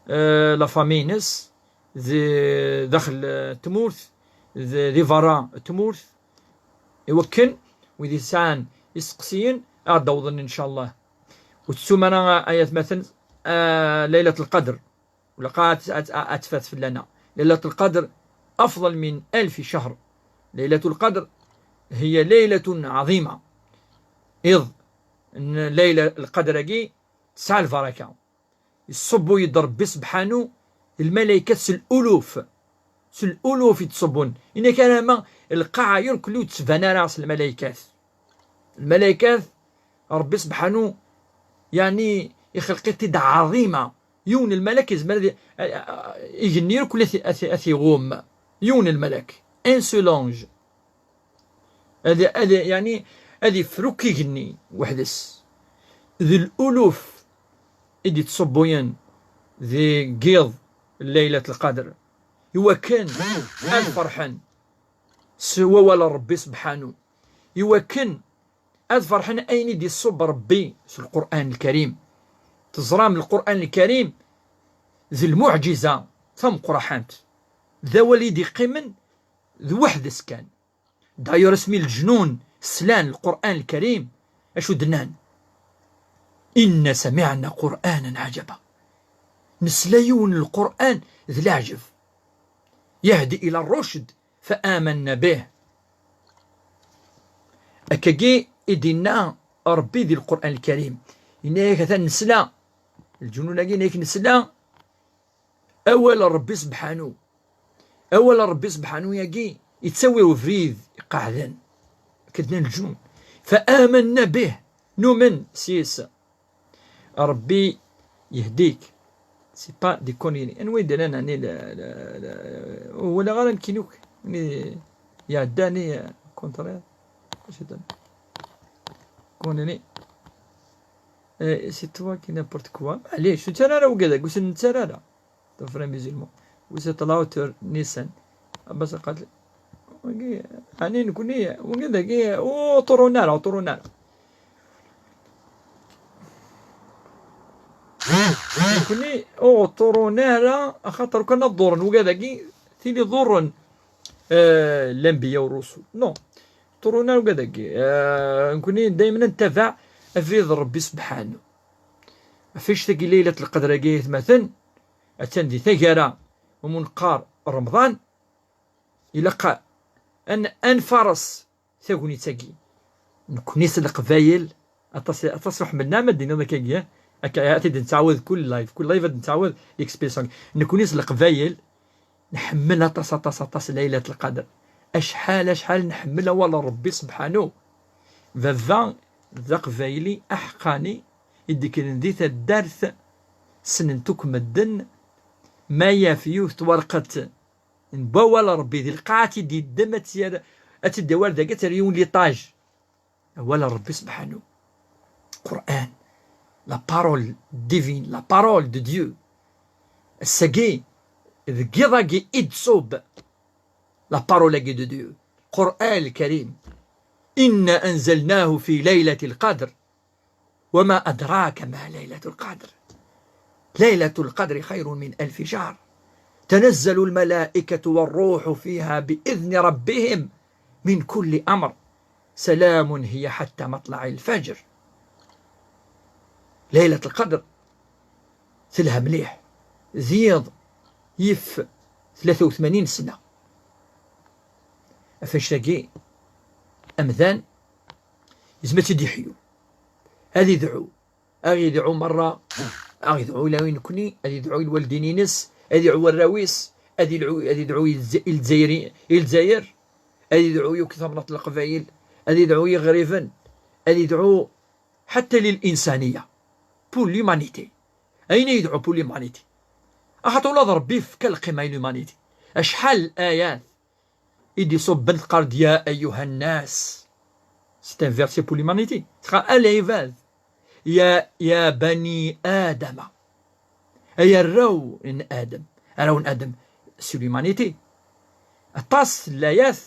euh, la famille-ines, d-, daxel, euh, tmurt, d-, di berra tmurt, iwakken wid yesɛan isteqsiyen ad d-awḍen, ncallah. Ur tettum ara, ay atmaten, euh, Laylat Lqadr. Ulaqa ad, ad, ad tfat fell-aneɣ. Laylat Lqadr أفضل من ألف شهر. Laylat Lqadr هي ليلة عظيمة. Iḍ n Layla Lqadr-agi tesɛa lbaraka. Yessubbu-yi-d Rebbi sebḥanu lmalaykat s luluf. S luluf i d-ṣubbun. Ini-ak alamma lqaɛa yur kulli ur d-tban ara s lmalaykat. Lmalaykat, Rebbi sebḥanu, yeɛni, ixelq-it-id ɛaḍima. Yiwen n lmalak yezmer ad i-, a-, a-, igenni akk ad t-, ad t-, ad t-iɣumm. Yiwen n lmalak. Un seul ange. Ad, ad, yeɛni, ad ifruk igenni weḥd-s. D luluf i d-ittṣubbuyen di yiḍ Laylat Lqadr. Iwakken ad ferḥen s wawal n Rebbi sebḥanu. Iwakken ad ferḥen ayen i d-iṣubb Rebbi s Lqur'an Lkarim. Teẓram Lqur'an Lkarim d lmuɛǧiza tameqqraḥant. D awal i d-iqqimen d weḥd-s kan. D'ailleurs, asmi leǧnun slan Lqur'an Lkarim, acu d-nnan? إنا سمعنا قرآنا عجبا. Nesla yiwen n Lqur'an d leɛǧeb. يهدي إلى الرشد فآمنا به. Akkagi i d-inna Ṛebbi di Lqur'an Lkarim. Yenna-yak atan nesla. Lǧunun-agi yenna-yak nesla. Awal n Ṛebbi sebḥanu. Awal n Ṛebbi sebḥanu-agi yettawi ubrid iqeɛden. Akka d-nnan lǧun. فآمنا به. Numen s-yes. Ṛebbi yehdi-k. C'est pas des conneries. Anwa i d-nnan ɛni la, la, la, ur walaɣ ara nekkini akk. Ni iɛedda ni, contraire. Acu d-nnan? Conneries. Eh, c'est toi qui n'importe quoi. Maɛlic, ur nettarra ara wigad-agi, ur sen-nettarra ara. Des frères musulmans. Vous êtes l'auteur Nissan. Abbas qal, wagi, ɛni nekni, wagi dagi, ur ṭurun ara, ur ṭurun ara. Nekni, ur ṭurun ara, axaṭer kan ad ḍurren, wagi dagi, tili ḍurren, eh, l'anbiya u rrusul. Non. Ṭurun ara, wagi dagi. Eh, nekni daymen ad nettabaɛ abrid n Ṛebbi sebḥanu. Ɣef annect-agi Laylat Lqadr-agi, ay atmaten, attan di taggara umi neqqar Remḍan, ilaq ad n-, ad nfares tagnit-agi. Nekni s Leqbayel, aṭas, aṭas ur ḥemmlen ara ma d-iniḍ akkagi, eh? Akka, ad t-id-nettɛawad kul live, kul live ad nettɛawad l'expression. Nekni s Leqbayel, nḥemmel aṭas, aṭas, aṭas Laylat Lqadr. Acḥal, acḥal nḥemmel awal n Ṛebbi sebḥanu. Baba d aqbayli aḥeqqani i d-ikkren di taddart, ssnen-t akk medden, ma yaf yiwet twerqet n wawal n Ṛebbi di lqaɛa ad tt-id-yeddem, ad tt-yerr-, ad tt-id-yawi ar dagi, ad terr yiwen liṭaj. Awal n Ṛebbi sebḥanu. Qur'an. La parole divine, la parole de Dieu. Ass-agi, deg yiḍ-agi i d-tṣubb la parole-agi de Dieu. Qur'an Lkarim. إنا أنزلناه في ليلة القدر. وما أدراك ما ليلة القدر. ليلة القدر خير من ألف شهر. تنزل الملائكة والروح فيها بإذن ربهم من كل أمر. سلام هي حتى مطلع الفجر. Laylat Lqadr telha mliḥ. D yiḍ yif tlata u tmanyin sna. Ɣef annect-agi, amdan yezmer ad tt-id-yeḥyu. Ad idɛu. Ad idɛu merra. Ad idɛu ula i nekni, ad idɛu i lwaldin-ines, ad idɛu warraw-is, ad idɛu, ad idɛu i Lez-, i Lezzayer, i Lezzayer, ad idɛu yakk tamnaḍt n Leqbayel, ad idɛu i yiɣriben, ad idɛu حتى للإنسانية. Pour l'humanité. Ayen ay yedɛu pour l'humanité. Axaṭer ula d Ṛebbi yefka lqima i l'humanité. Acḥal n ayat i d-iṣubben teqqar-d يا أيها الناس. C'est un verset pour l'humanité. Teqqar a lɛibad. يا، يا بني آدم. Ay arraw n Adem. Arraw n Adem, c'est l'humanité. Aṭas n layat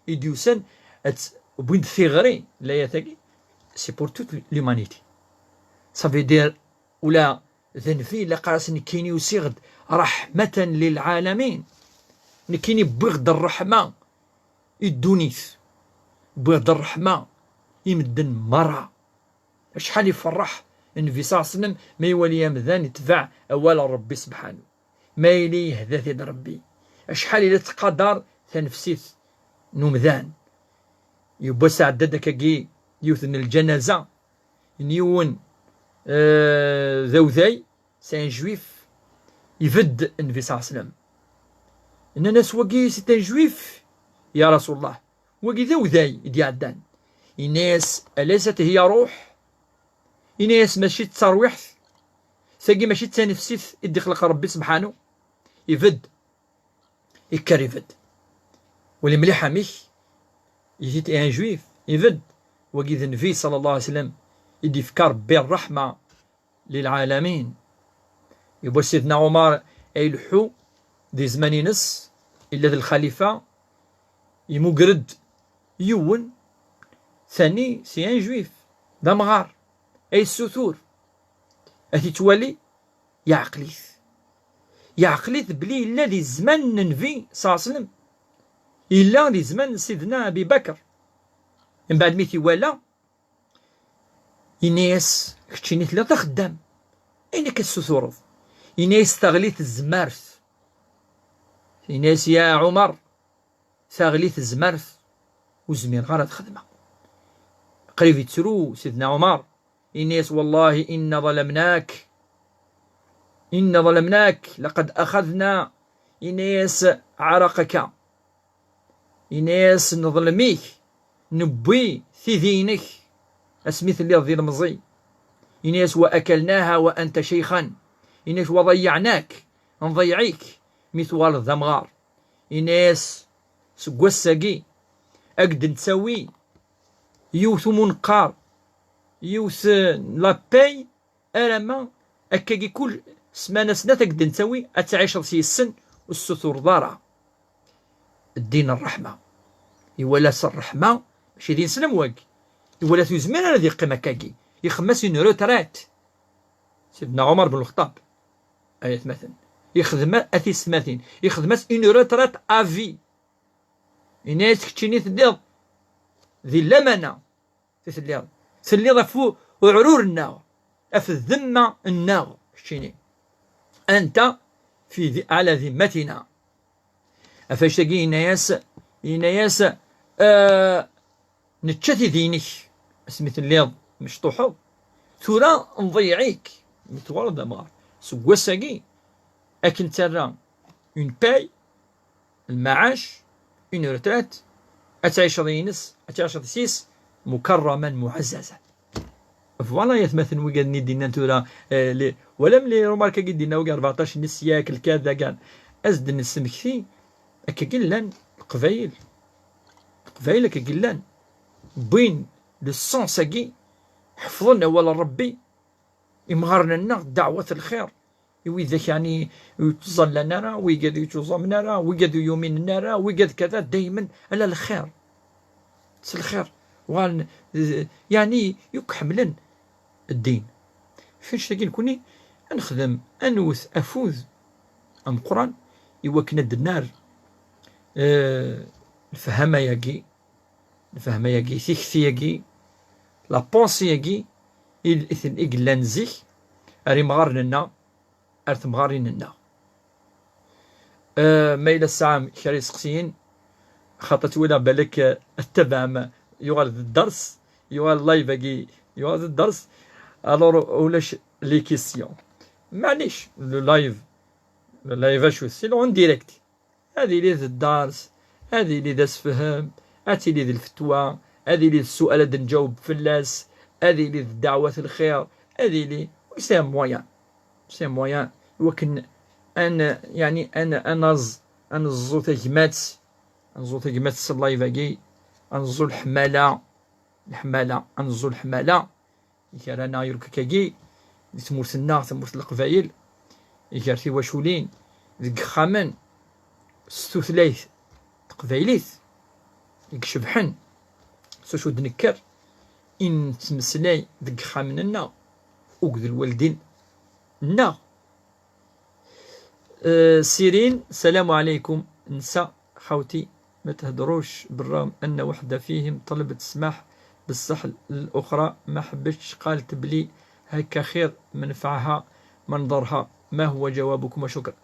i d-yusan, ad wwin-d tiɣri n layat-agi, c'est pour toute l'humanité. Ça veut dire, ula d nnbi, ilaq ara s-, nekkini usiɣ-d رحمة للعالمين. Nekkini wwiɣ-d ṛṛeḥma i ddunit. Wwiɣ-d ṛṛeḥma i medden merra. Acḥal iferreḥ Nnbi صلى الله عليه وسلم ma iwali amdan itbeɛ awal n Ṛebbi sebḥanu. Ma yili yehda-t-id Ṛebbi. Acḥal i la tettqadar tanefsit n umdan. Yiwwas sɛedda-d akkagi yiwet n lǧanaza n yiwen, eh, d awday, c'est un juif, ibedd Nnbi صلى الله عليه وسلم. Nnan-as: "Wagi, c'est un juif, ya Rasulullah. Wagi d awday i d-iɛeddan." Yenna-yas: "Alaysat hiya ruḥ?" Yenna-yas: "Mačči d tarwiḥt? Tagi mačči d tanefsit i d-ixleq Ṛebbi sebḥanu?" Ibedd. Ikker ibedd. Wali mliḥ amek, il était un juif, ibedd. Wagi d Nnbi صلى الله عليه وسلم i d-ifka Ṛebbi ṛṛeḥma للعالمين. Yewwa Sidna Ɛumar ay leḥḥu di zzman-ines, illa d lxalifa, imuger-d yiwen, tani c'est un juif, d amɣar, ay yessutur ad t-yettwali, yeɛqel-it. Yeɛqel-it belli yella di zzman n Nnbi صلى الله عليه وسلم. Yella di zzman n Sidna Abi Bakr. Mbeɛd mi t-iwala, Yenna-yas: "Keččini telliḍ d axeddam, ayen akka tessutureḍ?" Yenna-yas: "Teɣli tezmert." Yenna-yas: "Ya Ɛumer, teɣli tezmert, ur zmireɣ ara ad xedmeɣ." Qrib yettru Sidna Ɛumer, yenna-yas: "Wallahi inna ḍalamnak, inna ḍalamnak, laqad axadna", yenna-yas, "ɛaraqaka." Yenna-yas: "Neḍlem-ik, newwi tidi-inek asmi telliḍ d ilemẓi." Yenna-yas: "Wa akalnaha wa anta ceyxan." Yenna-yas: "Wa ḍeyyɛnak, nḍeyyeɛ-ik mi tuɣaleḍ d amɣar." Yenna-yas: "Seg wass-agi, ad k-d-nettawi yiwet umuneqqar, yiwet n la paix, arama akkagi kul ssmana snat ad k-d-nettawi, ad tɛiceḍ s yes-sen, ur tessutureḍ ara." Ddin ṛṛeḥma. Iwala-t ṛṛeḥma, mačči d ineslem wagi. Iwala-t ur yezmir ara ad yeqqim akkagi. Ixdem-as une retraite. Sidna Ɛumer ben Lexṭab, ay atmaten. Ixdem-as, a tiyessetmatin, ixdem-as une retraite à vie. Yenna-yas: "Keččini telliḍ di lamana, telliḍ, telliḍ ɣef u-, uɛrur-nneɣ, ɣef ddemma-nneɣ, keččini. Anta fi di-, ala dimmatina." Ɣef wannect-agi yenna-yas, yenna-yas: "Eh, nečča tidi-inek asmi telliḍ mecṭuḥeḍ, tura nḍeyyeɛ-ik mi tuɣaleḍ d amɣar. Seg wass-agi, akken terra une paix, lmaɛac, une retraite, ad tɛiceḍ yines, ad tɛiceḍ s-is, mukarraman muɛazzaza." Voilà, yatmaten, wigad-nni d-innan tura, eh, les, walam les remarques-agi d-inna wagi rbeɛṭac n syakl, kada, kan. As-d-nesmekti, akkagi llan Leqbayel. Leqbayel akkagi llan. Wwin le sens-agi, ḥefḍen awal n Ṛebbi, imɣaren-nneɣ, ddeɛwat n lxir. I widak, yeɛni, ur yettẓallan ara, wigad ur yettuẓamen ara, wigad ur yuminen ara, wigad kada, daymen ala lxir. S lxir. Uɣalen, eh, yeɛni, yakk ḥemmlen ddin. Ɣef wannect-agi nekni ad nexdem, ad nwet afud ameqqran i wakken ad d-nerr, eh, lefhama-agi, lefhama-agi, tikti-agi, la pensée-agi i, i, i yellan zik ar imɣaren-nneɣ, ar temɣarin-nneɣ. Eh, ma yella tesɛam kra iseqsiyen, xaṭer ttwaliɣ balak, eh, tettabaɛem, yuɣal d dders, yuɣal live-agi, yuɣal d dders. Alors, ulac les questions. Maɛlic, le live, le live acu, c'est en direct. Ad yili d dders, ad yili d asefhem, ad tili d lfetwa, ad yili d ssual ad nǧaweb fell-as, ad yili d ddeɛwat lxir, ad yili, c'est un moyen. C'est un moyen iwakken ad n-, yeɛni, ad n-, ad naẓ, ad neẓẓu tagmat, ad neẓẓu tagmat s live-agi, ad neẓẓu leḥmala, leḥmala, ad neẓẓu leḥmala i gar-aneɣ yurkak-agi, di tmurt-nneɣ, tamurt n Leqbayel, i gar tiwaculin, deg yexxamen, s tutlayt taqbaylit i icebḥen, s wacu d-nekker i nettmeslay deg yexxamen-nneɣ, akked lwaldin-nneɣ. Eh, Sirin, السلام عليكم. نسا خاوتي، ما تهدروش، بالرغم أن وحدة فيهم طلبت السماح، بصح الأخرى ما حبتش، قالت بلي هكا خير، ما نفعها ما نضرها. ما هو جوابكم؟ وشكرا.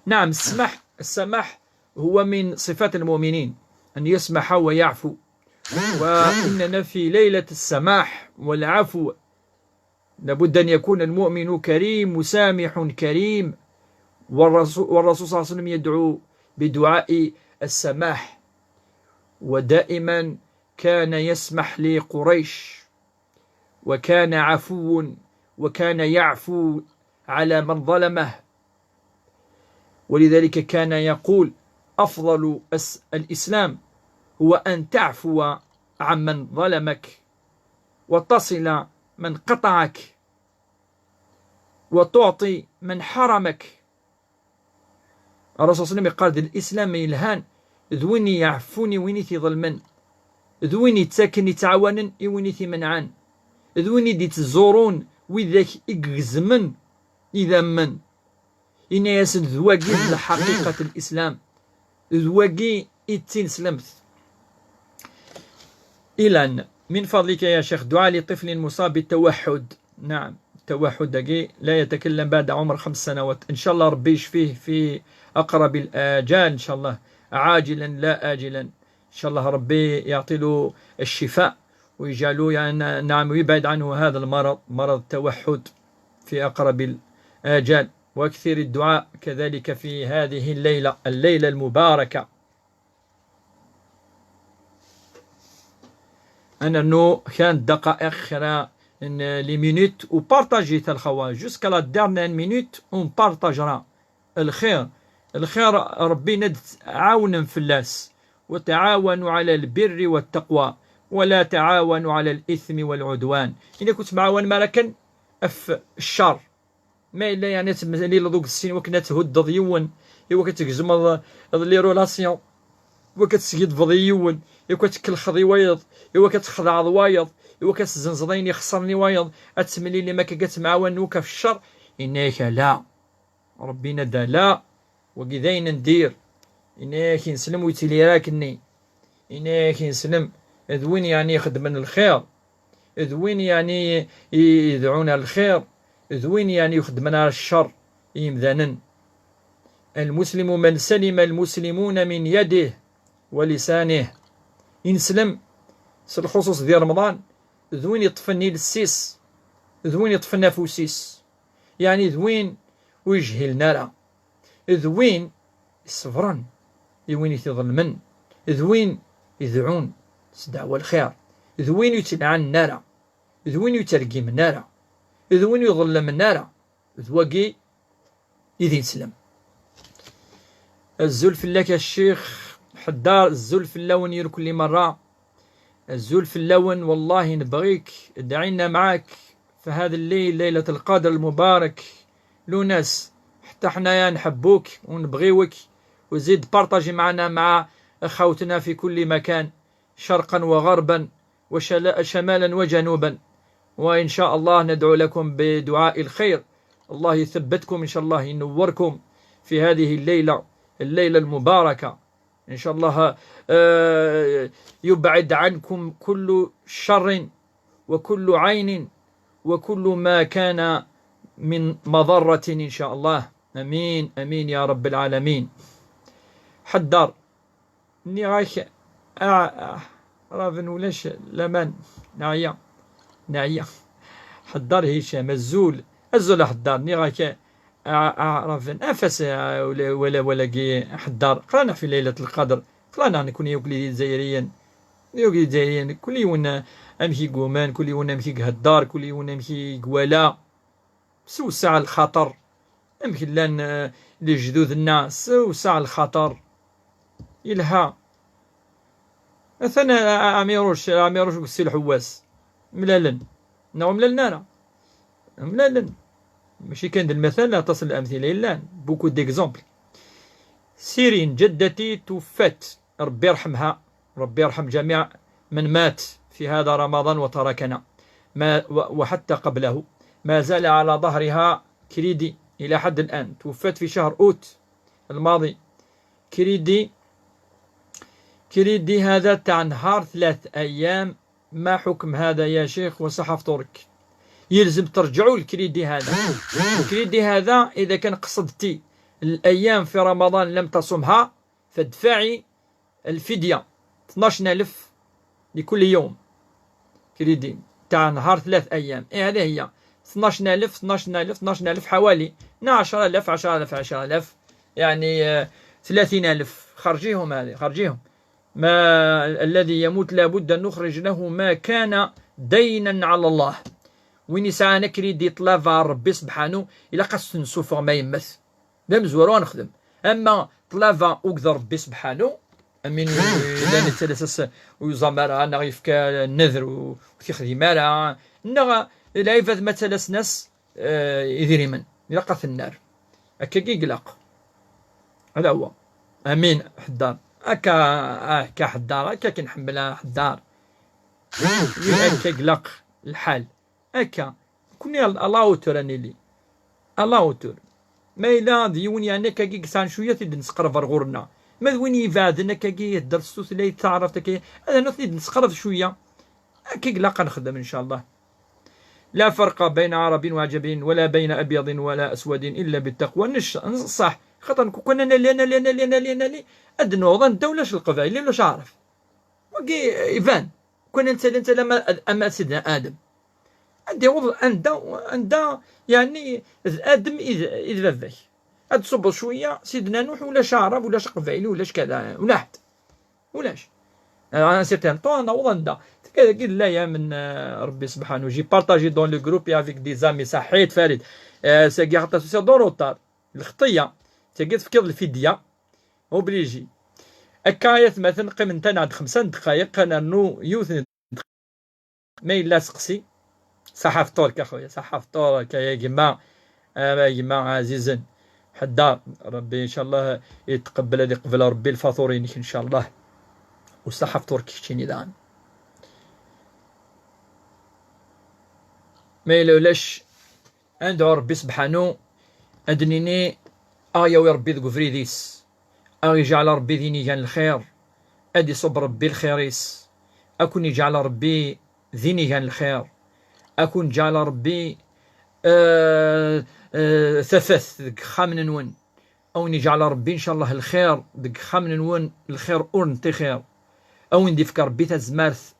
نعم، السماح، السماح هو من صفات المؤمنين، أن يسمح ويعفو. وإننا في ليلة السماح والعفو، لابد أن يكون المؤمن كريم، مسامح كريم. والرسو-، والرسول صلى الله عليه وسلم يدعو بدعاء السماح، ودائما كان يسمح لقريش، وكان عفو، وكان يعفو على من ظلمه. ولذلك كان يقول: "أفضل الس-، الإسلام هو أن تعفو عمن ظلمك، وتصل من قطعك، وتعطي من حرمك." الرسول صلى الله عليه وسلم يقال: "الإسلام يلهان ذوين يعفوني وين يظلمن، ذوين يتساكن يتعاونن وين يمنعن، ذوين يتزورون وذاك يجزمن إذا من." Yenna-yasen: "D wagi d lḥaqiqat n Lislam, d wagi i d tineslemt." Ilan, من فضلك يا شيخ، دعاء لطفل مصاب بالتوحد. نعم، التوحد دقي لا يتكلم بعد عمر خمس سنوات. إن شاء الله ربي يشفيه في أقرب الآجال، إن شاء الله، عاجلا لا آجلا. إن شاء الله ربي يعطي له الشفاء ويجعله، يعني، نعم، ويبعد عنه هذا المرض، مرض التوحد، في أقرب الآجال. وأكثر الدعاء كذلك في هذه الليلة، الليلة المباركة. أنا نو كان دقائق خيرا، إن les minutes وبارطاجي تاع الخوا jusqu'à la dernière minute ونبارطاجرا الخير. الخير ربي ند عاون فلاس، وتعاونوا على البر والتقوى ولا تعاونوا على الإثم والعدوان. إلا كنت معاون مالكن في الشر، ما إلا يعني تمليل ذوك السين وكنا تهدض يون، إوا كتجزم les relations، إوا كتسيدفض يون، إوا كتكلخض وايض، إوا كتخضع وايض، إوا كتزنزضين يخسرني وايض، أتمليل ما كتمعاون نوكا في الشر. إنك لا، ربي ندى لا، وكذاين ندير. إنك نسلم ويتلي راكني. إنك نسلم ذوين يعني يخدمن الخير، ذوين يعني يدعون الخير، ذوين يعني يخدمن الشر. إمذانن المسلم من سلم المسلمون من يده ولسانه. إنسلم، سلخصوص ذي رمضان، ذوين يطفني للسيس، ذوين يطفن أفوسيس، يعني ذوين ويجهلنا لا. D win iṣebren i win i t-iḍelmen, d win idɛun s ddeɛwa lxir, d win ur yettɛanen ara, d win ur yettergimen ara, d win ur iḍellmen ara. D wagi i d ineslem. Azul fell-ak a ccix Ḥeddar, azul fell-awen irkelli merra. Azul fell-awen, والله نبغيك، ادعينا معاك في هذا الليل، ليلة القدر المبارك. لوناس، حتى حنايا نحبوك ونبغيوك، وزيد بارطاجي معنا مع أخوتنا في كل مكان، شرقا وغربا وشمالا وجنوبا، وإن شاء الله ندعو لكم بدعاء الخير. الله يثبتكم إن شاء الله، ينوركم في هذه الليلة، الليلة المباركة. إن شاء الله، آه، يبعد عنكم كل شر وكل عين وكل ما كان من مضرة إن شاء الله. أمين، أمين يا رب العالمين. حدار، ني غاك، آه، آه، رافن ولاش لامان، نعيا، نعيا. حدار هشام، الزول، الزول حدار، ني غاك، آه، آه، رافن، أفس، آه، ولا، ولا، ولا كي حدار. قرانا في ليلة القدر، قرانا نكون يوكلي دزايريين، يوكلي دزايريين، كل يوم أمشي قومان، كل يوم أمشي قهدار، كل يوم أمشي قوالا. سوسع الخاطر. أمك لان، آه، لجدودنا، سوسع الخاطر. يلها. مثلا، آه، عميروش، عميروش وسي الحواس. ملالن. نو ملالن أنا. ملالن. ماشي كان د المثل، لا تصل الأمثلة إلا beaucoup d'exemples. سيرين، جدتي توفت، ربي يرحمها، ربي يرحم جميع من مات في هذا رمضان وتركنا، ما، و-، وحتى قبله، ما زال على ظهرها كريدي إلى حد الآن. توفت في شهر أوت الماضي. كريدي، كريدي هذا تاع نهار ثلاث أيام. ما حكم هذا يا شيخ؟ وصحة فطورك. يلزم ترجعوا الكريدي هذا. الكريدي هذا إذا كان قصدتي الأيام في رمضان لم تصمها، فادفعي الفدية، اثناش ألف لكل يوم. كريدي تاع نهار ثلاث أيام. إيه، هذه هي. اثناش ألف، اثناش ألف، اثناش ألف حوالي. نا عشرة آلاف، عشرة آلاف، عشرة آلاف. يعني، آه، ثلاثين ألف. خرجيهم هذه، خرجيهم. ما الذي يموت لابد أن نخرج له ما كان دينا على الله. وين يسعى نكري دي طلافة ربي سبحانه، إلا قص نسوفغ ما يمث. D amezwaru ad nexdem. Ama ṭṭlaba akked Ṛebbi sebḥanu, amin llan yettalas-as ur yuẓam ara, neɣ yefka nnedr u-, ur t-yexdim ara, neɣ lɛibad ma ttalasen-as, eh, idrimen, ilaq ad ten-nerr. Akkagi i ilaq. Ala huwa. Amin, Ḥeddar. Akka, ah, akka Ḥeddar, akka i k-nḥemmel a Ḥeddar. Akka i ilaq lḥal. Akka, nekkni à la hauteur ad nili. À la hauteur. Ma yella d yiwen, yeɛni, akkagi yesɛan cwiya ad t-id-nesqerreb ar ɣur-nneɣ. Ma d win ibeɛden akkagi ihedder s tutlayt taɛrabt akkagi, ad nut-, ad t-id-nesqerreb cwiya. Akka i ilaq ad nexdem, ncallah. لا فرق بين عرب وعجم ولا بين أبيض ولا أسود إلا بالتقوى. Nec-, صح. خاطر كون أنا اللي، أنا اللي، أنا اللي، أنا اللي، أنا اللي، ad d-nuɣeḍ anda ulac Leqbayel, ulac Aɛrab. Wagi iban. Kwan ad nettali, nettali ama, ama Sidna Adem. Ad d-yaweḍ anda, anda, yeɛni, d Adem i d, i d baba-k. Ad d-tṣubbeḍ cwiya, Sidna Nuḥ, ulac Aɛrab, ulac Aqbayli, ulac kada, ula ḥedd. Ulac. À un certain temps, ad naweḍ anda. Tagi d layam n, euh, Rebbi subḥanu. J'ai partagé dans le groupe et avec des amis. Saḥit, Farid. Euh, sagi xaṭer c'est dans retard. Lxeṭṭiya. Tagi tefkiḍ lfidya. Obligé. Akka ay atmaten, qqimemt-aneɣ-d xemsa n ddqayeq, ad nernu yiwet n ddqayeq. Ma yella seqsi, saḥa fṭur-k a xuya, saḥa fṭur-k a gma, a gma ɛzizen. Ḥedda, Rebbi, ncallah, itqebbel, ad iqbel Rebbi lfaṭur-inek, ncallah. U saḥa fṭur-k keččini daɣen. Ma yella ulac, ad nedɛu Rebbi sebḥanu, ad d-nini, a ɣ-yawi Rebbi deg ubrid-is, a ɣ-iǧɛel Rebbi d inigan lxir, ad iṣubb Rebbi lxir-is, a kun-iǧɛel Rebbi d inigan lxir, a kun-iǧɛel Rebbi, eh, eh, tafat deg ixxamen-nwen, a wen-iǧɛel Rebbi, ncallah, lxir deg ixxamen-nwen, lxir ur neṭṭixir, a wen-d-ifk Rebbi tazmert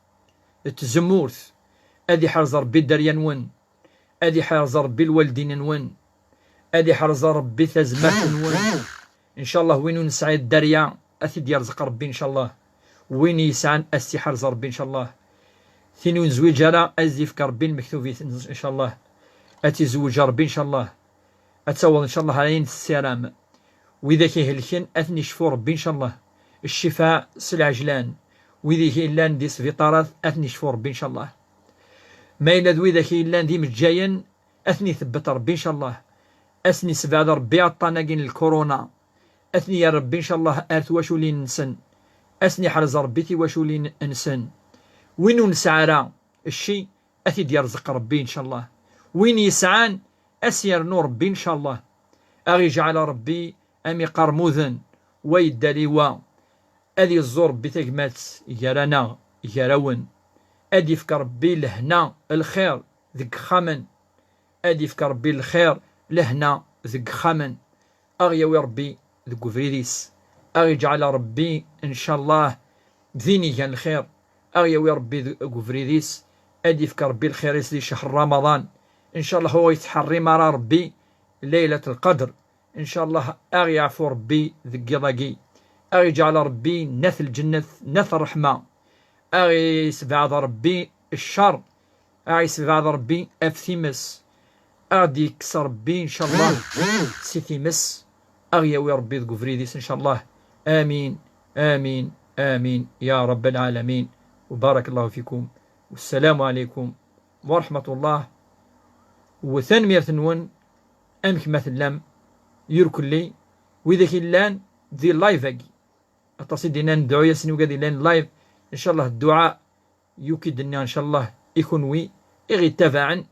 d tzemmurt, ad iḥrez Rebbi dderya-nwen, ad iḥrez Rebbi lwaldin-nwen, ad iḥrez Rebbi tazmert-nwen. Ncallah, win ur nesɛi dderya, ad t-id-yerzeq Rebbi, ncallah. Win yesɛan, ad s-iḥrez Rebbi, ncallah. Tin ur nezwiǧ ara, ad s-d-ifk Rebbi lmektub-is, ncallah. Ad tizweǧ Rebbi, ncallah. Ad taweḍ, ncallah, ar ayen tessaram. Widak ihelken, ad ten-icfu Rebbi, ncallah. Ccfa s lɛejlan. Widak yellan di sbiṭarat, ad ten-icfu Rebbi, ncallah. Ma yella d widak yellan d imeǧǧayen, ad ten-itebbet Rebbi, ncallah. Ad sen-isebɛed Rebbi aṭṭan-agi n lkuruna. Ad ten-yerr Rebbi, ncallah, ar twaculin-nsen. Ad sen-iḥrez Rebbi tiwaculin-nsen. Win ur nesɛi ara cci, ad t-id-yerzeq Rebbi, ncallah. Win yesɛan, ad s-yernu Rebbi, ncallah. A ɣ-iǧɛel Rebbi am iqermuden, wa yedda liwa. Ad iẓẓu Rebbi tagmat gar-aneɣ, gar-awen. Ad ifk Rebbi lehna, lxir, deg ixxamen. Ad ifk Rebbi lxir, lehna, deg ixxamen. A ɣ-yawi Rebbi deg ubrid-is. A ɣ-iǧɛel Rebbi, ncallah, d inigan lxir. A ɣ-yawi Rebbi deg ubrid-is. Ad ifk Rebbi lxir-is di ccher Ramaḍan. Ncallah ur ɣ-itḥerrim ara Rebbi Laylat Lqadr. Ncallah a ɣ-yeɛfu Rebbi deg yiḍ-agi. A ɣ-iǧɛel Rebbi n at lǧennet, n at ṛṛeḥma. A ɣ-isebɛed Rebbi ccer. A ɣ-isebɛed Rebbi af times. A ɣ-d-yekkes Rebbi, ncallah, si times. A ɣ-yawi Rebbi deg ubrid-is, ncallah. Amin, amin, amin, ya Rabbal Alamin. Wa barakallahu fikum. Wassalamu alaykum wa rahmatullah. Wa tanemmirt-nwen, amek ma tellam, yurkelli, widak i llan di live-agi. Aṭas i d-yennan dɛu-yasen i wigad yellan live. Ncallah dduɛa yuki-d-nni, ncallah, i kunwi i ɣ-ittabaɛen.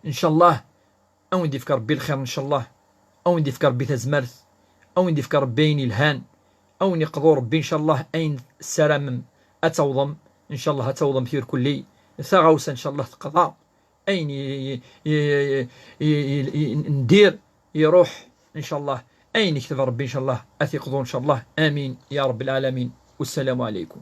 Ncallah a wen-d-ifk Rebbi lxir, ncallah a wen-d-ifk Rebbi tazmert, a wen-d-ifk Rebbi ayen yelhan, a wen-iqḍu Rebbi, ncallah, ayen tessaramem ad tawḍem. Ncallah ad tawḍem tirkulli. Taɣawsa, ncallah, teqḍa. Ayen i, i, i, i, i, i ndir iruḥ, ncallah. Ayen ikteb Rebbi, ncallah, ad t-iqḍu, ncallah. Amin ya Rabbal Alamin. Wassalamu alaykum.